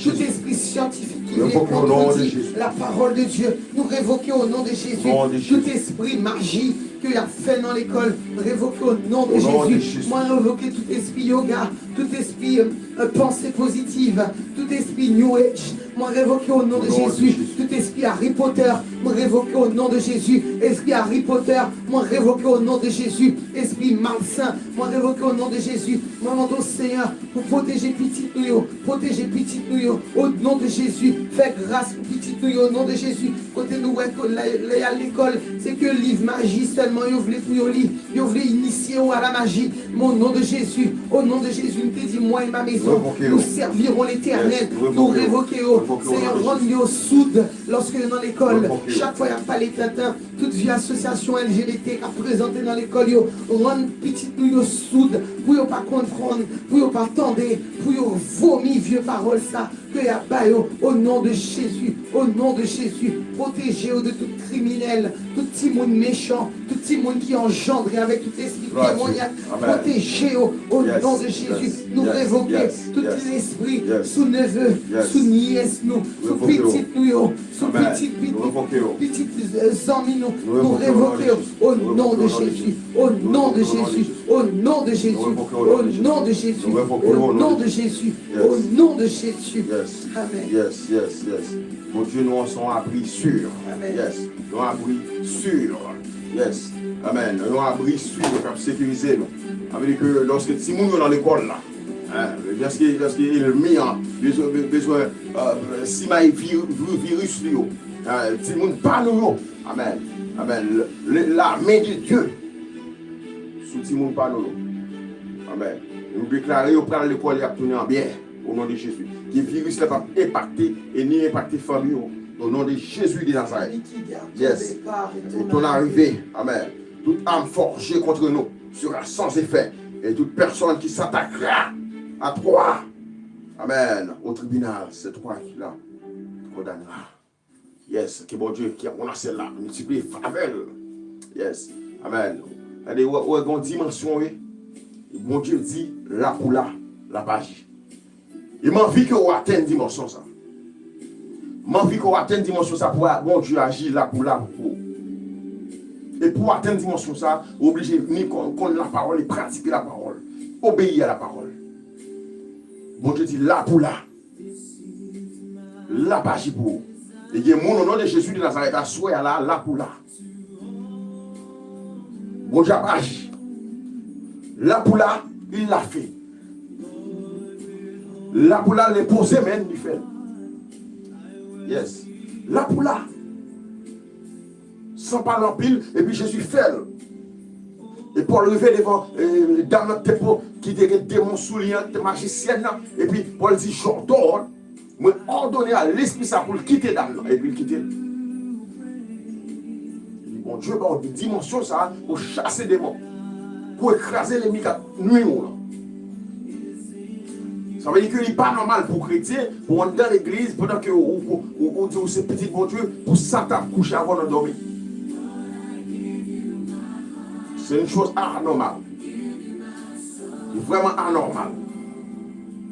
tout espri syantifik ki vle kontredi lapawòl de Dye. Nou revoke o non de Jezi tout espri maji ke y ap fè nan lekòl. Revoke o non de Jezi. Mwen revoke tout espri yoga, tout espri panse pozitiv, tout espri New Age. Mwen revoke o non de Jezi tout espri Harry Potter. Mwen revoke o non de Jezi espri Harry Potter. Mwen revoke o non de Jezi espri malsen. Mwen revoke o non de Jezi. Mwen mande w, Senyè, pou pwoteje pitit nou yo. Pwoteje pitit nou yo. O non de Jezi, fè gras pou pitit nou yo. O non de Jezi, kote nou wè ke lè, lè y al lekòl, se ke liv maji sèlman yo vle pou yo li. Yo vle inisye yo a la maji. Men o non de Jezi, o non de Jezi, nou te di, moi et ma maison, nous servirons l'Éternel. Nou revoke yo. Senyè, rann yo soud lòske yo nan lekòl. Chak fwa y ap pale tenten, tout vye asosyasyon L G B T k ap prezante nan lekòl yo, rann pitit nou yo soud, pou yo pa konprann, pou yo pa tande, pou yo vomi vye pawòl sa ke y ap ba yo. O non de Jezi, o non de Jezi, pwoteje yo de tout kriminèl, tout timoun mechan, tout timoun ki anjandre avèk tout lespri demonyak. Pwoteje yo o non de Jezi. Nou revoke tout lespri sou neve, sou nyès nou, sou pitit nou yo, sou pitit pitit, pitit zanmi nou. Nou revoke yo o non de Jezi, o non de Jezi, o non de Jezi, o non de Jezi, o non de Jezi, o non de Jezi. Amèn. Yes, yes, yes. Bondye nou an se yon abri si. Amèn. Yes, yon abri si. Yes. Amèn. Yon abri si k ap sekirize nou. Sa vle di ke lòske timoun yo nan lekòl la, lòske, lòske ènmi an bezwen, bezwen, euh, simaye vi-, vi-, viris li yo, timoun pa nou yo. Amèn. Amèn. Le, le, la men de Dye sou timoun pa nou yo. Amèn. Nou deklare yo pral lekòl, y ap tounen an byen. O non de Jezi. Ke viris la p ap enpakte e ni enpakte fanmi yo. O non de Jezi de Nazarèt. Yes. Et ton arrivée, amèn, toute arme forgée contre nous sera sans effet. Et toute personne qui s'attaquera à toi, amèn, au tribunal, c'est toi qui la condamnera. Yes, ke Bondye ki ap nan syèl la miltipliye favè l. Yes. Amèn. Gade, ou wè, ou wè gen yon dimansyon, wi. Bondye di, la pou la, l ap aji. E m anvi ke w atenn dimansyon sa. M anvi ke w atenn dimansyon sa pou a-, Bondye aji la pou la pou ou. E pou w atenn dimansyon sa, ou oblije ni kon-, konn lapawòl e pratike lapawòl. Obeyi a lapawòl. Bondye di, la pou la. L ap aji pou ou. E gen moun, o non de Jezi de Nazarèt, aswè a la, la pou la. Bondye ap aji. La pou la, il l'a fait. La pou la, li poze men, li fè l. Yes. La pou la. San pale anpil, epi Jezi fè l. E Pòl rive devan, e, dam nan te po-, ki te gen demon sou li an, te majisyèn nan, epi Pòl di, "Je t'ordonne, mwen òdone a lespri sa pou l kite dam nan," epi l kite l. Bondye ba w dimansyon sa pou chase demon, pou w kraze lènmi k ap nwi w lan. Sa vle di ke li pa nòmal pou kretyen, pou w anndan legliz, pandan ke ou, ou, ou, ou di ou se pitit Bondye, pou Satan ap kouche avè w nan dòmi. Se yon choz anòmal. Li vrèman anòmal.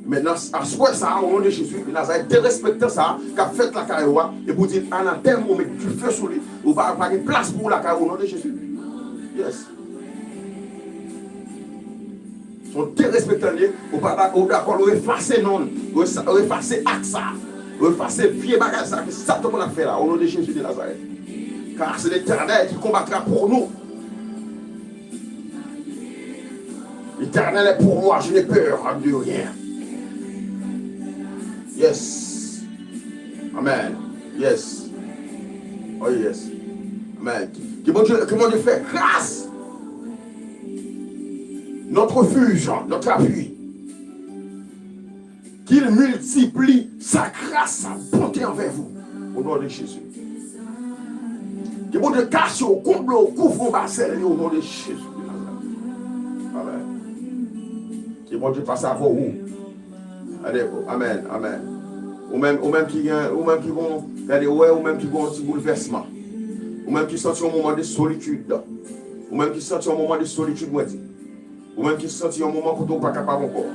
Mentnan, aswè sa a, o non de Jezi de Nazarèt, derespektan sa a k ap fèt lakay ou a, epi w di l anatèm, ou met dife sou li, ou pa, pa gen plas pou ou lakay ou, o non de Jezi. Yes. Se yon derespektan li ye, ou pa, ou dakò, ou efase non l, ou efa-, ou efase ak sa, ou efase vye bagay sa ke Satan konn ap fè la, o non de Jezi de Nazarèt. Car c'est l'Éternel qui combattra pour nous. L'Éternel est pour moi, je n'ai peur de rien. Yes. Amen. Yes. Oh yes. Amen. Ke Bondye, ke Bondye fè gras. Notre refuge, notre appui. Qu'il multiplie sa grâce, sa bonté envers vous. Au nom de Jésus. Ke Bondye kase w, konble w, kouvri w ba zèl li, o non de Jezi de Nazarèt. Amèn. Ke Bondye pase avè w. Ade, amèn, amèn. Ou menm, ou menm ki gen, ou menm ki gon, gade, ou wè, ou menm ki gon ti boulvèsman. Ou menm ki santi yon moman de solitid. Ou menm ki santi yon moman de solitid, mwen di. Ou menm ki santi yon moman kote ou pa kapab ankò.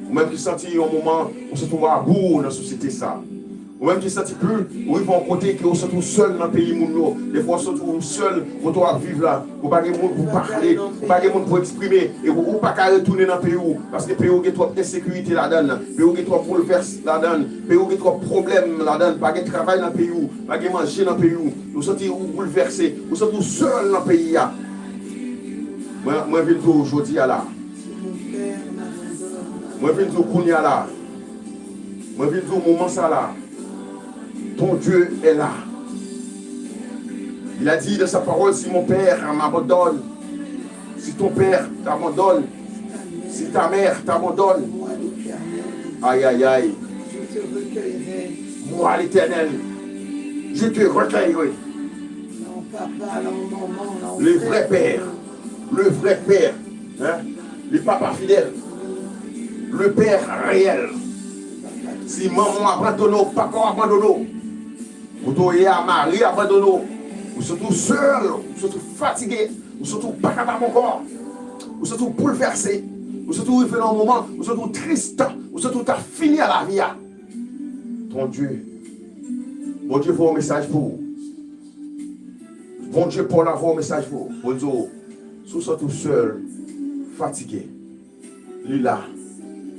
Ou menm ki santi yon moman ou santi w abou nan sosyete sa. Ou menm ki santi ke ou rive yon kote ke ou santi w sèl nan peyi moun yo. Defwa ou santi w sèl kote w ap viv la. Ou pa gen moun pou pale, ou pa gen moun pou eksprime, e ou, ou pa ka retounen nan peyi w, paske peyi w gen twòp ensekirite ladan l, peyi w gen twòp boulvès ladan l, peyi w gen twòp pwoblèm ladan l, pa gen travay nan peyi w, pa gen manje nan peyi w, ou santi ou boulvèse, ou santi w sèl nan peyi a. Mwen, mwen vin di w jodi a la. Mwen vin di w kounye a la. Mwen vin di w moman sa la. Ton Dieu est là. Il a dit dans sa parole, si mon père m'abandonne, si ton père t'abandonne, si ta mère t'abandonne, aïe aïe aïe, moi l'Éternel, je te recueillerai. Le vrai père, le vrai père, hein, le papa fidèle, le père réel. Si manman w abandone w, papa w abandone w, kote w ye a, mari abandone w, ou santi w sèl, ou santi w fatige, ou santi w pa kapab ankò, ou santi w boulvèse, ou santi w rive nan yon moman, ou santi w tris, ou santi w ta fini a lavi a. Ton Dieu, Bondye voye yon mesaj pou ou. Bondye pa w la voye yon mesaj pou ou. Bondye di w, si w santi w sèl, fatige, li la.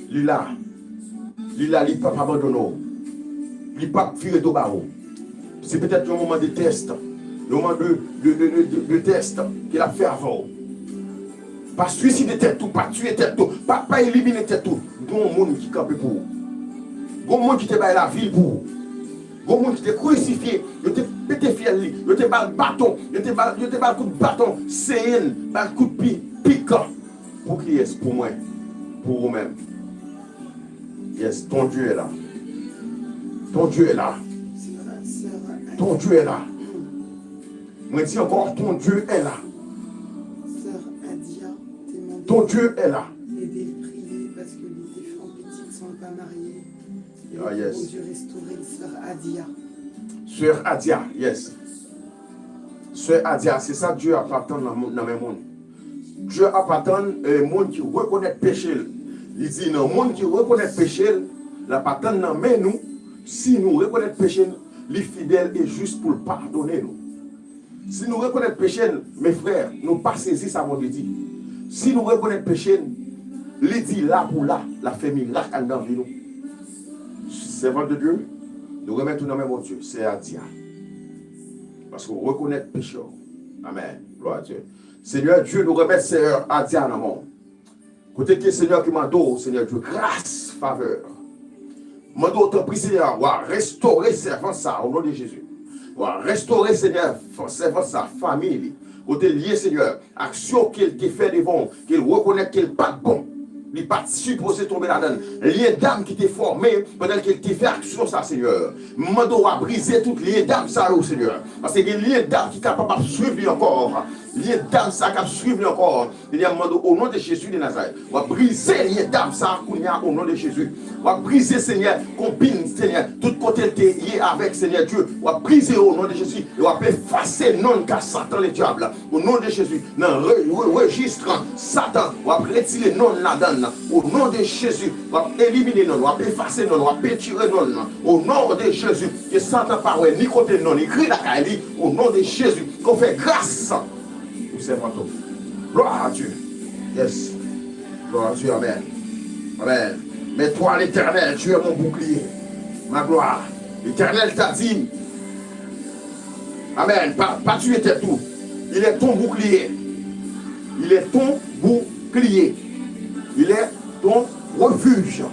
Li la. Li la, li p ap abandone w. Li p ap vire do ba ou. Se petèt yon moman de tès, yon moman de, de, de, de, de, de tès ke l ap fè avè w. Pa swiside tèt ou, pa tiye tèt ou, pa, pa elimine tèt ou. Gen yon moun ki kanpe pou ou. Gen yon moun ki te bay lavi l pou ou. Gen yon moun ki te krisifye, yo te pete fyèl li, yo te ba l baton, yo te ba l, yo te ba l kout baton, senyen l, ba l kout pi, pik. Pou kiyès? Pou mwen. Pou ou menm. Yes, ton Dieu est là. Ton Dieu est là. Ton Dieu est là. Mwen di ankò, ton Dieu est là. Ton Dieu est là. Ah, yes. Sè Adia, yes. Sè Adia, se sa Dye ap atann nan moun, nan men moun. Dye ap atann, eh, moun ki rekonèt peche l. Li di, nan moun ki rekonèt peche l, l ap atann nan men nou, si nou rekonèt peche n, li fidèl e jis pou l padone nou. Si nou rekonèt peche n, mes frères, nou pa sezi sa Bondye di. Si nou rekonèt peche n, li di la pou la, l ap fè mirak anndan vi nou. Sèvant de Dieu, nou remèt ou nan men Bondye, Sè Adia. Paske w rekonèt peche w. Amèn. Glwa a Dye. Senyè Dye, nou remèt Sè Adia nan men w. Kote ke Senyè ki mande w, Senyè Dye, gras, favè. Mande w tanpri, Senyè, w a restore sèvant sa, o non de Jezi. W a restore, Senyè, sèvant sa, fanmi li. Kote l ye, Senyè, aksyon ke l te fè devan w, ke l rekonèt ke l pa t bon. Li pa t sipoze tonbe ladan l. Lyen dam ki te fòme pandan ke l te fè aksyon sa, Senyè. M mande w a brize tout lyen dam sa yo, Senyè. Paske gen lyen dam ki kapab ap swiv li ankò. Lyen dam sa k ap swiv li ankò. Senyè, m mande w, o non de Jezi de Nazarèt, w ap brize lyen dam sa a kounye a, o non de Jezi. W ap brize, Senyè, konbin, Senyè, tout kote l te ye avèk, Senyè Dye, w ap brize yo, o non de Jezi, e w ap efase non l ka Satan Ledyab, o non de Jezi, nan re-, re-, rejis Satan, w ap retire non l ladan l, o non de Jezi, w ap elimine non l, w ap efase non l, w ap etire non l, o non de Jezi, ke Satan pa wè ni kote non l ekri lakay li, o non de Jezi, ke w fè gras. Ou sèvant ou. Gloire à Dieu. Yes. Gloire à Dieu. Amen. Amen. Mais toi, l'Éternel, tu es mon bouclier, ma gloire. L'Éternel t'a dit, amen, pas, pas tuer tes tout. Il est ton bouclier. Il est ton bouclier. Il est ton refuge,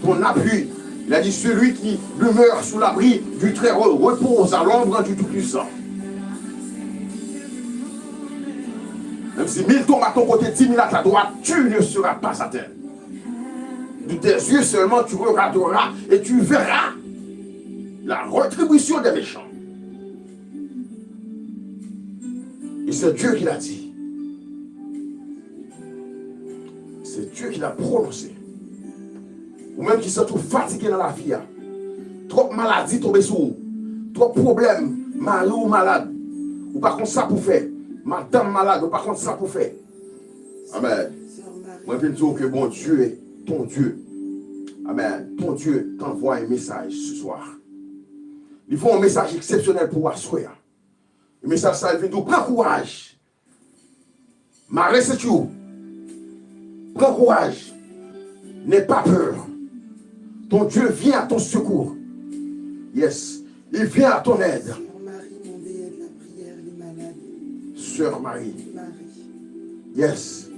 ton appui. Il a dit, celui qui demeure sous l'abri du Très-Haut repose à l'ombre du Tout-Puissant. Même si mille tombent à ton côté, dix mille à ta droite, tu ne seras pas atteint. De tes yeux seulement, tu regarderas et tu verras la rétribution des méchants. C'est Dieu qui l'a dit. C'est Dieu qui l'a prononcé. Ou menm ki santi w fatige nan lavi a, twòp maladi tonbe sou ou, twòp pwoblèm, mari w malad, ou pa konn sa pou fè, madanm malad, ou pa konn sa pou fè. Amèn. Mwen vin di w ke Bondye, ton Dye, amèn, ton Dye t'envoie un message ce soir. Li voye yon mesaj eksepsyonèl pou w aswè a. E mesaj sa a vin di w, pran kouraj. Mare senti w. Pran kouraj. N'aie pas peur. Ton Dieu vient à ton secours. Yes. Il vient à ton aide. Sœur Marie, mon déesse de la prière, li malad. Sœur Marie. Marie. Yes.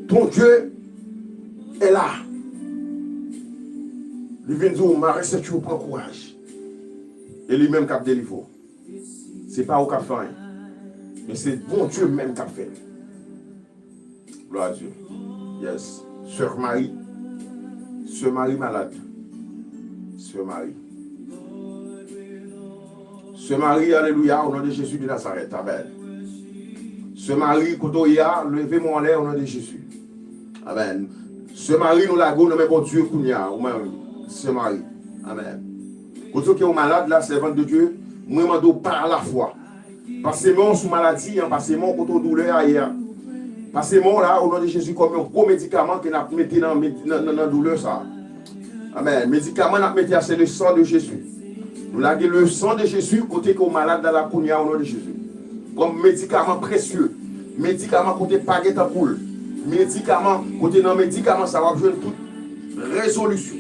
Ton Dieu est là. Li vin di w, mare senti w, pran kouraj. E li menm k ap delivre w. Se pa ou k ap fè anyen. Men se Bondye menm k ap fè l. Gloire à Dieu. Yes. Sœur Marie. Sœur Marie malad. Sœur Marie. Sœur Marie, alelouya, au nom de Jésus de Nazareth. Amen. Sœur Marie, kote w ye a, leve men w anlè, au nom de Jésus. Amen. Sœur Marie, nou lage w nan men Bondye kounye a, ou menm, Sœur Marie. Amen. Kote ke ou malad la, servante de Dieu, mwen mande w pa lafwa. Pase men w sou maladi an, pase men w kote doulè a ye a. Pase men w la, o non de Jezi, kòm yon gwo medikaman ke n ap mete nan, nan, nan, nan doulè sa a. Amen. Medikaman n ap mete a, se le sang de Jésus. Nou lage le sang de Jésus kote ke w malad la, la kounye a, o non de Jezi. Kòm medikaman presye. Medikaman kote pa gen tankou l. Medikaman kote nan medikaman sa w ap jwenn tout rezolisyon.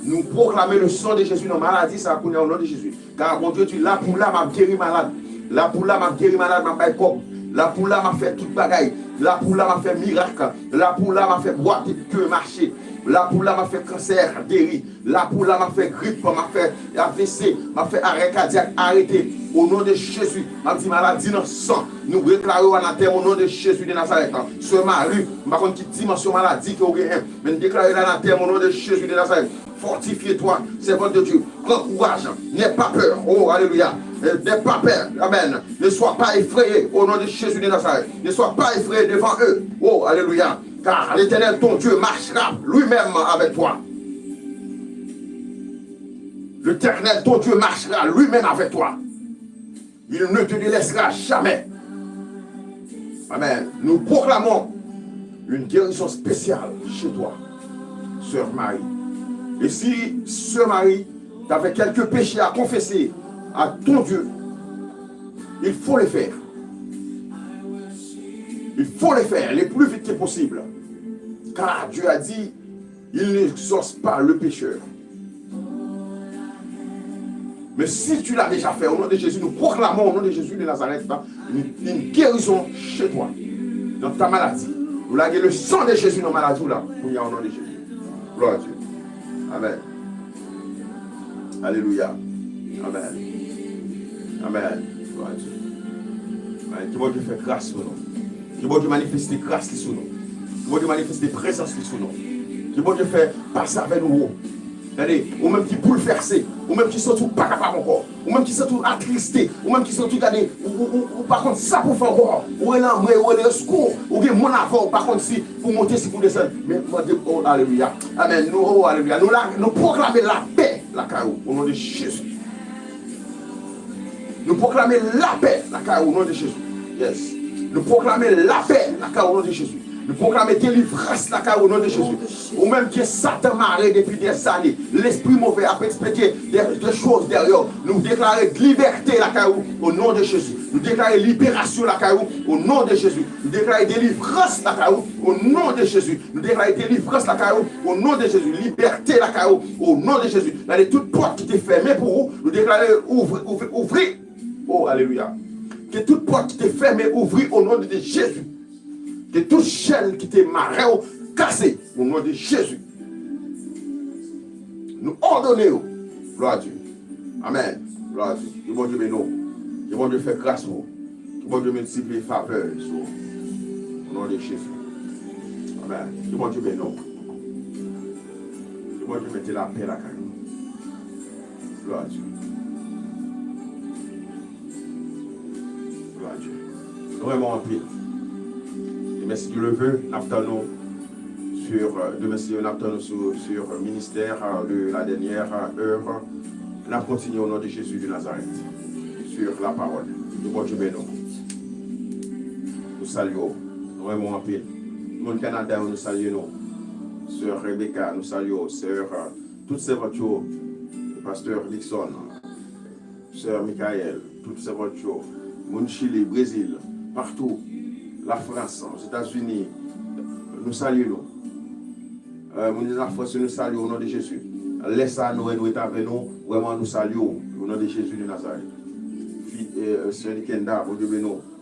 Nou pwoklame le sang de Jésus nan maladi sa a kounye a, o non de Jezi. Kar Bondye di, la pou la m ap geri malad. La pou la m ap geri malad, m ap bay kòb. La pou la m ap fè tout bagay. La pou la m ap fè mirak. La pou la m ap fè bwate ke mache. La pou la m ap fè kansè geri. La pou la m ap fè grip, m ap fè A V C, m ap fè arè kadyak arete. O non de Jezi, m ap di maladi nan san. Nou deklare w anatèm o non de Jezi de Nazarèt. Sè Mari, m pa konn ki dimansyon maladi ke w genyen, men n deklare l anatèm o non de Jezi de Nazarèt. Fortifie-toi, servante de Dieu. Prends courage. N'aie pas peur. Oh, alléluia. Euh, N'aie pas peur. Amen. Ne sois pas effrayé au nom de Jésus de Nazareth. Ne sois pas effrayé devant eux. Oh, alléluia. Car l'Éternel, ton Dieu, marchera lui-même avec toi. L'Éternel, ton Dieu, marchera lui-même avec toi. Il ne te délaissera jamais. Amen. Nous proclamons une guérison spéciale chez toi, sœur Marie. Et si, sœur Marie, tu avais quelques péchés à confesser à ton Dieu, il faut le faire. Il faut le faire le plus vite que possible. Car Dieu a dit, il n'exauce pas le pécheur. Men si tu l'as déjà fait, au nom de Jésus, nous proclamons au nom de Jésus de Nazareth, une, une guérison chez toi, dans ta maladie. Nous lage le sang de Jésus dans la maladie, là, au nom de Jésus. Gloire à Dieu. Amen. Alelouya. Amen. Amen. Gloire à Dieu. Amen. Ke Bondye fè gras pou nou. Ke Bondye manifeste gras li sou nou. Ke Bondye manifeste prezans li sou nou. Ke Bondye fè pase avè nou wo. Gade, ou menm ki boulvèse, ou menm ki santi w pa kapab ankò, ou menm ki santi w atriste, ou menm ki santi w gade, ou, ou, ou, ou pa konn sa pou fè ankò, ou rele anmwe, ou rele sekou, ou gen moun avè w, ou pa konn si pou monte, si pou desann. Men mande, oh, alelouya. Amen. Nou, oh, alelouya. Nou la, nou pwoklame lapè lakay ou, o non de Jezi. Nou pwoklame lapè lakay ou, o non de Jezi. Yes. Nou pwoklame lapè lakay ou, o non de Jezi. Nou pwoklame delivrans lakay ou, o non de Jezi. Ou menm ke Satan mare depi dèzane, lespri move ap ekspedye de, de choz dèyè w. Nou deklare libète lakay ou, o non de Jezi. Nou deklare liberasyon lakay ou, o non de Jezi. Nou deklare delivrans lakay ou, o non de Jezi. Nou deklare delivrans lakay ou, o non de Jezi. Libète lakay ou, o non de Jezi. Gade tout pòt ki te fèmen pou ou, nou deklare ouvri, ouvri, ouvri. Oh, alelouya. Ke tout pòt ki te fèmen ouvri, o non de Jezi. Ke tout chèn ki te mare w kase, o non de Jezi. Nou òdone yo. Glwa a Dye. Amen. Glwa a Dye. Ke Bondye beni w. Ke Bondye fè gras pou ou. Ke Bondye miltipliye favè sou ou. O non de Jezi. Amen. Ke Bondye beni w. Ke Bondye mete lapè lakay nou. Glwa a Dye. Glwa a Dye. Vrèman anpil. E mèsi Dye leve, n ap tann nou sur, euh, demen si Dye, n ap tann nou sou, sur ministère, euh, de la dernière, euh, heure. N ap kontinye au nom de Jésus de Nazareth. Sur la parole. Ke Bondye beni w. Nou salye w. Vrèman anpil. Moun Kanada yo, nou salye nou. Sè Rebecca, nou salye w. Sè, euh, tout sèvant yo. Pastè Dixon. Sè Michael, tout sèvant yo, moun Chili, Brezil, patou, Lafrans, Ozetazini, nou salye nou. Euh, moun Lafrans, nou salye w o non de Jezi. Lè sa a, nou wè nou ret avè nou, vrèman, nou salye w o non de Jezi de Nazarèt. Fi, euh, Sè Nikenda, Bondye beni w.